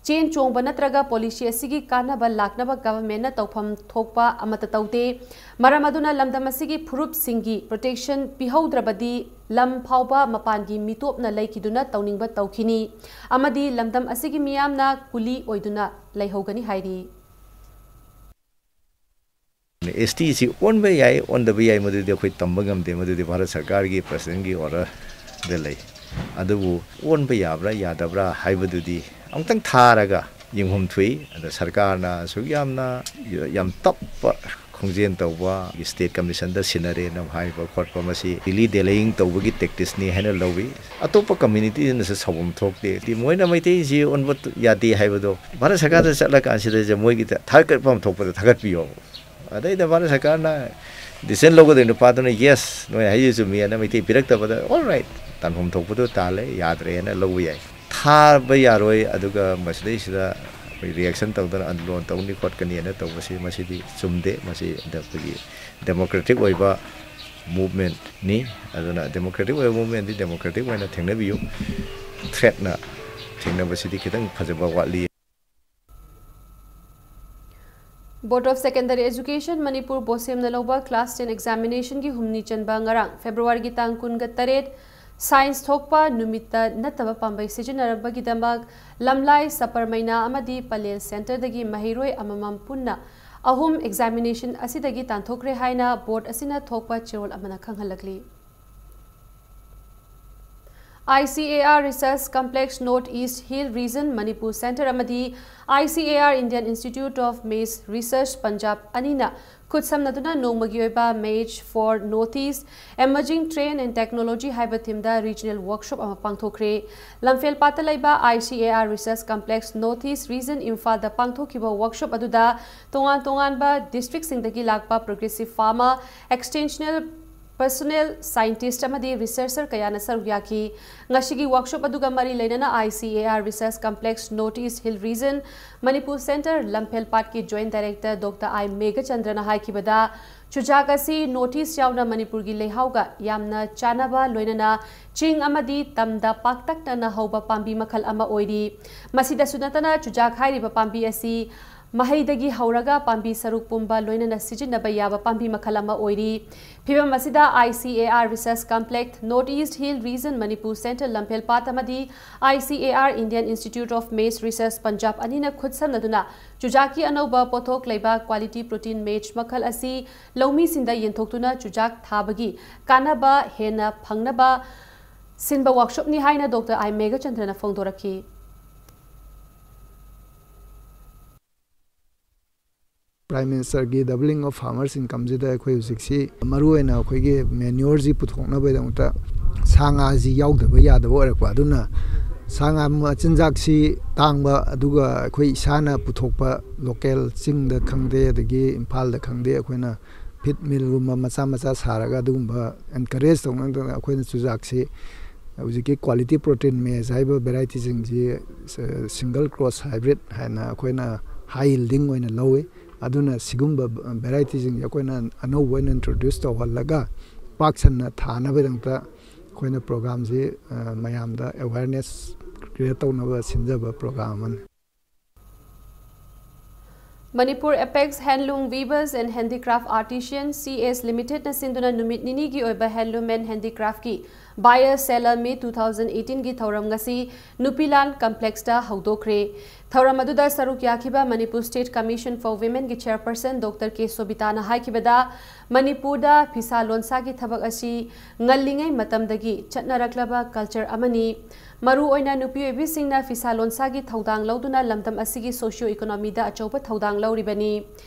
ꯆꯦꯟ ꯆꯣꯡꯕ ꯅꯠꯇ꯭ꯔꯒ policy ꯑꯁꯤꯒꯤ ꯀꯥꯟꯅꯕ ꯂꯥꯛꯅꯕ governmentꯅ ꯇꯧꯐꯝ ꯊꯣꯛꯄ ꯑꯃꯠꯇ ꯇꯧꯗꯦ꯫ ꯃꯔꯝ ꯑꯗꯨꯅ ꯂꯝꯗꯝ ꯑꯁꯤꯒꯤ ꯐꯨꯔꯨꯞꯁꯤꯡꯒꯤ protection ꯄꯤꯍꯧꯗ꯭ꯔꯕꯗꯤ ꯂꯝ ꯐꯥꯎꯕ ꯃꯄꯥꯟꯒꯤ ꯃꯤꯇꯣꯞꯅ ꯂꯩꯈꯤꯗꯨꯅ ꯇꯧꯅꯤꯡꯕ ꯇꯧꯈꯤꯅꯤ ꯑꯃꯗꯤ ꯂꯝꯗꯝ ꯑꯁꯤꯒꯤ ꯃꯤꯌꯥꯝꯅ ꯀꯨꯂꯤ ꯑꯣꯏꯗꯨꯅ ꯂꯩꯍꯧꯒꯅꯤ ꯍꯥꯏꯔꯤ꯫ ꯑꯦꯁ ꯇꯤꯁꯤ ꯑꯣꯟꯕ ꯌꯥꯏ, ꯑꯣꯟꯗꯕ ꯌꯥꯏ, ꯃꯗꯨꯗꯤ ꯑꯩꯈꯣꯏ ꯇꯝꯕ ꯉꯝꯗꯦ꯫ ꯃꯗꯨꯗꯤ ꯚꯥꯔꯠ ꯁꯔꯀꯥꯔꯒꯤ presidentꯀꯤ orderꯗ ꯂꯩ꯫ ꯑꯗꯨꯕꯨ ꯑꯣꯟꯕ ꯌꯥꯕ꯭ꯔꯥ ꯌꯥꯗꯕ꯭ꯔꯥ ꯍꯥꯏꯕꯗꯨꯗꯤ ꯑꯃꯨꯛꯇꯪ ꯊꯥꯔꯒ ꯌꯦꯡꯐꯝ ꯊꯣꯛꯏ꯫ ꯑꯗ ꯁꯔꯀꯥꯔꯅ ꯑꯁꯨꯛ ꯌꯥꯝꯅ ꯌꯥꯝ ꯇꯞꯄ ꯈꯣꯡꯖꯦꯜ ꯇꯧꯕ, state commissionꯗ ꯁꯤꯟꯅꯔꯦꯅ ꯍꯥꯏꯕ ꯈꯣꯠꯄ, ꯃꯁꯤ delay delaying ꯇꯧꯕꯒꯤ tacticsꯅꯤ ꯍꯥꯏꯅ ꯂꯧꯏ꯫ ꯑꯇꯣꯞꯄ communityꯅꯁꯨ ꯁꯥꯎꯐꯝ ꯊꯣꯛꯇꯦ꯫ ꯍꯥꯏꯗꯤ ꯃꯣꯏꯅ ꯃꯩꯇꯩꯁꯤ ꯑꯣꯟꯕ ꯌꯥꯗꯦ ꯍꯥꯏꯕꯗꯣ ꯚꯥꯔꯠ ꯁꯔꯀꯥꯔꯗ ꯆꯠꯂꯀꯥꯟꯁꯤꯗ ꯃꯣꯏꯒꯤ ꯊꯥꯒꯠꯐꯝ ꯊꯣꯛꯄꯗ ꯊꯥꯒꯠꯄꯤꯌꯣ꯫ ꯑꯗꯩꯗ ꯚꯥꯔꯠ ꯁꯔꯀꯥꯔꯅ decision ꯂꯧꯒꯗꯣꯏ ꯅꯨꯄꯥꯗꯨꯅ yes, ꯅꯣꯏ ꯍꯥꯏꯔꯤꯁꯨ ꯆꯨꯝꯃꯤ ꯍꯥꯏꯅ ꯃꯩꯇꯩ ꯄꯤꯔꯛꯇꯕꯗ, all right, ꯇꯥꯟꯐꯝ ꯊꯣꯛꯄꯗꯣ ꯇꯥꯜꯂꯦ, ꯌꯥꯗ꯭ꯔꯦꯅ ꯂꯧꯕ ꯌꯥꯏ꯫ ꯊꯥꯕ ꯌꯥꯔꯣꯏ, ꯑꯗꯨꯒ ꯃꯁꯤꯗꯩꯁꯤꯗ ꯑꯩꯈꯣꯏ reaction ꯇꯧꯗꯅ ꯑꯟꯗꯣꯂꯟ ꯇꯧꯅꯤ ꯈꯣꯠꯀꯅꯤꯅ ꯇꯧꯕꯁꯤ, ꯃꯁꯤꯗꯤ ꯆꯨꯝꯗꯦ꯫ ꯃꯁꯤ ꯑꯩꯈꯣꯏꯒꯤ democratic ꯑꯣꯏꯕ movementꯅꯤ꯫ ꯑꯗꯨꯅ democratic ꯑꯣꯏꯕ movementꯗꯤ democratic ꯑꯣꯏꯅ ꯊꯦꯡꯅꯕꯤꯌꯨ꯫ Threatꯅ ꯊꯦꯡꯅꯕꯁꯤꯗꯤ ꯈꯤꯇꯪ ꯐꯖꯕ ꯋꯥꯠꯂꯤ꯫ Board of Secondary Education Manipur ꯕꯣꯁꯦꯝꯅ ꯂꯧꯕ class ten examinationꯒꯤ ꯍꯨꯝꯅꯤ ꯆꯟꯕ ꯉꯔꯥꯡ Februaryꯒꯤ ꯇꯥꯡ ꯀꯨꯟꯒ ꯇꯔꯦꯠ science ꯊꯣꯛꯄ ꯅꯨꯃꯤꯠꯇ ꯅꯠꯇꯕ ꯄꯥꯝꯕꯩ ꯁꯤꯖꯤꯟꯅꯔꯝꯕꯒꯤꯗꯃꯛ ꯂꯝꯂꯥꯏ, ꯁꯄꯔꯃꯩꯅꯥ ꯑꯃꯗꯤ ꯄꯂꯦꯜ centreꯗꯒꯤ ꯃꯍꯩꯔꯣꯏ ꯑꯃꯃꯝ ꯄꯨꯟꯅ ꯑꯍꯨꯝ examination ꯑꯁꯤꯗꯒꯤ ꯇꯥꯟꯊꯣꯛꯈ꯭ꯔꯦ ꯍꯥꯏꯅ board ꯑꯁꯤꯅ ꯊꯣꯛꯄ ꯆꯦꯔꯣꯜ ꯑꯃꯅ ꯈꯪꯍꯜꯂꯛꯂꯤ꯫ I C A R Research Complex North East Hill Region Manipur Centre ꯑꯃꯗꯤ I C A R Indian Institute of Maize Research Punjab ꯑꯅꯤꯅ ꯈꯨꯠꯁꯝꯅꯗꯨꯅ ꯅꯣꯡꯃꯒꯤ ꯑꯣꯏꯕ Maize for North East, Emerging Trend and Technology ꯍꯥꯏꯕ themeꯗ regional workshop ꯑꯃ ꯄꯥꯡꯊꯣꯛꯈ꯭ꯔꯦ꯫ ꯂꯝꯐꯦꯜ ꯄꯥꯠꯇ ꯂꯩꯕ I C A R Research Complex North East Region ꯏꯝꯐꯥꯜꯗ ꯄꯥꯡꯊꯣꯛꯈꯤꯕ workshop ꯑꯗꯨꯗ ꯇꯣꯉꯥꯟ ꯇꯣꯉꯥꯟꯕ districtꯁꯤꯡꯗꯒꯤ ꯂꯥꯛꯄ progressive farmer, extensional Personnel, scientist ꯑꯃꯗꯤ researcher ꯀꯌꯥꯅ ꯁꯔꯨꯛ ꯌꯥꯈꯤ꯫ ꯉꯁꯤꯒꯤ workshop ꯑꯗꯨꯒ ꯃꯔꯤ ꯂꯩꯅꯅ I C A R Research Complex North East Hill Region, Manipur Centre, ꯂꯝꯐꯦꯜꯄꯥꯠꯀꯤ Joint Director Doctor I ꯃꯦꯘꯆꯟꯗ꯭ꯔꯅ ꯍꯥꯏꯈꯤꯕꯗ, ꯆꯨꯖꯥꯛ ꯑꯁꯤ North East ꯌꯥꯎꯅ ꯃꯅꯤꯄꯨꯔꯒꯤ ꯂꯩꯍꯥꯎꯒ ꯌꯥꯝꯅ ꯆꯥꯟꯅꯕ, ꯂꯣꯏꯅꯅ ꯆꯤꯡ ꯑꯃꯗꯤ ꯇꯝꯗ ꯄꯥꯛꯇꯛꯅꯅ ꯍꯧꯕ ꯄꯥꯝꯕꯤ ꯃꯈꯜ ꯑꯃ ꯑꯣꯏꯔꯤ꯫ ꯃꯁꯤꯗꯁꯨ ꯅꯠꯇꯅ, ꯆꯨꯖꯥꯛ ꯍꯥꯏꯔꯤꯕ ꯄꯥꯝꯕꯤ ꯑꯁꯤ ꯃꯍꯩꯗꯒꯤ ꯍꯧꯔꯒ ꯄꯥꯝꯕꯤ ꯁꯔꯨꯛ ꯄꯨꯝꯕ ꯂꯣꯏꯅꯅ ꯁꯤꯖꯤꯟꯅꯕ ꯌꯥꯕ ꯄꯥꯝꯕꯤ ꯃꯈꯜ ꯑꯃ ꯑꯣꯏꯔꯤ꯫ ꯐꯤꯕꯝ ꯑꯁꯤꯗ, I C A R Research Complex North East Hill Region, Manipur Centre, ꯂꯝꯐꯦꯜꯄꯥꯠ ꯑꯃꯗꯤ I C A R Indian Institute of Maize Research, Punjab ꯑꯅꯤꯅ ꯈꯨꯠꯁꯝꯅꯗꯨꯅ ꯆꯨꯖꯥꯛꯀꯤ ꯑꯅꯧꯕ ꯄꯣꯠꯊꯣꯛ ꯂꯩꯕ quality protein maize ꯃꯈꯜ ꯑꯁꯤ ꯂꯧꯃꯤꯁꯤꯡꯗ ꯌꯦꯟꯊꯣꯛꯇꯨꯅ ꯆꯨꯖꯥꯛ ꯊꯥꯕꯒꯤ ꯀꯥꯟꯅꯕ ꯍꯦꯟꯅ ꯐꯪꯅꯕ ꯁꯤꯟꯕ workshopꯅꯤ ꯍꯥꯏꯅ Doctor I ꯃꯦꯘꯆꯟꯗ꯭ꯔꯅ ꯐꯣꯡꯗꯣꯔꯛꯈꯤ꯫ Prime Ministerꯒꯤ Doubling of Farmers Incomeꯁꯤꯗ ꯑꯩꯈꯣꯏ ꯍꯧꯖꯤꯛꯁꯤ ꯃꯔꯨꯑꯣꯏꯅ ꯑꯩꯈꯣꯏꯒꯤ manureꯁꯤ ꯄꯨꯊꯣꯛꯅꯕꯒꯤꯗꯃꯛꯇ ꯁꯥ ꯉꯥꯁꯤ ꯌꯥꯎꯗꯕ ꯌꯥꯗꯕ ꯑꯣꯏꯔꯛꯄ꯫ ꯑꯗꯨꯅ ꯁꯥ ꯉꯥ ꯃꯆꯤꯟꯖꯥꯛꯁꯤ ꯇꯥꯡꯕ, ꯑꯗꯨꯒ ꯑꯩꯈꯣꯏ ꯏꯁꯥꯅ ꯄꯨꯊꯣꯛꯄ local, ꯆꯤꯡꯗ ꯈꯪꯗꯦ, ꯑꯗꯒꯤ ꯏꯝꯐꯥꯜꯗ ꯈꯪꯗꯦ, ꯑꯩꯈꯣꯏꯅ feed millꯒꯨꯝꯕ ꯃꯆꯥ ꯃꯆꯥ ꯁꯥꯔꯒ ꯑꯗꯨꯒꯨꯝꯕ encourage ꯇꯧꯅꯗꯅ ꯑꯩꯈꯣꯏꯅ ꯆꯨꯖꯥꯛꯁꯤ ꯍꯧꯖꯤꯛꯀꯤ quality protein maize ꯍꯥꯏꯔꯤꯕ varietyꯁꯤꯡꯁꯤ single cross hybrid ꯍꯥꯏꯅ ꯑꯩꯈꯣꯏꯅ high yielding ꯑꯣꯏꯅ ꯂꯧꯏ꯫ ꯑꯗꯨꯅ ꯁꯤꯒꯨꯝꯕ varietyꯁꯤꯡꯁꯦ ꯑꯩꯈꯣꯏꯅ ꯑꯅꯧꯕ ꯑꯣꯏꯅ introduce ꯇꯧꯍꯜꯂꯒ ꯄꯥꯛ ꯁꯟꯅ ꯊꯥꯅꯕꯒꯤꯗꯃꯛꯇ ꯑꯩꯈꯣꯏꯅ programꯁꯤ, ꯑ, ꯃꯌꯥꯝꯗ awareness create ꯇꯧꯅꯕ ꯁꯤꯟꯖꯕ program ꯑꯃꯅꯤ꯫ Manipur Apex Handloom Weavers and Handicraft Artisans C S Limitedꯅ ꯁꯤꯟꯗꯨꯅ ꯅꯨꯃꯤꯠ ꯅꯤꯅꯤꯒꯤ ꯑꯣꯏꯕ Handloom and Handicraftꯀꯤ Buyer Seller Meet two thousand eighteenꯒꯤ ꯊꯧꯔꯝ ꯉꯁꯤ ꯅꯨꯄꯤꯂꯥꯟ Complexꯇ ꯍꯧꯗꯣꯛꯈ꯭ꯔꯦ꯫ ꯊꯧꯔꯝ ꯑꯗꯨꯗ ꯁꯔꯨꯛ ꯌꯥꯈꯤꯕ Manipur State Commission for Womenꯒꯤ Chairperson Doctor K ꯁꯣꯕꯤꯇꯥꯅ ꯍꯥꯏꯈꯤꯕꯗ, ꯃꯅꯤꯄꯨꯔꯗ ꯐꯤꯁꯥ ꯂꯣꯟꯁꯥꯒꯤ ꯊꯕꯛ ꯑꯁꯤ ꯉꯜꯂꯤꯉꯩ ꯃꯇꯝꯗꯒꯤ ꯆꯠꯅꯔꯛꯂꯕ culture ꯑꯃꯅꯤ꯫ ꯃꯔꯨꯑꯣꯏꯅ ꯅꯨꯄꯤ ꯑꯣꯏꯕꯤꯁꯤꯡꯅ ꯐꯤꯁꯥ ꯂꯣꯟꯁꯥꯒꯤ ꯊꯧꯗꯥꯡ ꯂꯧꯗꯨꯅ ꯂꯝꯗꯝ ꯑꯁꯤꯒꯤ socio economyꯗ ꯑꯆꯧꯕ ꯊꯧꯗꯥꯡ ꯂꯧꯔꯤꯕꯅꯤ꯫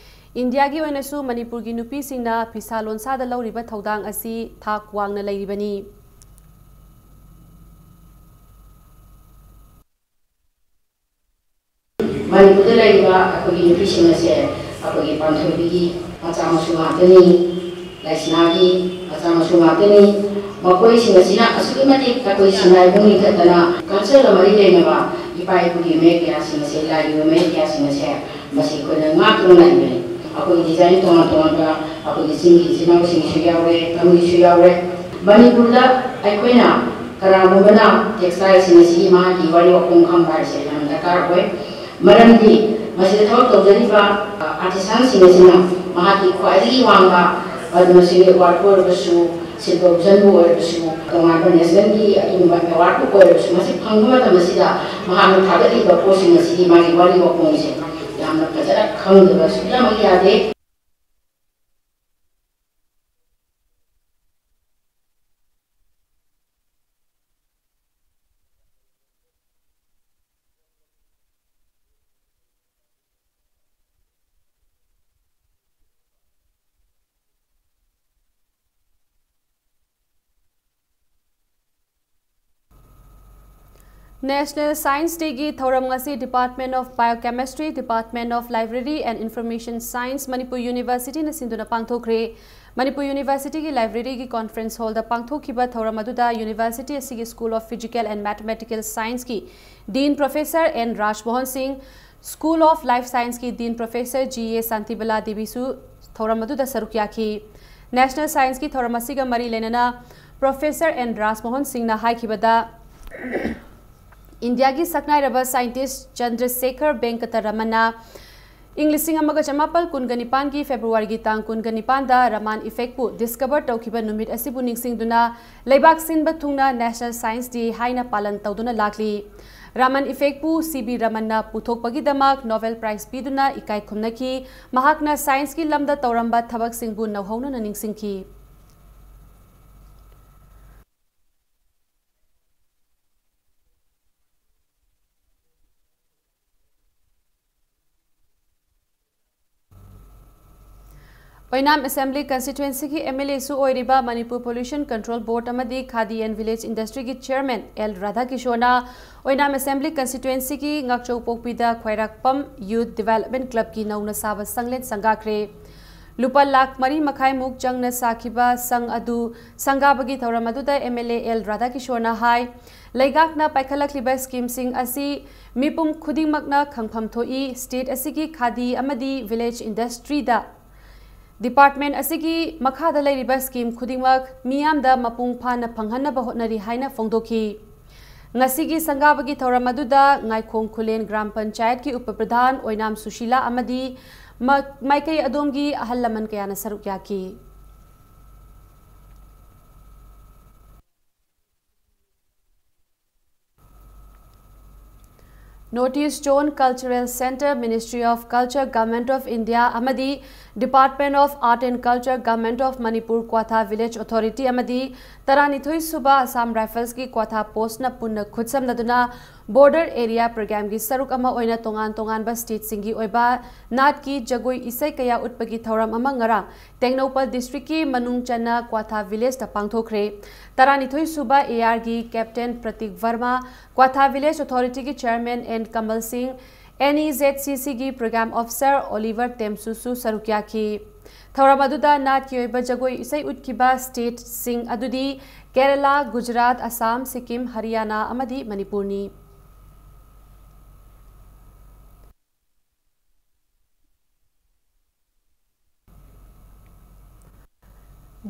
ꯏꯟꯗꯤꯌꯥꯒꯤ ꯑꯣꯏꯅꯁꯨ ꯃꯅꯤꯄꯨꯔꯒꯤ ꯅꯨꯄꯤꯁꯤꯡꯅ ꯐꯤꯁꯥ ꯂꯣꯟꯁꯥꯗ ꯂꯧꯔꯤꯕ ꯊꯧꯗꯥꯡ ꯑꯁꯤ ꯊꯥꯛ ꯋꯥꯡꯅ ꯂꯩꯔꯤꯕꯅꯤ꯫ ꯃꯅꯤꯄꯨꯔꯗ ꯂꯩꯔꯤꯕ ꯑꯩꯈꯣꯏꯒꯤ ꯅꯨꯄꯤꯁꯤꯡ ꯑꯁꯦ ꯑꯩꯈꯣꯏꯒꯤ ꯄꯥꯟꯊꯣꯏꯕꯤꯒꯤ ꯃꯆꯥ ꯃꯁꯨ ꯉꯥꯛꯇꯅꯤ꯫ ꯂꯩꯁꯅꯥꯒꯤ ꯃꯆꯥ ꯃꯁꯨ ꯉꯥꯛꯇꯅꯤ꯫ ꯃꯈꯣꯏꯁꯤꯡ ꯑꯁꯤꯅ ꯑꯁꯨꯛꯀꯤ ꯃꯇꯤꯛ ꯑꯩꯈꯣꯏ ꯁꯤꯟꯅꯥꯏꯕꯨꯡ ꯂꯤꯡꯈꯠꯇꯅ culture ꯒ ꯃꯔꯤ ꯂꯩꯅꯕ ꯏꯄꯥ ꯏꯄꯨꯒꯤ ꯃꯌꯦꯛ ꯀꯌꯥꯁꯤꯡ ꯑꯁꯦ, ꯂꯥꯏꯒꯤ ꯑꯣꯏꯕ ꯃꯌꯦꯛ ꯀꯌꯥꯁꯤꯡ ꯑꯁꯦ ꯃꯁꯤ ꯑꯩꯈꯣꯏꯅ ꯉꯥꯛꯇꯨꯅ ꯂꯥꯛꯏꯕꯅꯤ꯫ ꯑꯩꯈꯣꯏꯒꯤ design ꯇꯣꯉꯥꯟ ꯇꯣꯉꯥꯟꯕ ꯑꯩꯈꯣꯏꯒꯤ ꯆꯤꯡꯒꯤ ꯏꯆꯤꯟ ꯏꯅꯥꯎꯁꯤꯡꯒꯤꯁꯨ ꯌꯥꯎꯔꯦ, ꯇꯝꯒꯤꯁꯨ ꯌꯥꯎꯔꯦ꯫ ꯃꯅꯤꯄꯨꯔꯗ ꯑꯩꯈꯣꯏꯅ ꯀꯅꯥꯒꯨꯝꯕꯅ textile ꯁꯤꯡ ꯑꯁꯤꯒꯤ ꯃꯍꯥꯛꯀꯤ ꯋꯥꯔꯤ ꯋꯥꯈꯣꯡ ꯈꯪꯕ ꯍꯥꯏꯁꯦ ꯌꯥꯝ ꯗꯔꯀꯥꯔ ꯑꯣꯏ꯫ ꯃꯔꯝꯗꯤ ꯃꯁꯤꯗ ꯊꯕꯛ ꯇꯧꯖꯔꯤꯕ, ꯑ, artisan ꯁꯤꯡ ꯑꯁꯤꯅ ꯃꯍꯥꯛꯀꯤ ꯈ꯭ꯋꯥꯏꯗꯒꯤ ꯋꯥꯡꯕ ꯄꯗꯃꯁ꯭ꯔꯤ award ꯄꯨ ꯑꯣꯏꯔꯕꯁꯨ, ꯁꯤꯜꯚ ꯚꯤꯖꯟꯕꯨ ꯑꯣꯏꯔꯕꯁꯨ, ꯇꯣꯉꯥꯟꯕ national ꯒꯤ ꯑꯗꯨꯒꯨꯝꯕ award ꯄꯨ ꯑꯣꯏꯔꯕꯁꯨ, ꯃꯁꯤ ꯐꯪꯕ ꯃꯇꯝ ꯑꯁꯤꯗ ꯃꯍꯥꯛꯅ ꯊꯥꯒꯠꯂꯤꯕ ꯄꯣꯠꯁꯤꯡ ꯑꯁꯤꯒꯤ ꯃꯥꯒꯤ ꯋꯥꯔꯤ ꯋꯥꯈꯣꯡꯁꯦ ꯌꯥꯝꯅ ꯐꯖꯅ ꯈꯪꯗꯕ ꯁꯨꯛꯌꯥꯃꯛ ꯌꯥꯗꯦ꯫ National Science Day ꯒꯤ ꯊꯧꯔꯝ ꯉꯁꯤ Department of Biochemistry, Department of Library and Information Science, Manipur University ꯅ ꯁꯤꯟꯗꯨꯅ ꯄꯥꯡꯊꯣꯛꯈ꯭ꯔꯦ꯫ ꯃꯅꯤꯄꯨꯔ University ꯒꯤ library ꯒꯤ conference hall ꯗ ꯄꯥꯡꯊꯣꯛꯈꯤꯕ ꯊꯧꯔꯝ ꯑꯗꯨꯗ university ꯑꯁꯤꯒꯤ School of Physical and Mathematical Science ꯀꯤ Dean Professor N ꯔꯥꯖꯃꯣꯍꯟ ꯁꯤꯡ, School of Life Science ꯀꯤ Dean Professor ꯖꯤ ꯑꯦ ꯁꯥꯟꯇꯤꯕꯂꯥ ꯗꯦꯕꯤꯁꯨ ꯊꯧꯔꯝ ꯑꯗꯨꯗ ꯁꯔꯨꯛ ꯌꯥꯈꯤ꯫ National Science ꯀꯤ ꯊꯧꯔꯝ ꯑꯁꯤꯒ ꯃꯔꯤ ꯂꯩꯅꯅ Professor N ꯔꯥꯖꯃꯣꯍꯟ ꯁꯤꯡꯅ ꯍꯥꯏꯈꯤꯕꯗ, ꯏꯟꯗꯤꯌꯥꯒꯤ ꯁꯛꯅꯥꯏꯔꯕ scientist ꯆꯟꯗ꯭ꯔꯁꯦꯈꯔ ꯚꯦꯡꯀꯇꯔꯃꯟꯅ ꯏꯪ ꯂꯤꯁꯤꯡ ꯑꯃꯒ ꯆꯃꯥꯄꯜ ꯀꯨꯟꯒ ꯅꯤꯄꯥꯟꯒꯤ February ꯒꯤ ꯇꯥꯡ ꯀꯨꯟꯒ ꯅꯤꯄꯥꯟꯗ Raman effect ꯄꯨ discover ꯇꯧꯈꯤꯕ ꯅꯨꯃꯤꯠ ꯑꯁꯤꯕꯨ ꯅꯤꯡꯁꯤꯡꯗꯨꯅ ꯂꯩꯕꯥꯛ ꯁꯤꯟꯕ ꯊꯨꯡꯅ National Science Day ꯍꯥꯏꯅ ꯄꯥꯂꯟ ꯇꯧꯗꯨꯅ ꯂꯥꯛꯂꯤ꯫ Raman effect ꯄꯨ ꯁꯤ ꯚꯤ ꯔꯃꯟꯅ ꯄꯨꯊꯣꯛꯄꯒꯤꯗꯃꯛ Nobel Prize ꯄꯤꯗꯨꯅ ꯏꯀꯥꯏ ꯈꯨꯝꯅꯈꯤ꯫ ꯃꯍꯥꯛꯅ science ꯀꯤ ꯂꯝꯗ ꯇꯧꯔꯝꯕ ꯊꯕꯛꯁꯤꯡꯕꯨ ꯅꯧꯍꯧꯅꯅ ꯅꯤꯡꯁꯤꯡꯈꯤ꯫ ꯑꯣꯏꯅꯥꯝ Assembly Constituency ꯒꯤ M L A ꯁꯨ ꯑꯣꯏꯔꯤꯕ Manipur Pollution Control Board ꯑꯃꯗꯤ Khadi and Village Industry ꯒꯤ Chairman ꯑꯦꯜ ꯔꯥꯙꯥꯀꯤꯁꯣꯔꯅ ꯑꯣꯏꯅꯥꯝ Assembly Constituency ꯒꯤ ꯉꯥꯛꯆꯧꯄꯣꯛꯄꯤꯗ ꯈ꯭ꯋꯥꯏꯔꯥꯛꯄꯝ Youth Development Club ꯀꯤ ꯅꯧꯅ ꯁꯥꯕ ꯁꯪꯂꯦꯟ ꯁꯪꯒꯥꯈ꯭ꯔꯦ꯫ ꯂꯨꯄꯥ ꯂꯥꯈ ꯃꯔꯤ ꯃꯈꯥꯏꯃꯨꯛ ꯆꯪꯅ ꯁꯥꯈꯤꯕ ꯁꯪ ꯑꯗꯨ ꯁꯪꯒꯥꯕꯒꯤ ꯊꯧꯔꯝ ꯑꯗꯨꯗ MLA ꯑꯦꯜ ꯔꯥꯙꯥꯀꯤꯁꯣꯔꯅ ꯍꯥꯏ, ꯂꯩꯉꯥꯛꯅ ꯄꯥꯏꯈꯠꯂꯛꯂꯤꯕ scheme ꯁꯤꯡ ꯑꯁꯤ ꯃꯤꯄꯨꯝ ꯈꯨꯗꯤꯡꯃꯛꯅ ꯈꯪꯐꯝ ꯊꯣꯛꯏ꯫ State ꯑꯁꯤꯒꯤ ꯈꯥꯗꯤ ꯑꯃꯗꯤ village industry ꯗ department ꯑꯁꯤꯒꯤ ꯃꯈꯥꯗ ꯂꯩꯔꯤꯕ scheme ꯈꯨꯗꯤꯡꯃꯛ ꯃꯤꯌꯥꯝꯗ ꯃꯄꯨꯡ ꯐꯥꯅ ꯐꯪꯍꯟꯅꯕ ꯍꯣꯠꯅꯔꯤ ꯍꯥꯏꯅ ꯐꯣꯡꯗꯣꯛꯈꯤ꯫ ꯉꯁꯤꯒꯤ ꯁꯪꯒꯥꯕꯒꯤ ꯊꯧꯔꯝ ꯑꯗꯨꯗ ꯉꯥꯏꯈꯣꯡ ꯈꯨꯂꯦꯟ ꯒ꯭ꯔꯥꯝ ꯄꯟꯆꯥꯌꯠꯀꯤ ꯎꯄ ꯄ꯭ꯔꯙꯥꯟ ꯑꯣꯏꯅꯥꯝ ꯁꯨꯁꯤꯂꯥ ꯑꯃꯗꯤ ꯃ-, ꯃꯥꯏꯀꯩ ꯑꯗꯣꯝꯒꯤ ꯑꯍꯜ ꯂꯃꯟ ꯀꯌꯥꯅ ꯁꯔꯨꯛ ꯌꯥꯈꯤ꯫ North East Zone Cultural Centre, Ministry of Culture, Government of India ꯑꯃꯗꯤ Department of Art and Culture, Government of Manipur, Kwatha Village Authority ꯑꯃꯗꯤ ꯇꯔꯥꯅꯤꯊꯣꯏ ꯁꯨꯕ Assam Rifles ꯀꯤ ꯀ꯭ꯋꯥꯊꯥ post ꯅ ꯄꯨꯟꯅ ꯈꯨꯠꯁꯝꯅꯗꯨꯅ border area program ꯒꯤ ꯁꯔꯨꯛ ꯑꯃ ꯑꯣꯏꯅ ꯇꯣꯉꯥꯟ ꯇꯣꯉꯥꯟꯕ state ꯁꯤꯡꯒꯤ ꯑꯣꯏꯕ ꯅꯥꯠꯀꯤ ꯖꯒꯣꯏ ꯏꯁꯩ ꯀꯌꯥ ꯎꯠꯄꯒꯤ ꯊꯧꯔꯝ ꯑꯃ ꯉꯔꯥꯡ ꯇꯦꯡꯅꯧꯄꯜ district ꯀꯤ ꯃꯅꯨꯡ ꯆꯟꯅ ꯀ꯭ꯋꯥꯊꯥ village ꯇ ꯄꯥꯡꯊꯣꯛꯈ꯭ꯔꯦ꯫ ꯇꯔꯥꯅꯤꯊꯣꯏ ꯁꯨꯕ AR ꯒꯤ Captain ꯄ꯭ꯔꯇꯤꯛ ꯚꯔꯃ, ꯀ꯭ꯋꯥꯊꯥ Village Authority ꯒꯤ Chairman N ꯀꯃꯜ ꯁꯤꯡ, NEZCC ꯒꯤ Program Officer Oliver ꯇꯦꯝꯁꯨꯁꯨ ꯁꯔꯨꯛ ꯌꯥꯈꯤ꯫ ꯊꯧꯔꯝ ꯑꯗꯨꯗ ꯅꯥꯠꯀꯤ ꯑꯣꯏꯕ ꯖꯒꯣꯏ ꯏꯁꯩ ꯎꯠꯈꯤꯕ state ꯁꯤꯡ ꯑꯗꯨꯗꯤ ꯀꯦꯔꯂꯥ, ꯒꯨꯖꯔꯥꯠ, ꯑꯁꯥꯝ, ꯁꯤꯛꯀꯤꯝ, ꯍꯔꯤꯌꯥꯅꯥ ꯑꯃꯗꯤ ꯃꯅꯤꯄꯨꯔꯅꯤ꯫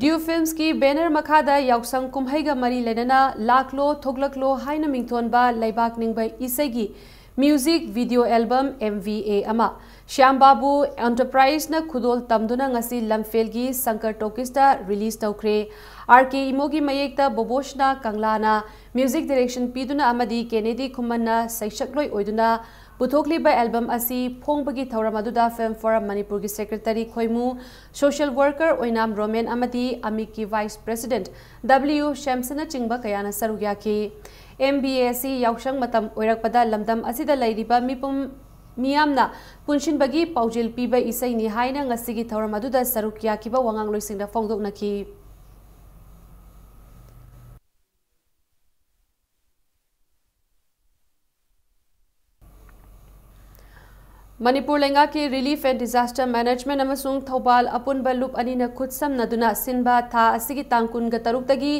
Dew Films ꯀꯤ banner ꯃꯈꯥꯗ ꯌꯥꯎꯁꯪ ꯀꯨꯝꯍꯩꯒ ꯃꯔꯤ ꯂꯩꯅꯅ ꯂꯥꯛꯂꯣ ꯊꯣꯛꯂꯛꯂꯣ ꯍꯥꯏꯅ ꯃꯤꯡꯊꯣꯟꯕ ꯂꯩꯕꯥꯛ ꯅꯤꯡꯕ ꯏꯁꯩꯒꯤ music video album, MVA, ꯑꯃ ꯁ꯭ꯌꯥꯝ ꯕꯥꯕꯨ Enterprise ꯅ ꯈꯨꯗꯣꯜ ꯇꯝꯗꯨꯅ ꯉꯁꯤ ꯂꯝꯐꯦꯜꯒꯤ ꯁꯪꯀꯔ Talkies ꯇ release ꯇꯧꯈ꯭ꯔꯦ꯫ RK ꯏꯃꯣꯒꯤ ꯃꯌꯦꯛꯇ ꯕꯣꯕꯣꯁꯅꯥ ꯀꯪꯂꯥꯅ music direction ꯄꯤꯗꯨꯅ ꯑꯃꯗꯤ ꯀꯦꯅꯦꯗꯤ ꯈꯨꯃꯟꯅ ꯁꯩꯁꯛꯂꯣꯏ ꯑꯣꯏꯗꯨꯅ ꯄꯨꯊꯣꯛꯂꯤꯕ album ꯑꯁꯤ ꯐꯣꯡꯕꯒꯤ ꯊꯧꯔꯝ ꯑꯗꯨꯗ Film Forum ꯃꯅꯤꯄꯨꯔꯒꯤ secretary ꯈꯣꯏꯃꯨ, social worker ꯑꯣꯏꯅꯥꯝ ꯔꯣꯃꯦꯟ ꯑꯃꯗꯤ ꯑꯃꯤꯛꯀꯤ vice president W ꯁꯦꯝꯁꯟꯅꯆꯤꯡꯕ ꯀꯌꯥꯅ ꯁꯔꯨꯛ ꯌꯥꯈꯤ꯫ MVA ꯑꯁꯤ ꯌꯥꯎꯁꯪ ꯃꯇꯝ ꯑꯣꯏꯔꯛꯄꯗ ꯂꯝꯗꯝ ꯑꯁꯤꯗ ꯂꯩꯔꯤꯕ ꯃꯤꯄꯨꯝ ꯃꯤꯌꯥꯝꯅ ꯄꯨꯟꯁꯤꯟꯕꯒꯤ ꯄꯥꯎꯖꯦꯜ ꯄꯤꯕ ꯏꯁꯩꯅꯤ ꯍꯥꯏꯅ ꯉꯁꯤꯒꯤ ꯊꯧꯔꯝ ꯑꯗꯨꯗ ꯁꯔꯨꯛ ꯌꯥꯈꯤꯕ ꯋꯥꯉꯥꯡꯂꯣꯏꯁꯤꯡꯅ ꯐꯣꯡꯗꯣꯛꯅꯈꯤ꯫ ꯃꯅꯤꯄꯨꯔ ꯂꯩꯉꯥꯛꯀꯤ Relief and Disaster Management ꯑꯃꯁꯨꯡ ꯊꯧꯕꯥꯜ ꯑꯄꯨꯟꯕ ꯂꯨꯞ ꯑꯅꯤꯅ ꯈꯨꯠꯁꯝꯅꯗꯨꯅ ꯁꯤꯟꯕ ꯊꯥ ꯑꯁꯤꯒꯤ ꯇꯥꯡ ꯀꯨꯟꯒ ꯇꯔꯨꯛꯇꯒꯤ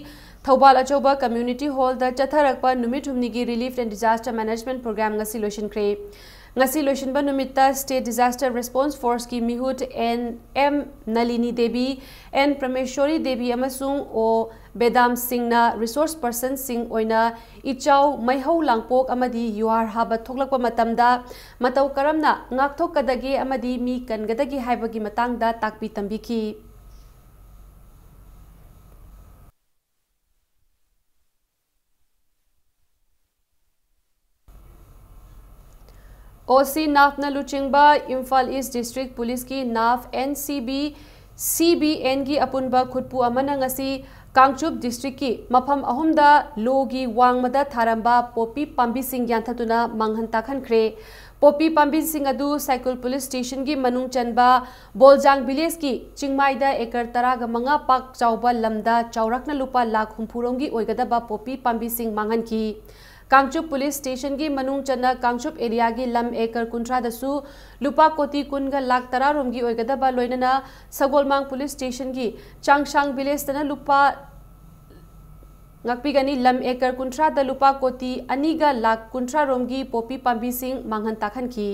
ꯊꯧꯕꯥꯜ ꯑꯆꯧꯕ Community Hallꯗ ꯆꯠꯊꯔꯛꯄ ꯅꯨꯃꯤꯠ ꯍꯨꯝꯅꯤꯒꯤ Relief and Disaster Management Program ꯉꯁꯤ ꯂꯣꯏꯁꯤꯟꯈ꯭ꯔꯦ꯫ ꯉꯁꯤ ꯂꯣꯏꯁꯤꯟꯕ ꯅꯨꯃꯤꯠꯇ State Disaster Response Forceꯀꯤ ꯃꯤꯍꯨꯠ N M Nalini Devi, N Prameshori Devi ꯑꯃꯁꯨꯡ ꯑꯣ ꯕꯦꯗꯥꯝ ꯁꯤꯡꯅ resource personꯁꯤꯡ ꯑꯣꯏꯅ ꯏꯆꯥꯎ, ꯃꯩꯍꯧ ꯂꯥꯡꯄꯣꯛ ꯑꯃꯗꯤ ꯌꯨꯍꯥꯔ ꯍꯥꯕ ꯊꯣꯛꯂꯛꯄ ꯃꯇꯝꯗ ꯃꯇꯧ ꯀꯔꯝꯅ ꯉꯥꯛꯊꯣꯛꯀꯗꯒꯦ ꯑꯃꯗꯤ ꯃꯤ ꯀꯟꯒꯗꯒꯦ ꯍꯥꯏꯕꯒꯤ ꯃꯇꯥꯡꯗ ꯇꯥꯛꯄꯤ ꯇꯝꯕꯤꯈꯤ꯫ ꯑꯣ ꯁꯤ ꯅꯥꯐꯅ ꯂꯨꯆꯤꯡꯕ ꯏꯝꯐꯥꯜ ꯏꯁ ꯗꯤꯁꯇ꯭ꯔꯤꯛ ꯄꯨꯂꯤꯁꯀꯤ ꯅꯥꯐ N C B, C B ꯑꯦꯟꯒꯤ ꯑꯄꯨꯟꯕ ꯈꯨꯠꯄꯨ ꯑꯃꯅ ꯉꯁꯤ ꯀꯥꯡꯆꯨꯞ ꯗꯤꯁꯇ꯭ꯔꯤꯛꯀꯤ ꯃꯐꯝ ꯑꯍꯨꯝꯗ ꯂꯣꯒꯤ ꯋꯥꯡꯃꯗ ꯊꯥꯔꯝꯕ ꯄꯣꯄꯤ ꯄꯥꯝꯕꯤꯁꯤꯡ ꯌꯥꯟꯊꯠꯇꯨꯅ ꯃꯥꯡꯍꯟ ꯇꯥꯛꯍꯟꯈ꯭ꯔꯦ꯫ ꯄꯣꯄꯤ ꯄꯥꯝꯕꯤꯁꯤꯡ ꯑꯗꯨ ꯁꯥꯏꯀꯨꯜ ꯄꯨꯂꯤꯁ ꯁ꯭ꯇꯦꯁꯟꯒꯤ ꯃꯅꯨꯡ ꯆꯟꯕ ꯕꯣꯜꯖꯥꯡ ꯚꯤꯂꯦꯖꯀꯤ ꯆꯤꯡꯃꯥꯏꯗ ꯑꯦꯀꯔ ꯇꯔꯥꯒ ꯃꯉꯥ ꯄꯥꯛ ꯆꯥꯎꯕ ꯂꯝꯗ ꯆꯥꯎꯔꯥꯛꯅ ꯂꯨꯄꯥ ꯂꯥꯈ ꯍꯨꯝꯐꯨ ꯔꯣꯝꯒꯤ ꯑꯣꯏꯒꯗꯕ ꯄꯣꯄꯤ ꯄꯥꯝꯕꯤꯁꯤꯡ ꯃꯥꯡꯍꯟꯈꯤ꯫ ꯀꯥꯡꯆꯨꯞ ꯄꯨꯂꯤꯁ ꯁ꯭ꯇꯦꯁꯟꯒꯤ ꯃꯅꯨꯡ ꯆꯟꯅ ꯀꯥꯡꯆꯨꯞ ꯑꯦꯔꯤꯌꯥꯒꯤ ꯂꯝ ꯑꯦꯀꯔ ꯀꯨꯟꯊ꯭ꯔꯥꯗꯁꯨ ꯂꯨꯄꯥ ꯀꯣꯇꯤ ꯀꯨꯟꯒ ꯂꯥꯈ ꯇꯔꯥ ꯔꯣꯝꯒꯤ ꯑꯣꯏꯒꯗꯕ, ꯂꯣꯏꯅꯅ ꯁꯒꯣꯜꯃꯥꯡ ꯄꯨꯂꯤꯁ ꯁ꯭ꯇꯦꯁꯟꯒꯤ ꯆꯥꯡꯁꯥꯡ ꯚꯤꯂꯦꯖꯇꯅ ꯂꯨꯄꯥ, ꯉꯥꯛꯄꯤꯒꯅꯤ, ꯂꯝ ꯑꯦꯀꯔ ꯀꯨꯟꯊ꯭ꯔꯥꯗ ꯂꯨꯄꯥ ꯀꯣꯇꯤ ꯑꯅꯤꯒ ꯂꯥꯈ ꯀꯨꯟꯊ꯭ꯔꯥ ꯔꯣꯝꯒꯤ ꯄꯣꯄꯤ ꯄꯥꯝꯕꯤꯁꯤꯡ ꯃꯥꯡꯍꯟ ꯇꯥꯛꯍꯟꯈꯤ꯫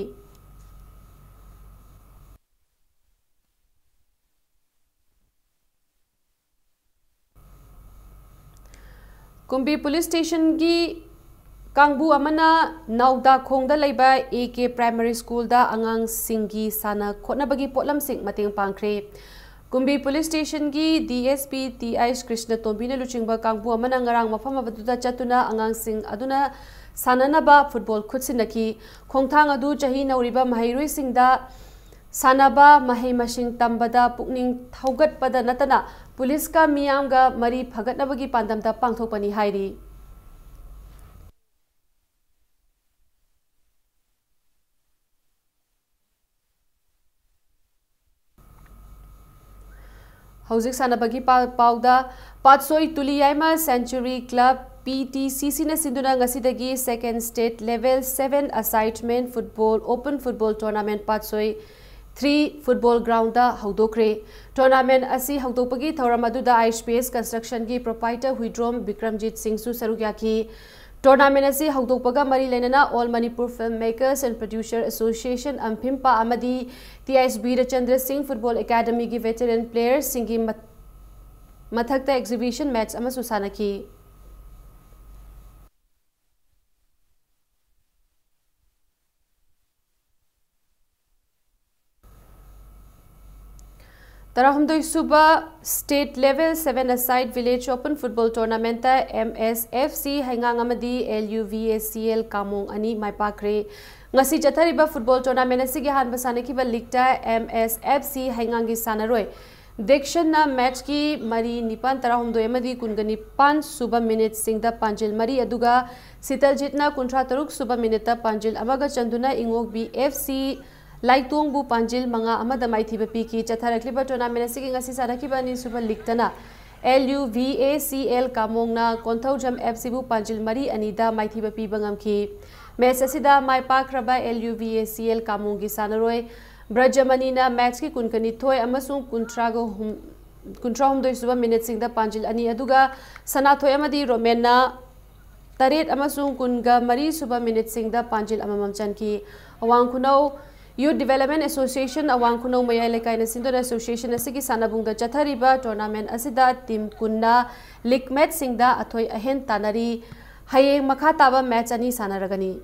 ꯀꯨꯝꯕꯤ ꯄꯨꯂꯤꯁ ꯁ꯭ꯇꯦꯁꯟꯒꯤ ꯀꯥꯡꯕꯨ ꯑꯃꯅ ꯅꯥꯎꯗꯥꯈꯣꯡꯗ ꯂꯩꯕ ꯑꯦ ꯀꯦ ꯄ꯭ꯔꯥꯏꯃꯔꯤ ꯁ꯭ꯀꯨꯜꯗ ꯑꯉꯥꯡꯁꯤꯡꯒꯤ ꯁꯥꯟꯅ ꯈꯣꯠꯅꯕꯒꯤ ꯄꯣꯠꯂꯝꯁꯤꯡ ꯃꯇꯦꯡ ꯄꯥꯡꯈ꯭ꯔꯦ꯫ ꯀꯨꯝꯕꯤ ꯄꯨꯂꯤꯁ ꯁ꯭ꯇꯦꯁꯟꯒꯤ D S P T H ꯀ꯭ꯔꯤꯁꯅꯇꯣꯝꯕꯤꯅ ꯂꯨꯆꯤꯡꯕ ꯀꯥꯡꯕꯨ ꯑꯃꯅ ꯉꯔꯥꯡ ꯃꯐꯝ ꯑꯗꯨꯗ ꯆꯠꯇꯨꯅ ꯑꯉꯥꯡꯁꯤꯡ ꯑꯗꯨꯅ ꯁꯥꯟꯅꯅꯕ ꯐꯨꯠꯕꯣꯜ ꯈꯨꯠꯁꯤꯟꯅꯈꯤ꯫ ꯈꯣꯡꯊꯥꯡ ꯑꯗꯨ ꯆꯍꯤ ꯅꯧꯔꯤꯕ ꯃꯍꯩꯔꯣꯏꯁꯤꯡꯗ ꯁꯥꯟꯅꯕ, ꯃꯍꯩ ꯃꯁꯤꯡ ꯇꯝꯕꯗ ꯄꯨꯛꯅꯤꯡ ꯊꯧꯒꯠꯄꯗ ꯅꯠꯇꯅ ꯄꯨꯂꯤꯁꯀ ꯃꯤꯌꯥꯝꯒ ꯃꯔꯤ ꯐꯒꯠꯅꯕꯒꯤ ꯄꯥꯟꯗꯝꯗ ꯄꯥꯡꯊꯣꯛꯄꯅꯤ ꯍꯥꯏꯔꯤ꯫ ꯍꯧꯖꯤꯛ ꯁꯥꯟꯅꯕꯒꯤ ꯄꯥ-, ꯄꯥꯎꯗ, Patsoi Tuli Yaima century club P T C C ꯅ ꯁꯤꯟꯗꯨꯅ ꯉꯁꯤꯗꯒꯤ Second State Level Seven Aside Men Football Open Football Tournament ꯄꯥꯠꯁꯣꯏ three Football Ground ꯗ ꯍꯧꯗꯣꯛꯈ꯭ꯔꯦ꯫ Tournament ꯑꯁꯤ ꯍꯧꯗꯣꯛꯄꯒꯤ ꯊꯧꯔꯝ ꯑꯗꯨꯗ I S P S Construction ꯒꯤ proprietor ꯍꯨꯏꯗ꯭ꯔꯣꯝ ꯕꯤꯀ꯭ꯔꯝꯖꯤꯠ ꯁꯤꯡꯁꯨ ꯁꯔꯨꯛ ꯌꯥꯈꯤ꯫ Tournament ꯑꯁꯤ ꯍꯧꯗꯣꯛꯄꯒ ꯃꯔꯤ ꯂꯩꯅꯅ All Manipur Film Makers and Producer Association, ꯑꯝꯐꯤꯝꯄꯥ, ꯑꯃꯗꯤ T I S B ꯕꯤꯔꯆꯟꯗ꯭ꯔ ꯁꯤꯡ Football Academy ꯒꯤ veteran player ꯁꯤꯡꯒꯤ ꯃꯠ-, ꯃꯊꯛꯇ exhibition match ꯑꯃꯁꯨ ꯁꯥꯟꯅꯈꯤ꯫ ꯇꯔꯥꯍꯨꯝꯗꯣꯏ ꯁꯨꯕ State Level Seven Aside Village Open Football Tournament ꯇ M S F C ꯍꯩꯉꯥꯡ ꯑꯃꯗꯤ L U V A C L ꯀꯥꯃꯣꯡ ꯑꯅꯤ ꯃꯥꯏ ꯄꯥꯛꯈ꯭ꯔꯦ꯫ ꯉꯁꯤ ꯆꯠꯊꯔꯤꯕ football tournament ꯑꯁꯤꯒꯤ ꯑꯍꯥꯟꯕ ꯁꯥꯟꯅꯈꯤꯕ league ꯇ M S F C ꯍꯩꯉꯥꯡꯒꯤ ꯁꯥꯟꯅꯔꯣꯏ ꯗꯤꯛꯁꯟꯅ match ꯀꯤ ꯃꯔꯤ, ꯅꯤꯄꯥꯟ, ꯇꯔꯥꯍꯨꯝꯗꯣꯏ ꯑꯃꯗꯤ ꯀꯨꯟꯒ ꯅꯤꯄꯥꯟ ꯁꯨꯕ minute ꯁꯤꯡꯗ ꯄꯥꯟꯖꯤꯜ ꯃꯔꯤ, ꯑꯗꯨꯒ ꯁꯤꯇꯜꯖꯤꯠꯅ ꯀꯨꯟꯊ꯭ꯔꯥ ꯇꯔꯨꯛ ꯁꯨꯕ minute ꯇ ꯄꯥꯟꯖꯤꯜ ꯑꯃꯒ ꯆꯟꯗꯨꯅ ꯏꯉꯣꯛ B F C ꯂꯥꯏꯇꯣꯡꯕꯨ ꯄꯥꯟꯖꯤꯜ ꯃꯉꯥ ꯑꯃꯗ ꯃꯥꯏꯊꯤꯕ ꯄꯤꯈꯤ꯫ ꯆꯠꯊꯔꯛꯂꯤꯕ tournament ꯑꯁꯤꯒꯤ ꯉꯁꯤ ꯁꯥꯟꯅꯈꯤꯕ ꯑꯅꯤꯁꯨꯕ league ꯇꯅ L U V A C L ꯀꯥꯃꯣꯡꯅ Konthoujam F C ꯕꯨ ꯄꯥꯟꯖꯤꯜ ꯃꯔꯤ, ꯑꯅꯤꯗ ꯃꯥꯏꯊꯤꯕ ꯄꯤꯕ ꯉꯝꯈꯤ꯫ Match ꯑꯁꯤꯗ ꯃꯥꯏ ꯄꯥꯛꯈ꯭ꯔꯕ L U V A C L ꯀꯥꯃꯣꯡꯒꯤ ꯁꯥꯟꯅꯔꯣꯏ ꯕ꯭ꯔꯖꯃꯅꯤꯅ match ꯀꯤ ꯀꯨꯟꯒ ꯅꯤꯊꯣꯏ ꯑꯃꯁꯨꯡ ꯀꯨꯟꯊ꯭ꯔꯥꯒ ꯍꯨꯝ-, ꯀꯨꯟꯊ꯭ꯔꯥ ꯍꯨꯝꯗꯣꯏ ꯁꯨꯕ minute ꯁꯤꯡꯗ ꯄꯥꯟꯖꯤꯜ ꯑꯅꯤ, ꯑꯗꯨꯒ ꯁꯅꯥꯊꯣꯏ ꯑꯃꯗꯤ ꯔꯣꯃꯦꯟꯅ ꯇꯔꯦꯠ ꯑꯃꯁꯨꯡ ꯀꯨꯟꯒ ꯃꯔꯤ ꯁꯨꯕ minute ꯁꯤꯡꯗ ꯄꯥꯟꯖꯤꯜ ꯑꯃꯃꯝ ꯆꯟꯈꯤ꯫ ꯑꯋꯥꯡ ꯈꯨꯅꯧ Youth Development Association, ꯑꯋꯥꯡ ꯈꯨꯅꯧ ꯃꯌꯥꯏ ꯂꯩꯀꯥꯏꯅ ꯁꯤꯟꯗꯨꯅ association ꯑꯁꯤꯒꯤ ꯁꯥꯟꯅꯕꯨꯡꯗ ꯆꯠꯊꯔꯤꯕ tournament ꯑꯁꯤꯗ team ꯀꯨꯟꯅ league match ꯁꯤꯡꯗ ꯑꯊꯣꯏ ꯑꯍꯦꯟ ꯇꯥꯟꯅꯔꯤ꯫ ꯍꯌꯦꯡ ꯃꯈꯥ ꯇꯥꯕ match ꯑꯅꯤ ꯁꯥꯟꯅꯔꯒꯅꯤ꯫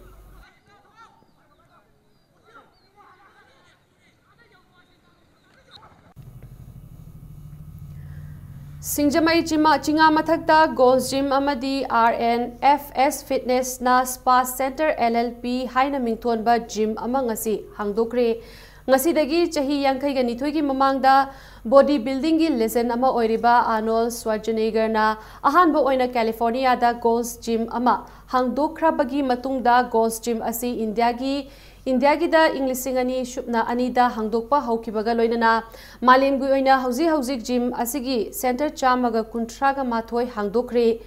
ꯁꯤꯡꯖꯃꯩ ꯆꯤꯃꯥ-, ꯆꯤꯉꯥ ꯃꯊꯛꯇ Goals Gym ꯑꯃꯗꯤ R N F S Fitness ꯅ Spa Center L L P ꯍꯥꯏꯅ ꯃꯤꯡꯊꯣꯟꯕ gym ꯑꯃ ꯉꯁꯤ ꯍꯥꯡꯗꯣꯛꯈ꯭ꯔꯦ꯫ ꯉꯁꯤꯗꯒꯤ ꯆꯍꯤ ꯌꯥꯡꯈꯩꯒ ꯅꯤꯊꯣꯏꯒꯤ ꯃꯃꯥꯡꯗ body building ꯒꯤ legend ꯑꯃ ꯑꯣꯏꯔꯤꯕ Arnold Schwarzenegger ꯅ ꯑꯍꯥꯟꯕ ꯑꯣꯏꯅ California ꯗ Goals Gym ꯑꯃ ꯍꯥꯡꯗꯣꯛꯈ꯭ꯔꯕꯒꯤ ꯃꯇꯨꯡꯗ Goals Gym ꯑꯁꯤ ꯏꯟꯗꯤꯌꯥꯒꯤ, ꯏꯟꯗꯤꯌꯥꯒꯤꯗ ꯏꯪ ꯂꯤꯁꯤꯡ ꯑꯅꯤ ꯁꯨꯞꯅ ꯑꯅꯤꯗ ꯍꯥꯡꯗꯣꯛꯄ ꯍꯧꯈꯤꯕꯒ ꯂꯣꯏꯅꯅ ꯃꯥꯂꯦꯝꯒꯤ ꯑꯣꯏꯅ ꯍꯧꯖꯤꯛ ꯍꯧꯖꯤꯛ gym ꯑꯁꯤꯒꯤ center ꯆꯥꯝꯃꯒ ꯀꯨꯟꯊ꯭ꯔꯥꯒ ꯃꯥꯊꯣꯏ ꯍꯥꯡꯗꯣꯛꯈ꯭ꯔꯦ꯫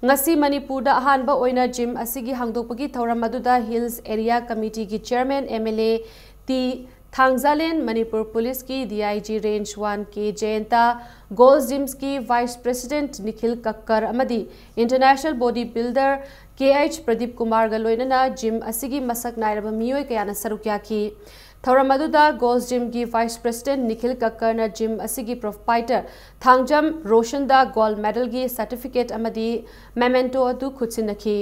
ꯉꯁꯤ ꯃꯅꯤꯄꯨꯔꯗ ꯑꯍꯥꯟꯕ ꯑꯣꯏꯅ ꯖꯤꯝ ꯑꯁꯤꯒꯤ ꯍꯥꯡꯗꯣꯛꯄꯒꯤ ꯊꯧꯔꯝ ꯑꯗꯨꯗ ꯍꯤꯜꯁ ꯑꯦꯔꯤꯌꯥ ꯀꯃꯤꯇꯤꯒꯤ chairman M L A T Thangzalen, Manipur ꯄꯨꯂꯤꯁꯀꯤ D I G range one K Jayanta, gold ꯖꯤꯝꯁꯀꯤ ꯚꯥꯏꯁ ꯄ꯭ꯔꯦꯁꯤꯗꯦꯟꯠ ꯅꯤꯈꯤꯜ ꯀꯛꯀꯔ ꯑꯃꯗꯤ international body builder K H Pradip ꯀꯨꯃꯥꯔꯒ ꯂꯣꯏꯅꯅ ꯖꯤꯝ ꯑꯁꯤꯒꯤ ꯃꯁꯛ ꯅꯥꯏꯔꯕ ꯃꯤꯑꯣꯏ ꯀꯌꯥꯅ ꯁꯔꯨꯛ ꯌꯥꯈꯤ꯫ ꯊꯧꯔꯝ ꯑꯗꯨꯗ goal ꯖꯤꯝꯒꯤ vice president Nikhil ꯀꯛꯀꯔꯅ gym ꯑꯁꯤꯒꯤ ꯄ꯭ꯔꯣꯄꯥꯏꯇꯔ ꯊꯥꯡꯖꯝ ꯔꯣꯁꯟꯗ ꯒꯣꯜꯗ ꯃꯦꯗꯜꯒꯤ ꯁꯔꯇꯤꯐꯤꯀꯦꯠ ꯑꯃꯗꯤ ꯃꯦꯃꯦꯟꯇꯣ ꯑꯗꯨ ꯈꯨꯠꯁꯤꯟꯅꯈꯤ꯫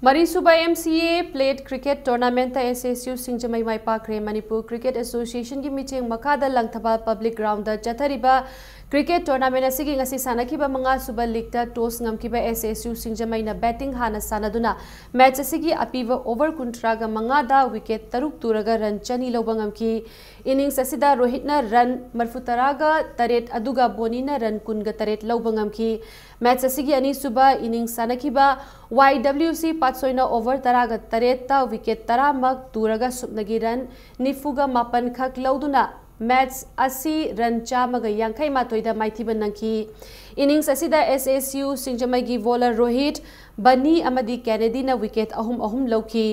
ꯃꯔꯤꯁꯨꯕ ꯑꯦꯝ ꯁꯤ ꯑꯦ ꯄ꯭ꯂꯦꯠ ꯀ꯭ꯔꯤꯀꯦꯠ ꯇꯣꯔꯅꯥꯃꯦꯟꯠꯇ ꯑꯦꯁ ꯑꯦꯁ ꯌꯨ ꯁꯤꯡꯖꯃꯩ ꯃꯥꯏ ꯄꯥꯛꯈ꯭ꯔꯦ꯫ ꯃꯅꯤꯄꯨꯔ ꯀ꯭ꯔꯤꯀꯦꯠ ꯑꯦꯁꯣꯁꯤꯌꯦꯁꯟꯒꯤ ꯃꯤꯠꯌꯦꯡ ꯃꯈꯥꯗ ꯂꯪꯊꯕꯥꯜ ꯄꯕ꯭ꯂꯤꯛ ꯒ꯭ꯔꯥꯎꯟꯗ ꯆꯠꯊꯔꯤꯕ ꯀ꯭ꯔꯤꯀꯦꯠ ꯇꯣꯔꯅꯥꯃꯦꯟꯠ ꯑꯁꯤꯒꯤ ꯉꯁꯤ ꯁꯥꯟꯅꯈꯤꯕ ꯃꯉꯥꯁꯨꯕ ꯂꯤꯒꯇ toss ꯉꯝꯈꯤꯕ S S U ꯁꯤꯡꯖꯃꯩꯅ betting ꯍꯥꯟꯅ ꯁꯥꯟꯅꯗꯨꯅ ꯃꯦꯆ ꯑꯁꯤꯒꯤ ꯑꯄꯤꯕ ꯑꯣꯚꯔ ꯀꯨꯟꯊ꯭ꯔꯥꯒ ꯃꯉꯥꯗ ꯋꯤꯀꯦꯠ ꯇꯔꯨꯛ ꯇꯨꯔꯒ ꯔꯟ ꯆꯅꯤ ꯂꯧꯕ ꯉꯝꯈꯤ꯫ ꯏꯅꯤꯡꯁ ꯑꯁꯤꯗ ꯔꯣꯍꯤꯠꯅ ꯔꯟ ꯃꯔꯤꯐꯨꯇꯔꯥꯒ ꯇꯔꯦꯠ ꯑꯗꯨꯒ ꯕꯣꯅꯤꯅ ꯔꯟ ꯀꯨꯟꯒ ꯇꯔꯦꯠ ꯂꯧꯕ ꯉꯝꯈꯤ꯫ ꯃꯦꯆ ꯑꯁꯤꯒꯤ ꯑꯅꯤꯁꯨꯕ ꯏꯅꯤꯡꯁ ꯁꯥꯟꯅꯈꯤꯕ ꯋꯥꯏ ꯗꯕ꯭ꯂꯤꯎ ꯁꯤ ꯄꯥꯠꯁꯣꯏꯅ ꯑꯣꯚꯔ ꯇꯔꯥꯒ ꯇꯔꯦꯠꯇ ꯋꯤꯀꯦꯠ ꯇꯔꯥꯃꯛ ꯇꯨꯔꯒ ꯁꯨꯞꯅꯒꯤ ꯔꯟ ꯅꯤꯐꯨꯒ ꯃꯥꯄꯟ ꯈꯛ ꯂꯧꯗꯨꯅ ꯃꯦꯆ ꯑꯁꯤ ꯔꯟ ꯆꯥꯝꯃꯒ ꯌꯥꯡꯈꯩ ꯃꯥꯊꯣꯏꯗ ꯃꯥꯏꯊꯤꯕ ꯅꯪꯈꯤ꯫ ꯏꯅꯤꯡꯁ ꯑꯁꯤꯗ ꯑꯦꯁ ꯑꯦꯁ ꯌꯨ ꯁꯤꯡꯖꯃꯩꯒꯤ ꯕꯣꯂꯔ ꯔꯣꯍꯤꯠ, ꯕꯅꯤ ꯑꯃꯗꯤ ꯀꯦꯅꯦꯗꯤꯅ ꯋꯤꯀꯦꯠ ꯑꯍꯨꯝ ꯑꯍꯨꯝ ꯂꯧꯈꯤ꯫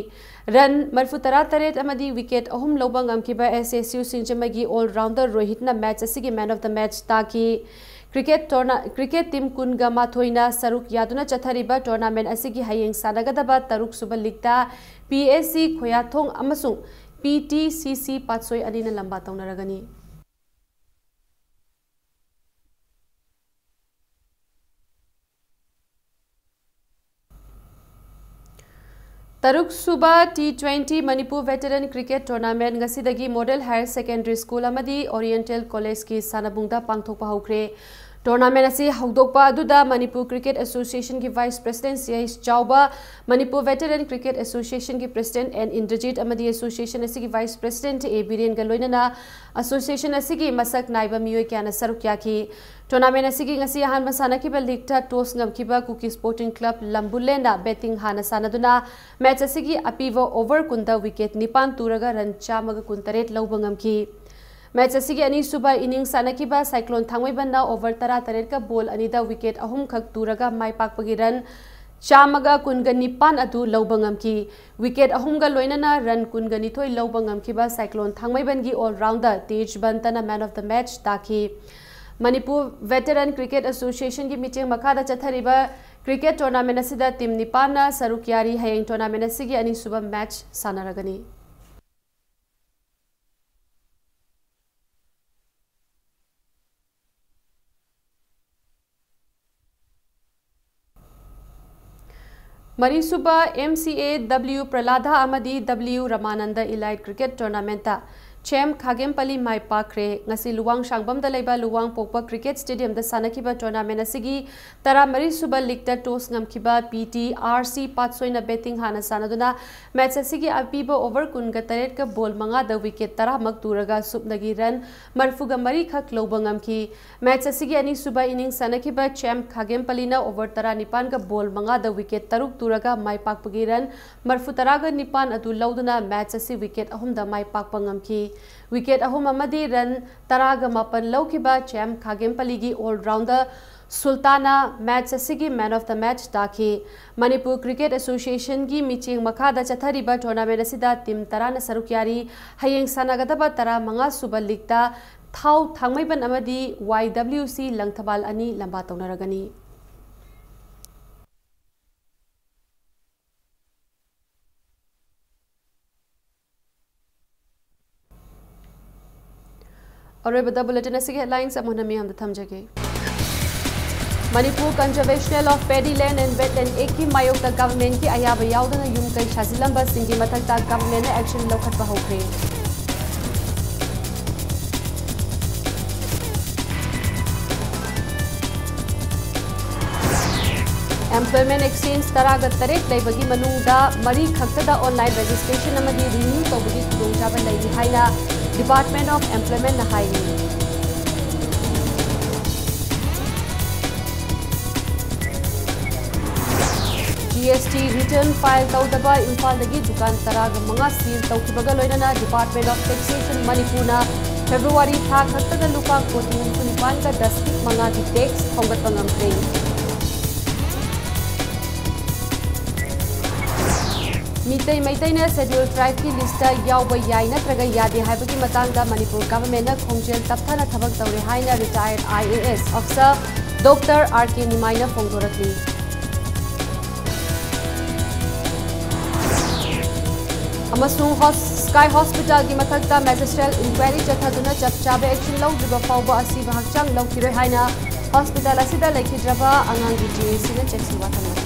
ꯔꯟ ꯃꯔꯤꯐꯨꯇꯔꯥ ꯇꯔꯦꯠ ꯑꯃꯗꯤ ꯋꯤꯀꯦꯠ ꯑꯍꯨꯝ ꯂꯧꯕ ꯉꯝꯈꯤꯕ ꯑꯦꯁ ꯑꯦꯁ ꯌꯨ ꯁꯤꯡꯖꯃꯩꯒꯤ ꯑꯣꯜ ꯔꯥꯎꯟꯗꯔ ꯔꯣꯍꯤꯠꯅ ꯃꯦꯆ ꯑꯁꯤꯒꯤ ꯃꯦꯟ ꯑꯣꯐ ꯗ ꯃꯦꯆ ꯇꯥꯈꯤ꯫ ꯀ꯭ꯔꯤꯀꯦꯠ ꯇꯣꯔꯅꯥ-, ꯀ꯭ꯔꯤꯀꯦꯠ ꯇꯤꯝ ꯀꯨꯟꯒ ꯃꯥꯊꯣꯏꯅ ꯁꯔꯨꯛ ꯌꯥꯗꯨꯅ ꯆꯠꯊꯔꯤꯕ ꯇꯣꯔꯅꯥꯃꯦꯟ ꯑꯁꯤꯒꯤ ꯍꯌꯦꯡ ꯁꯥꯟꯅꯒꯗꯕ ꯇꯔꯨꯛ ꯁꯨꯕ ꯂꯤꯒꯇ ꯄꯤ ꯑꯦꯁ ꯁꯤ ꯈꯣꯌꯥꯊꯣꯡ ꯑꯃꯁꯨꯡ ꯄꯤ ꯇꯤ ꯁꯤ ꯁꯤ ꯄꯥꯠꯁꯣꯏ ꯑꯅꯤꯅ ꯂꯝꯕꯥ ꯇꯧꯅꯔꯒꯅꯤ꯫ ꯇꯔꯨꯛ ꯁꯨꯕ T twenty Manipur veteran cricket tournament ꯉꯁꯤꯗꯒꯤ ꯃꯣꯗꯦꯜ ꯍꯥꯌꯔ ꯁꯦꯀꯦꯟꯗꯔꯤ ꯁ꯭ꯀꯨꯜ ꯑꯃꯗꯤ ꯑꯣꯔꯤꯌꯦꯟꯇꯦꯜ ꯀꯣꯂꯦꯖꯀꯤ ꯁꯥꯟꯅꯕꯨꯡꯗ ꯄꯥꯡꯊꯣꯛꯄ ꯍꯧꯈ꯭ꯔꯦ꯫ Tournament ꯑꯁꯤ ꯍꯧꯗꯣꯛꯄ ꯑꯗꯨꯗ ꯃꯅꯤꯄꯨꯔ Cricket Association ꯒꯤ Vice President C H Chaoba, ꯃꯅꯤꯄꯨꯔ Veteran Cricket Association ꯒꯤ President ꯑꯦꯟ ꯏꯟꯗ꯭ꯔꯖꯤꯠ ꯑꯃꯗꯤ association ꯑꯁꯤꯒꯤ Vice President ꯑꯦ ꯕꯤꯔꯦꯟꯒ ꯂꯣꯏꯅꯅ association ꯑꯁꯤꯒꯤ ꯃꯁꯛ ꯅꯥꯏꯕ ꯃꯤꯑꯣꯏ ꯀꯌꯥꯅ ꯁꯔꯨꯛ ꯌꯥꯈꯤ꯫ Tournament ꯑꯁꯤꯒꯤ ꯉꯁꯤ ꯑꯍꯥꯟꯕ ꯁꯥꯟꯅꯈꯤꯕ league ꯇ toss ꯉꯝꯈꯤꯕ ꯀꯨꯀꯤ Sporting Club ꯂꯝꯕꯨꯂꯦꯟꯅ batting ꯍꯥꯟꯅ ꯁꯥꯟꯅꯗꯨꯅ match ꯑꯁꯤꯒꯤ ꯑꯄꯤꯕ over ꯀꯨꯟꯗ wicket ꯅꯤꯄꯥꯟ ꯇꯨꯔꯒ run ꯆꯥꯝꯃꯒ ꯀꯨꯟꯇꯔꯦꯠ ꯂꯧꯕ ꯉꯝꯈꯤ꯫ Match ꯑꯁꯤꯒꯤ ꯑꯅꯤꯁꯨꯕ innings ꯁꯥꯟꯅꯈꯤꯕ Cyclone ꯊꯥꯡꯃꯩꯕꯟꯅ over ꯇꯔꯥꯇꯔꯦꯠꯀ ball ꯑꯅꯤꯗ wicket ꯑꯍꯨꯝꯈꯛ ꯇꯨꯔꯒ ꯃꯥꯏ ꯄꯥꯛꯄꯒꯤ run ꯆꯥꯝꯃꯒ ꯀꯨꯟꯒ ꯅꯤꯄꯥꯟ ꯑꯗꯨ ꯂꯧꯕ ꯉꯝꯈꯤ꯫ Wicket ꯑꯍꯨꯝꯒ ꯂꯣꯏꯅꯅ run ꯀꯨꯟꯒ ꯅꯤꯊꯣꯏ ꯂꯧꯕ ꯉꯝꯈꯤꯕ Cyclone ꯊꯥꯡꯃꯩꯕꯟꯒꯤ all rounder ꯇꯦꯖ ꯕꯟꯇꯅ man of the match ꯇꯥꯈꯤ꯫ ꯃꯅꯤꯄꯨꯔ Veteran Cricket Association ꯒꯤ ꯃꯤꯠꯌꯦꯡ ꯃꯈꯥꯗ ꯆꯠꯊꯔꯤꯕ cricket tournament ꯑꯁꯤꯗ team ꯅꯤꯄꯥꯟꯅ ꯁꯔꯨꯛ ꯌꯥꯔꯤ꯫ ꯍꯌꯦꯡ tournament ꯑꯁꯤꯒꯤ ꯑꯅꯤꯁꯨꯕ match ꯁꯥꯟꯅꯔꯒꯅꯤ꯫ ꯃꯔꯤꯁꯨꯕ ꯑꯦꯝ ꯁꯤ ꯑꯦ ꯗꯕ꯭ꯂꯤꯎ ꯄ꯭ꯔꯂꯥꯗꯥ ꯑꯃꯗꯤ ꯗꯕ꯭ꯂꯤꯎ ꯔꯃꯥꯅꯟꯗ Elite Cricket Tournament ꯇ ꯆꯦꯝ ꯈꯥꯒꯦꯝꯄꯂꯤ ꯃꯥꯏ ꯄꯥꯛꯈ꯭ꯔꯦ꯫ ꯉꯁꯤ ꯂꯨꯋꯥꯡ ꯁꯥꯡꯕꯝꯗ ꯂꯩꯕ ꯂꯨꯋꯥꯡ ꯄꯣꯛꯄ cricket stadium ꯗ ꯁꯥꯟꯅꯈꯤꯕ tournament ꯑꯁꯤꯒꯤ ꯇꯔꯥꯃꯔꯤꯁꯨꯕ league ꯇ toss ꯉꯝꯈꯤꯕ ꯄꯤ ꯇꯤ ꯑꯥꯔ ꯁꯤ ꯄꯥꯠꯁꯣꯏꯅ batting ꯍꯥꯟꯅ ꯁꯥꯟꯅꯗꯨꯅ match ꯑꯁꯤꯒꯤ ꯑꯄꯤꯕ over ꯀꯨꯟꯒ ꯇꯔꯦꯠꯀ ball ꯃꯉꯥꯗ wicket ꯇꯔꯥꯃꯛ ꯇꯨꯔꯒ ꯁꯨꯞꯅꯒꯤ run ꯃꯔꯤꯐꯨꯒ ꯃꯔꯤꯈꯛ ꯂꯧꯕ ꯉꯝꯈꯤ꯫ Match ꯑꯁꯤꯒꯤ ꯑꯅꯤꯁꯨꯕ innings ꯁꯥꯟꯅꯈꯤꯕ ꯆꯦꯝ ꯈꯥꯒꯦꯝꯄꯂꯤꯅ over ꯇꯔꯥꯅꯤꯄꯥꯟꯒ ball ꯃꯉꯥꯗ wicket ꯇꯔꯨꯛ ꯇꯨꯔꯒ ꯃꯥꯏ ꯄꯥꯛꯄꯒꯤ run ꯃꯔꯤꯐꯨꯇꯔꯥꯒ ꯅꯤꯄꯥꯟ ꯑꯗꯨ ꯂꯧꯗꯨꯅ match ꯑꯁꯤ wicket ꯑꯍꯨꯝꯗ ꯃꯥꯏ ꯄꯥꯛꯄ ꯉꯝꯈꯤ꯫ Wicket ꯑꯍꯨꯝ ꯑꯃꯗꯤ run ꯇꯔꯥꯒ ꯃꯥꯄꯟ ꯂꯧꯈꯤꯕ ꯆꯦꯝ ꯈꯥꯒꯦꯝꯄꯂꯤꯒꯤ all rounder ꯁꯨꯜꯇꯥꯅ match ꯑꯁꯤꯒꯤ man of the match ꯇꯥꯈꯤ꯫ ꯃꯅꯤꯄꯨꯔ Cricket Association ꯒꯤ ꯃꯤꯠꯌꯦꯡ ꯃꯈꯥꯗ ꯆꯠꯊꯔꯤꯕ tournament ꯑꯁꯤꯗ team ꯇꯔꯥꯅ ꯁꯔꯨꯛ ꯌꯥꯔꯤ꯫ ꯍꯌꯦꯡ ꯁꯥꯟꯅꯒꯗꯕ ꯇꯔꯥꯃꯉꯥꯁꯨꯕ league ꯇ ꯊꯥꯎ ꯊꯥꯡꯃꯩꯕꯟ ꯑꯃꯗꯤ ꯋꯥꯏ ꯗꯕ꯭ꯂꯤꯎ ꯁꯤ ꯂꯪꯊꯕꯥꯜ ꯑꯅꯤ ꯂꯝꯕꯥ ꯇꯧꯅꯔꯒꯅꯤ꯫ ꯑꯔꯣꯏꯕꯗ bulletin ꯑꯁꯤꯒꯤ headlines ꯑꯃꯨꯛ ꯍꯟꯅ ꯃꯤꯌꯥꯝꯗ ꯊꯝꯖꯒꯦ꯫ Manipur Conservation of Paddy Land and Wetland Act ꯀꯤ ꯃꯥꯌꯣꯛꯇ government ꯀꯤ ꯑꯌꯥꯕ ꯌꯥꯎꯗꯅ ꯌꯨꯝ ꯀꯩ ꯁꯥꯖꯤꯜꯂꯝꯕꯁꯤꯡꯒꯤ ꯃꯊꯛꯇ government ꯅ action ꯂꯧꯈꯠꯄ ꯍꯧꯈ꯭ꯔꯦ꯫ Employment exchange ꯇꯔꯥꯒ ꯇꯔꯦꯠ ꯂꯩꯕꯒꯤ ꯃꯅꯨꯡꯗ ꯃꯔꯤ ꯈꯛꯇꯗ online registration ꯑꯃꯗꯤ renew ꯇꯧꯕꯒꯤ ꯈꯨꯗꯣꯡꯆꯥꯕ ꯂꯩꯔꯤ ꯍꯥꯏꯅ Department of Employmentꯅ ꯍꯥꯏꯔꯤ꯫ G S T return file ꯇꯧꯗꯕ ꯏꯝꯐꯥꯜꯗꯒꯤ ꯗꯨꯀꯥꯟ ꯇꯔꯥꯒ ꯃꯉꯥ seal ꯇꯧꯈꯤꯕꯒ ꯂꯣꯏꯅꯅ Department of Taxation ꯃꯅꯤꯄꯨꯔꯅ February ꯊꯥ ꯈꯛꯇꯗ ꯂꯨꯄꯥ ꯀꯣꯇꯤ ꯍꯨꯝꯐꯨ ꯅꯤꯄꯥꯟꯒ ꯗꯁꯃꯤꯛ ꯃꯉꯥꯒꯤ tax ꯈꯣꯝꯒꯠꯄ ꯉꯝꯈ꯭ꯔꯦ꯫ ꯃꯤꯇꯩ ꯃꯩꯇꯩꯅ Scheduled Tribeꯀꯤ listꯇ ꯌꯥꯎꯕ ꯌꯥꯏ ꯅꯠꯇ꯭ꯔꯒ ꯌꯥꯗꯦ ꯍꯥꯏꯕꯒꯤ ꯃꯇꯥꯡꯗ ꯃꯅꯤꯄꯨꯔ governmentꯅ ꯈꯣꯡꯖꯦꯜ ꯇꯞꯊꯅ ꯊꯕꯛ ꯇꯧꯔꯦ ꯍꯥꯏꯅ retired I A S officer Doctor R K ꯅꯤꯃꯥꯏꯅ ꯐꯣꯡꯗꯣꯔꯛꯂꯤ꯫ ꯑꯃꯁꯨꯡ ꯍꯣꯁ-, Sky Hospitalꯒꯤ ꯃꯊꯛꯇ magistral inquiry ꯆꯠꯊꯗꯨꯅ ꯆꯞ ꯆꯥꯕ action ꯂꯧꯗ꯭ꯔꯤꯕ ꯐꯥꯎꯕ ꯑꯁꯤꯕ ꯍꯛꯆꯥꯡ ꯂꯧꯈꯤꯔꯣꯏ ꯍꯥꯏꯅ hospital ꯑꯁꯤꯗ ꯂꯩꯈꯤꯗ꯭ꯔꯕ ꯑꯉꯥꯡꯒꯤ G A Cꯅ ꯆꯦꯛꯁꯤꯟ ꯋꯥꯐꯝ ꯂꯧꯈꯤ꯫